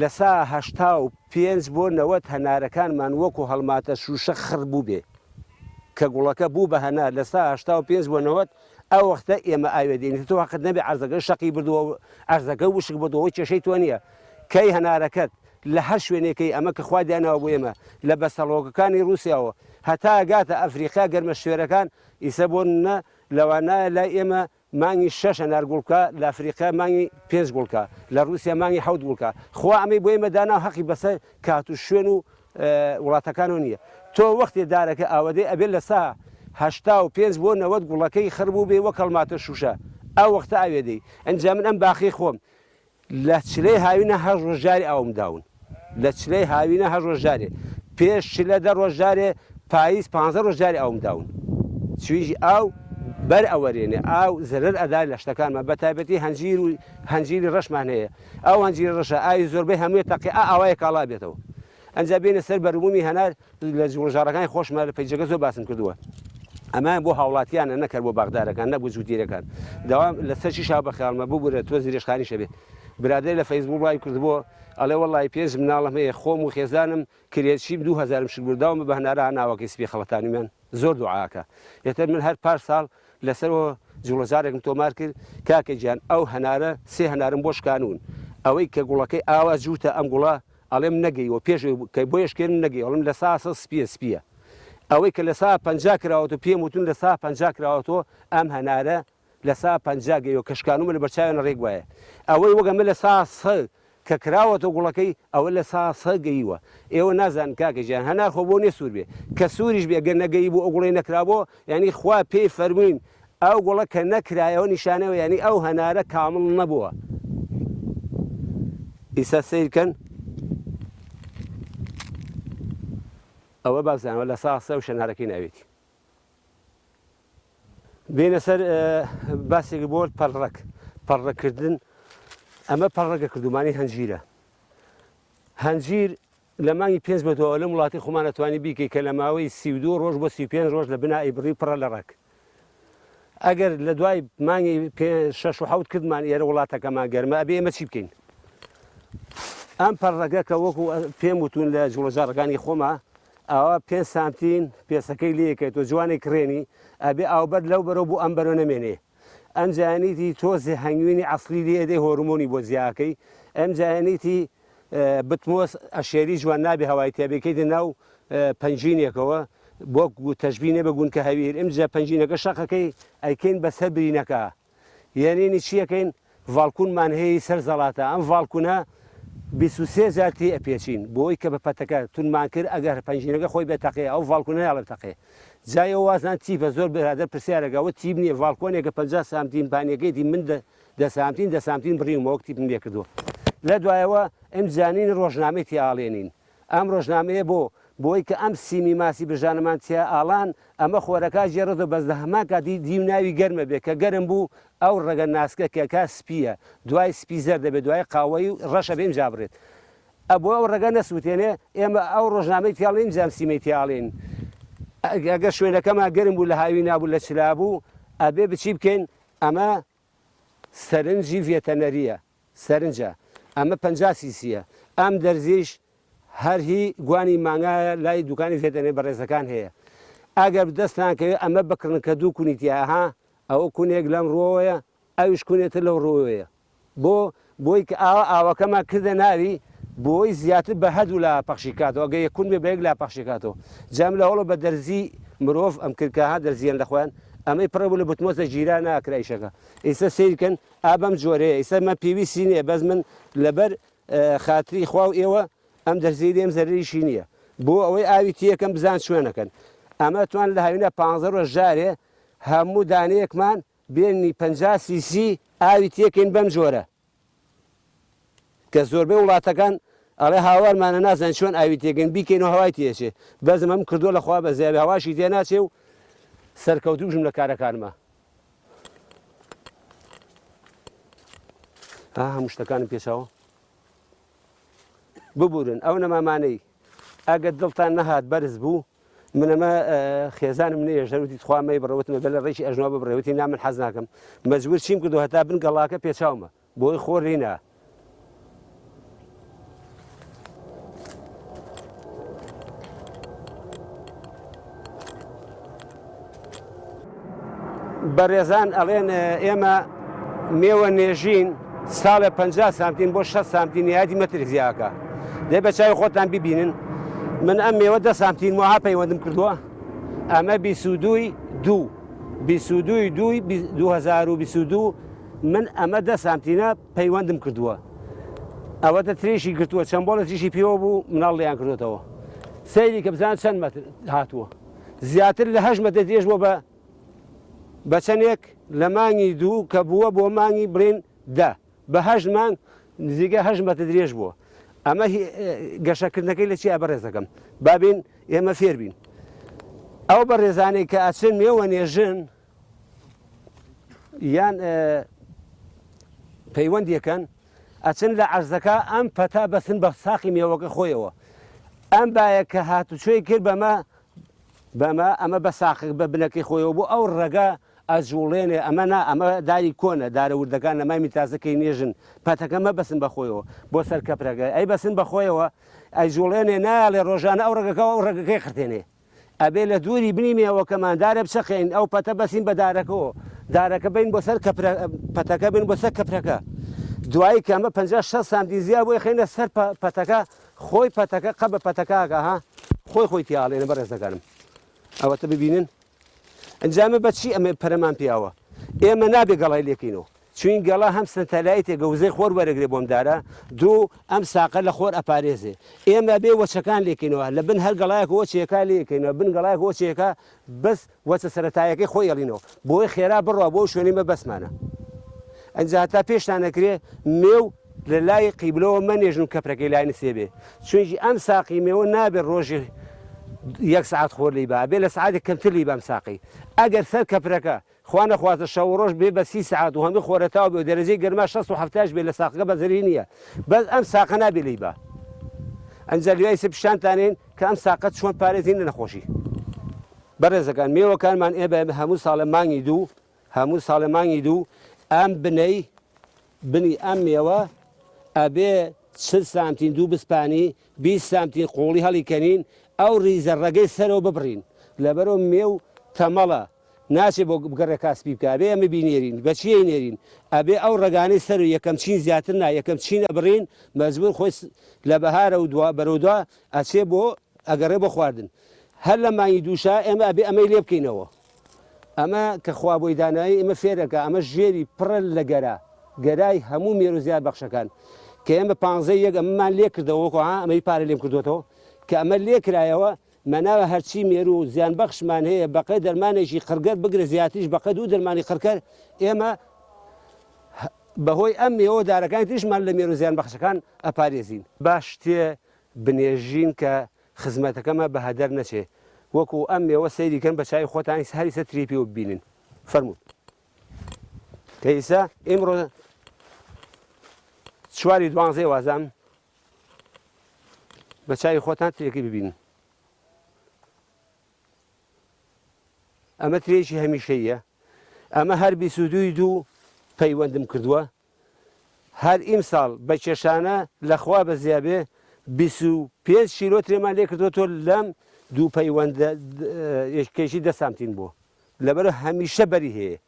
لە سا 85 بۆ 90 هەنارەکانمان وەکو هەڵماتە شوشە خڕ بوو بێ کە گوڵەکە بوو بە هەنار لە سا 85 بۆ 90 ئەو وەختە ئێمە ئاوێ دێنین تۆ هەقت نەبێ عەرزەکە شەقی بردووە و عەرزەکە وشک بردووە کێشەی تۆ نییە کەی هەنارەکەت. لە هەر شوێنێکەی ئەمە کە خوا داناوە بۆ ئێمە لە بەستەڵۆکەکانی ڕووسیاوە هەتا ئەگاتە ئەفریقا گەرمە شوێرەکان ئیسە بۆ نمونە لەوانایە لای ئێمە مانگی شەش هەنار گوڵ بکا لە ئەفریقیا مانگی پێنج گوڵ بکا لە ڕووسیا مانگی حەوت گوڵ بکا خوا ئەمەی بۆ ئێمە داناو هەقی بەسەر کات و شوێن و وڵاتەکانەوە نییە تۆ وەختێ دارەکە ئاوەدەی ئەبێ لە سا 85 بۆ 90 گوڵەکەی خڕ بوو بێ وەک هەڵماتە شووشە ئەو وەختە ئاوێدەی ئەنجا من ئەم باخەی خۆم لە چلەی هاوینە هەشت ڕۆژ جارێ ئاوم داون لە چلەی هاوینە هەشت ڕۆژ جارێ پێش چلە دە ڕۆژ جارێ پاییز پانزە ڕۆژ جارێ ئاوم داون چویژی ئاو بەر ئەوەرێنێ ئاو زەرەر ئەدا لە شتەکانمان بە تایبەتی هەنجیر و هەنجیری ڕەشمان هەیە ئەو هەنجیرە ڕەشە ئاوی زۆربەی هەمووی تەقی ئا ئاوایە کاڵا بێتەوە ئەنجا بێنە سەر بەروبوومی هەنار لە جوڵەژاڕەکانی خۆشمە لە پەیجەکە زۆر باسم کردووە ئەمە بۆ هاوڵاتیانە نەکەر بۆ باخدارەکان نە بۆ جوتیرەکان داوام لەسەر چی شاو بەخیاڵمە ببورە تۆ زیرێشخانی شەبێ برادەر لە فەیسبوک بڵاوی کردبووە ئەڵێ وەڵی پێنج مناڵم هەیە خۆم و خێزانم کرێچیم 2000 شت برداومە بە هەنارە ناوەکەی سپی خەڵەتانیمان زۆر دوعاکە ئێتر من هەر پار ساڵ لەسەرەوە جوڵەجارێکم تۆمار کرد کاکە گیان ئەو هەنارە سێ هەنارم بۆ شکانون ئەوەی کە گوڵەکەی ئاوا جووتە ئەم گوڵە ئەڵێم نەگەیوە پێش کە بۆیە شکێنم نەگەی ئەڵێم لە سا سە سپیە سپیە ئەوەی کە لە سا 50 کراوەتەوە پێم وتون لە سا 50 کراوەتەوە ئەم هەنارە لە سا 50 گەیوە کە شکانومە لە بەرچاویان ڕێک وایە ئەوەی وەک ئەمە لە سا سە کە کراوەتەوە گوڵەکەی ئەوە لە سا سە گەیوە ئێوە نازانن کاکە گیان هەنار خۆ بۆ نیە سوور بێ کە سووریش بێ گەر نەگەیبوو ئەو گوڵەی نەکرابۆ یانی خوا پێی فەرمووین ئەو گوڵە کە نەکرایەوە نیشانەوە یانی ئەو هەنارە کامڵ نەبووە ئیسا سەیر کەن ئەوە بازانەوە لە سا سە و شەنارەکەی ناوێتی بێنە سەر باسێک بۆ پەڕڕەک پەڕڕەکردن ئەمە پەڕڕەکە کردومانی هەنجیرە هەنجیر لە مانگی پێنج بەدواوە لەم وڵاتی خۆمان ئەتوانی بیکەی کە لە ماوەی 32 ڕۆژ بۆ 35 ڕۆژ لە بنا ئەیبڕی پڕە لە ڕەگ ئەگەر لە دوای مانگی پێ شەش و حەوت کردمان ئێرە وڵاتەکەمان گەرمە ئەبێ ئێمە چی بکەین ئەم پەڕەگە کە وەکو پێم وتون لە جوڵەجاڕەکانی خۆما ئاوا پێ سانتین پێسەکەی لەکەیت و جوانی کڕێنی ئەبێ ئاوبەر لەو بەرەو بۆ ئەم بەرە نەمێنێ ئەمجایانیتی تۆزێ هەنگوینی ئەسلی لێ ئەدەی هۆرمۆنی بۆ زیاکەی ئەمجایانیتی بتمۆس ئەشێری جوان نابێ هەوای تێبێ کەیتە ناو پەنجینێکەوە بۆ تەشبینێ بە گونکە هەویر ئمجا پەنجینەکە شەقەکەی ئەیکەین بەسەر برینەکە یەنینی چیەکەین ڤاڵکونمان هەیە سەر زەڵاتە ئەم ڤاڵکونە 23 جار تێ ئەپێچین بۆی کە بە پەتەکە تونمان کرد ئەگەر پەنجینەکە خۆی بێ تەقێ ئەو ڤاڵکونە ناڵێ بتەقێ جا ئێوە وازان تیپە زۆر برادەر پرسیارەکە ئەوە تیپ نییە ڤاڵکۆنێکە 50 سانتیم پانیەکەیتی من دە سانتیم دە سانتیم بڕیومە وەک تیپم لێ کردووە لە دوایەوە ئەم جانین ڕۆژنامەی تێ ئاڵێنین ئەم ڕۆژنامەیە بۆ بۆی کە ئەم سیمی ماسی برژانەمان تیا ئاڵان ئەمە خۆرەکە گێڕێتەوە بەس لە هەمان کاتی دیو ناوی گەرمە بێ کە گەرم بوو ئەو ڕەگە ناسکە کە کا سپیە دوای سپی زەرد دەبێت دوای قاوەیی و ڕەشە بێ ئینجا بڕێت ئە بۆ ئەو ڕەگە نەسووتێنێ ئێمە ئەو ڕۆژنامەی تیاڵین ئینجا ئەم سیمەی تیاڵین ئەگەر شوێنەکەمان گەرم بوو لە هاوینا بوو لە چلا بوو ئەبێ بچی بکەین ئەمە سەرنجی ڤێتەنەریە سەرنجە ئەمە 50 سیسیە ئەم دەرزیش هەر هی گوانی مانگایە لای دوکانی ڤێتەنەری بەڕێزەکان هەیە ئەگەر دەستان کەوێ ئەمە بکڕن کە دوو کونی تیایە ها ئەوە کونێک لەم ڕووەوەیە ئەویش کونێتر لەو ڕووەوەیە بۆ بۆی کە ئاوا ئاوەکەمان کردە ناوی بۆی زیاتر بە هەردوو لا پەخشی کاتەوە گە یەک کون بێ بە یەک لا پەخشی کاتەوە جا من لە هەوڵە بە دەرزی مرۆڤ ئەم کرد کە ها دەرزیان لە خۆیان ئەمەی پڕە بوو لە بتمۆزە گیرا ناکرا ئیشەکە ئیستا سەیر کەن ئا بەم جۆرەیە ئیستا من پێویستی نییە بەس من لەبەر خاتری خوا و ئێوە ئەم دەرزیەی لێم زەرەریشی نییە بۆ ئەوەی ئاوی تێکەم بزان چوێنەکەن ئەمە توان لە هاوینە پ ڕۆژ جارێ هەموو دانەیەکمان بێنی 50 سیسی ئاوی تێکەین بەم جۆرە کە زۆربەی وڵاتەکان ئەڵێ هاوارمانە نازانین چۆن ئاوی تێکەین بیکەین و هەوای تێچێ بەزم ئەم کردووە لە خوا بەزیابێ هەواشی تێ ناچێ و سەرکەوتوو بژم لە کارەکانما. ئا هەموو شتەکانم پێچاوە ببورن ئەو نەمامانەی ئەگەر دڵتان نەهات بەرز بوو من ئەمە خێزانم نەیە ژەروتی تخوا مەی بڕەوتمە بە لە ڕێکی ئەژنۆ ببڕێوتی نا من حەز ناکەم مەجبور چیم کردو هەتا بن گەڵاکە پێچاومە بۆی خۆر لێی نا. بەڕێزان ئەڵێن ئێمە مێوە نێژین ساڵێ 50 سانتیم بۆ 6 سانتیم یادی مەتر زیاکە. دەی بە چاوی خۆتان ببینن من ئەم مێوە دە سانتیم وەها پەیوەندم کردووە ئەمە بیسودووی دوو بیسودووی دووی 2022 من ئەمە دە سانتینە پەیوەندم کردووە ئەوەتە ترێشی گرتووە چەند بۆڵە تریشی پێوە بوو مناڵ لێیان کردوێتەوە سەیری کە بزان چەند مەتر هاتووە زیاتر لە هەشت مەتر درێژ بووە بە بە چەندێک لە مانگی دوو کە بووە بۆ مانگی بڵێن دە بە هەشت مانگ نزیکە هەشت مەتر درێژ بووە ئەمە گەشەکردنەکەی لە چیا بەڕێزەکەم بابین ئێمە فێربین ئەو بەڕێزانەی کە ئەچن مێوە نێژن یان پەیوەندیەکەن ئەچن لە عەرزەکە ئەم پەتا بەسن بە ساقی مێوەکە خۆیەوە ئەم بایە کە هاتوچۆی کرد بەمە بەمە ئەمە بە ساقک بە بنەکەی خۆیەوە بۆ ئەو ڕەگە ئەجوڵێنێ ئەمە نا ئەمە داری کۆنە دارە وردەکان لە مامی تازەکەی نێژن پەتەکە مەبەسن بە خۆیەوە بۆ سەر کەپرەکە ئەی بەسن بە خۆیەوە ئەیجوڵێنێ نایەڵێ ڕۆژانە ئەو ڕەگەکە ئەو ڕەگەکەی قرتێنێ ئەبێ لە دووری بنی مێوەکەمان دارێ بچەقێنین ئەو پەتە بەسین بە دارەکەوە دارەکە بین بۆ سەر کەپرە پەتەکە بین بۆ سەر کەپرەکە دوایی کە ئەمە 50 60 سانتی زیا بۆی خینە سەر پەتەکە خۆی پەتەکە قە بە پەتەکەکە ها خۆی خۆی تیاڵێنە بەڕێزەکانم ئەوەتە ببینن ئەنجامە بە چی ئەمە پەرەمان پیاوە ئێمە نابێ گەڵای لێکەینەوە چوین گەڵا هەم سەتەلایتێکە وزەی خۆر وەرەگرێ بۆم دارە دوو ئەم ساقە لە خۆر ئەپارێزێ ئێمە بێ وەچەکان لێکەینەوە لە بن هەر گەڵایەک وەچێکا لێکەینەوە بن گەڵایەک وەچێکا بەس وەچە سەرەتایەکەی خۆی ئەڵینەوە بۆی خێرا بڕوا بۆ شوێنی مە بەسمانە ئەنجا هەتا پێشتان نەکرێ مێو لە لای قیبلەوە مەنێژن و کەپرەکەی لای نسێ بێ چونکی ئەم ساقی مێوە نابێ ڕۆژی یەک سەعات خۆر لی با بێ لە سەعاتێک کەمتر لی بام ساقی ئەگەر سەر کەپرەکە خوا نەخواستە شەو و ڕۆژ بێ بە سی سەعات و هەموو خۆرەتاو بێ و دەرەجەی گەرما شەست و حەفتاش بێ لە ساقەکە بەزەری نییە بەس ئەم ساقە نابێ لێی با ئەنجا لوای سە پیشانتانێن کە ئەم ساقە چۆن پارێزین لە نەخۆشی بەڕێزەکان مێوەکانمان ئێ بە هەموو ساڵە مانگی دوو هەموو ساڵە مانگی دوو ئەم بنەی بنی ئەم مێوە ئەبێ چل سانتین دوو بسپانی 20 سانتین قوڵی هەڵیکەنین ئەو ڕیزە ڕەگەی سەرەوە ببڕین لەبەرەوە مێو تەمەڵە ناچێ بۆ بگەڕێ کاسپی بکا ئەبێ ئێمە بینێرین بە چی ئەینێرین ئەبێ ئەو ڕەگانەی سەرو یەکەم چین زیاتر نا یەکەم چین ئەبڕین مەجبور خۆی لە بەهارە و دوا بەرەو دوا ئەچێ بۆ ئەگەڕێ بۆ خواردن هەر لە مانگی دووشا ئێمە ئەبێ ئەمەی لێ بکەینەوە ئەمە کە خوا بۆی دانایی ئێمە فێرەکە ئەمە ژێری پڕە لە گەرا گەرای هەموو مێرو زیاد بەخشەکان کە ئێمە پانزەی یەک ئەمەمان لێ کردەوە وەکو ها ئەمەی پارە لێم کردوێتەوە کە ئەمە لێ کرایەوە مەناوە هەرچی مێروو و زیانبەخشمان هەیە بەقەی دەرمانێکی قڕگەر بگرە زیاتریش بەقەی دوو دەرمانی قڕکەر ئێمە بەهۆی ئەم مێوە دارەکانی تریشمان لە مێروو زیانبەخشەکان ئەپارێزین. با شتێ بنێژین کە خزمەتەکەمە بە هەدەر نەچێ وەکو ئەم مێوە سەیری کەن بە چاوی خۆتان هەر ئیسە تری پێوە ببینن فەرموون کە ئیسە ئیمڕۆ چواری دوانزەی وازام بە چاوی خۆتان ترێکەی ببینن ئەمە ترێکی هەمیشەیە ئەمە هەر بیسودوی دوو پەیوەندم کردووە هەر ئیمساڵ بە کێشانە لەخوا بە زیابێ 25 کیلۆ ترێمان لێ کردووە تۆ لەم دوو پەیوەندە یەکێکی دە سانتیم بووە لەبەر هەمیشە بەری هەیە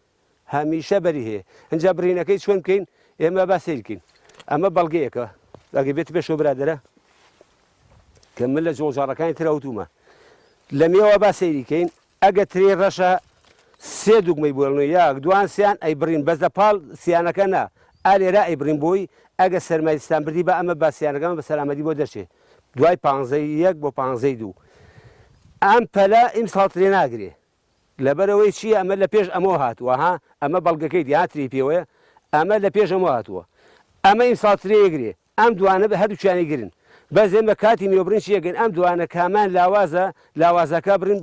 هەمیشە بەری هەیە ئینجا بڕینەکەی چۆن بکەین ئێمە با سەیر بکەین ئەمە بەڵگەیەکە ئەگەر بێت پێشەوە برادەرە کە من لە جۆڵجاڕەکانی تر ئەوتومە لە مێوە با سەیری کەین ئەگە ترێ ڕەشە سێ دوگمەی بۆڵن یاک دوان سیان ئەی بڕین بەس لە پاڵ سیانەکە نا ئالێرا ئەی بڕین بۆی ئەگە سەرمای ستان بردی بە ئەمە با سیانەکەمە بە سەلامەتی بۆ دەرچێ دوای پانزەی یەک بۆ پانزەی دوو ئەم پەلە ئیمساڵ ترێ ناگرێ لەبەرئەوەی چیە ئەمە لە پێش ئەمەوە هاتووە ها ئەمە بەڵگەکەیتی ها ترێی پێوەیە ئەمە لە پێش ئەمەوە هاتووە ئەمە ئیمساڵ ترێ گرێ ئەم دوانە هەردووکیانی گرن بەس ئێمە کاتی میوەبڕین چی ئەگەین ئەم دوانە کامان لاوازە لاوازەکە بڕین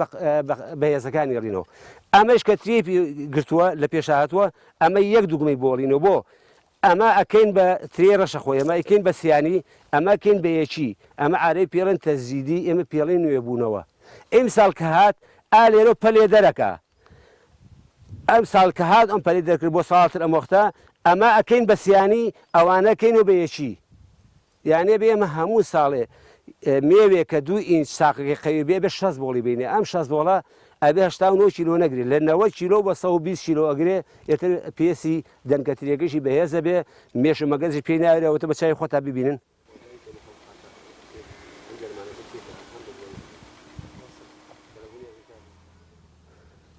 بەهێزەکانی ڕینەوە ئەمەش کە ترێی گرتووە لە پێشا هاتووە ئەمە یەک دوگمەی بۆڵینەوە بۆ ئەمە ئەکەین بە ترێی ڕەشە خۆی ئەمە ئەیکەین بە سیانی ئەمە ئەکەین بە یەکی ئەمە عارەبی پێڵێن تەجدیدی ئێمە پێڵێن نوێبوونەوە ئیمساڵ کە هات ئا لێرە پەلێ دەرەکا ئەمساڵ کە هات ئەم پەلی دەرکرد بۆ ساڵ تر ئەم وەختە ئەمە ئەکەین بە سیانی ئەوانە کەین و بە یەکی یانێ بێ ئێمە هەموو ساڵێ مێوێ کە دوو ئینچ ساقەکەی قەوی بێ ئەبێ 60 بۆڵی بینێ ئەم 60 بۆڵە ئەبێ 89 کیلۆ نەگرێ لە 90 کیلۆ بۆ 120 کیلۆ ئەگرێ ئێتر پێسی دەنکە ترێکەشی بەهێزە بێ مێش و مەگەزیش پێی ناوێرێ ئەوەتە بە چاوی خۆتا ببینن.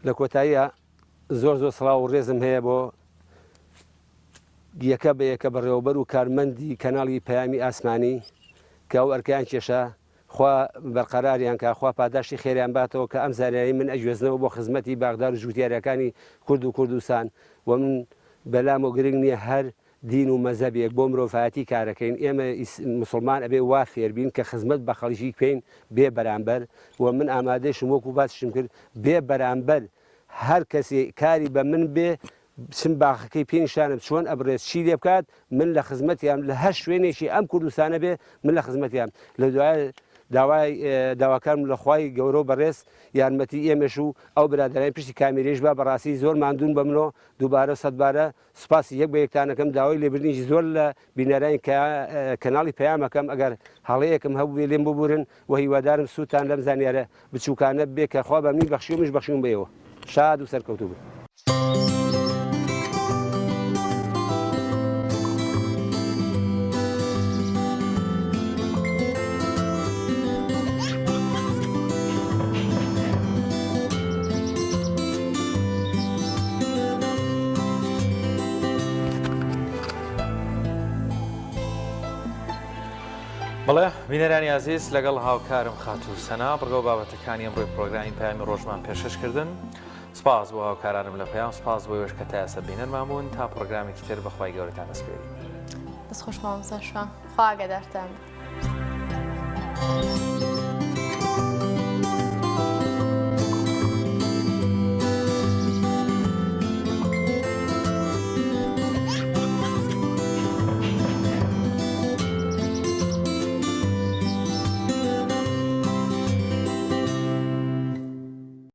لە کۆتاییا زۆر زۆر سڵاو و ڕێزم هەیە بۆ یەکە بە یەکە بەڕێوەبەر و کارمەندی کەناڵی پەیامی ئاسمانی کە ئەو ئەرکەیان کێشا خوا بەرقەراریان کا خوا پاداشتی خێریان باتەوە کە ئەم زانیاری من ئەگوێزنەوە بۆ خزمەتی باخدار و جوتیارەکانی کورد و کوردستان و من بەلامەوە گرنگ نییە هەر دین و مەزەبێک بۆ مرۆڤایەتی کارەکەین ئێمە موسڵمان ئەبێ وا فێربین کە خزمەت بە خەڵکی بکەین بێ بەرامبەر و من ئامادەیشم وەکو باسیشم کرد بێ بەرامبەر هەر کەسێ کاری بە من بێ بچم باخەکەی پێ نیشانم چۆن ئەبڕێت چی لێ بکات من لە خزمەتیام لە هەر شوێنێکی ئەم کوردستانە بێ من لە خزمەتیام لە دوای داوای داواکارم لە خوای گەورە و بەڕێز یارمەتی ئێمەش و ئەو برادەرانی پشتی کامیرەیش با بەڕاستی زۆر ماندوون بە منەوە دووبارە سەدبارە سوپاسی یەک بە یەکتان ئەکەم داوای لێبردنێکی زۆر لە بینەرانی کەناڵی پەیام ئەکەم ئەگەر هەڵەیەکم هەبووبێ لێم ببورن و هیوادارم سوودتان لەم زانیارە بچووکانە بێ کە خوا بە منی بەخشیوە منیش بەخشیوم بە ئێوە شاد و سەرکەوتوو بن. بەڵێ بینەرانی ئازیز لەگەڵ هاوکارم خاتوو سەنا بڕگە و بابەتەکانی ئەمڕۆی پرۆگرامی پەیامی ڕۆژمان پێشکەش کردن سپاس بۆ هاوکارانم لە پەیام سپاس بۆ ئێوەش کە تا ئێستا بینەرمان بوون تا پرۆگرامێکی تر بەخوای گەورەتان ئەسپێرین. دەست خۆش مامۆستا شوان خوا ئاگادارتان بێت.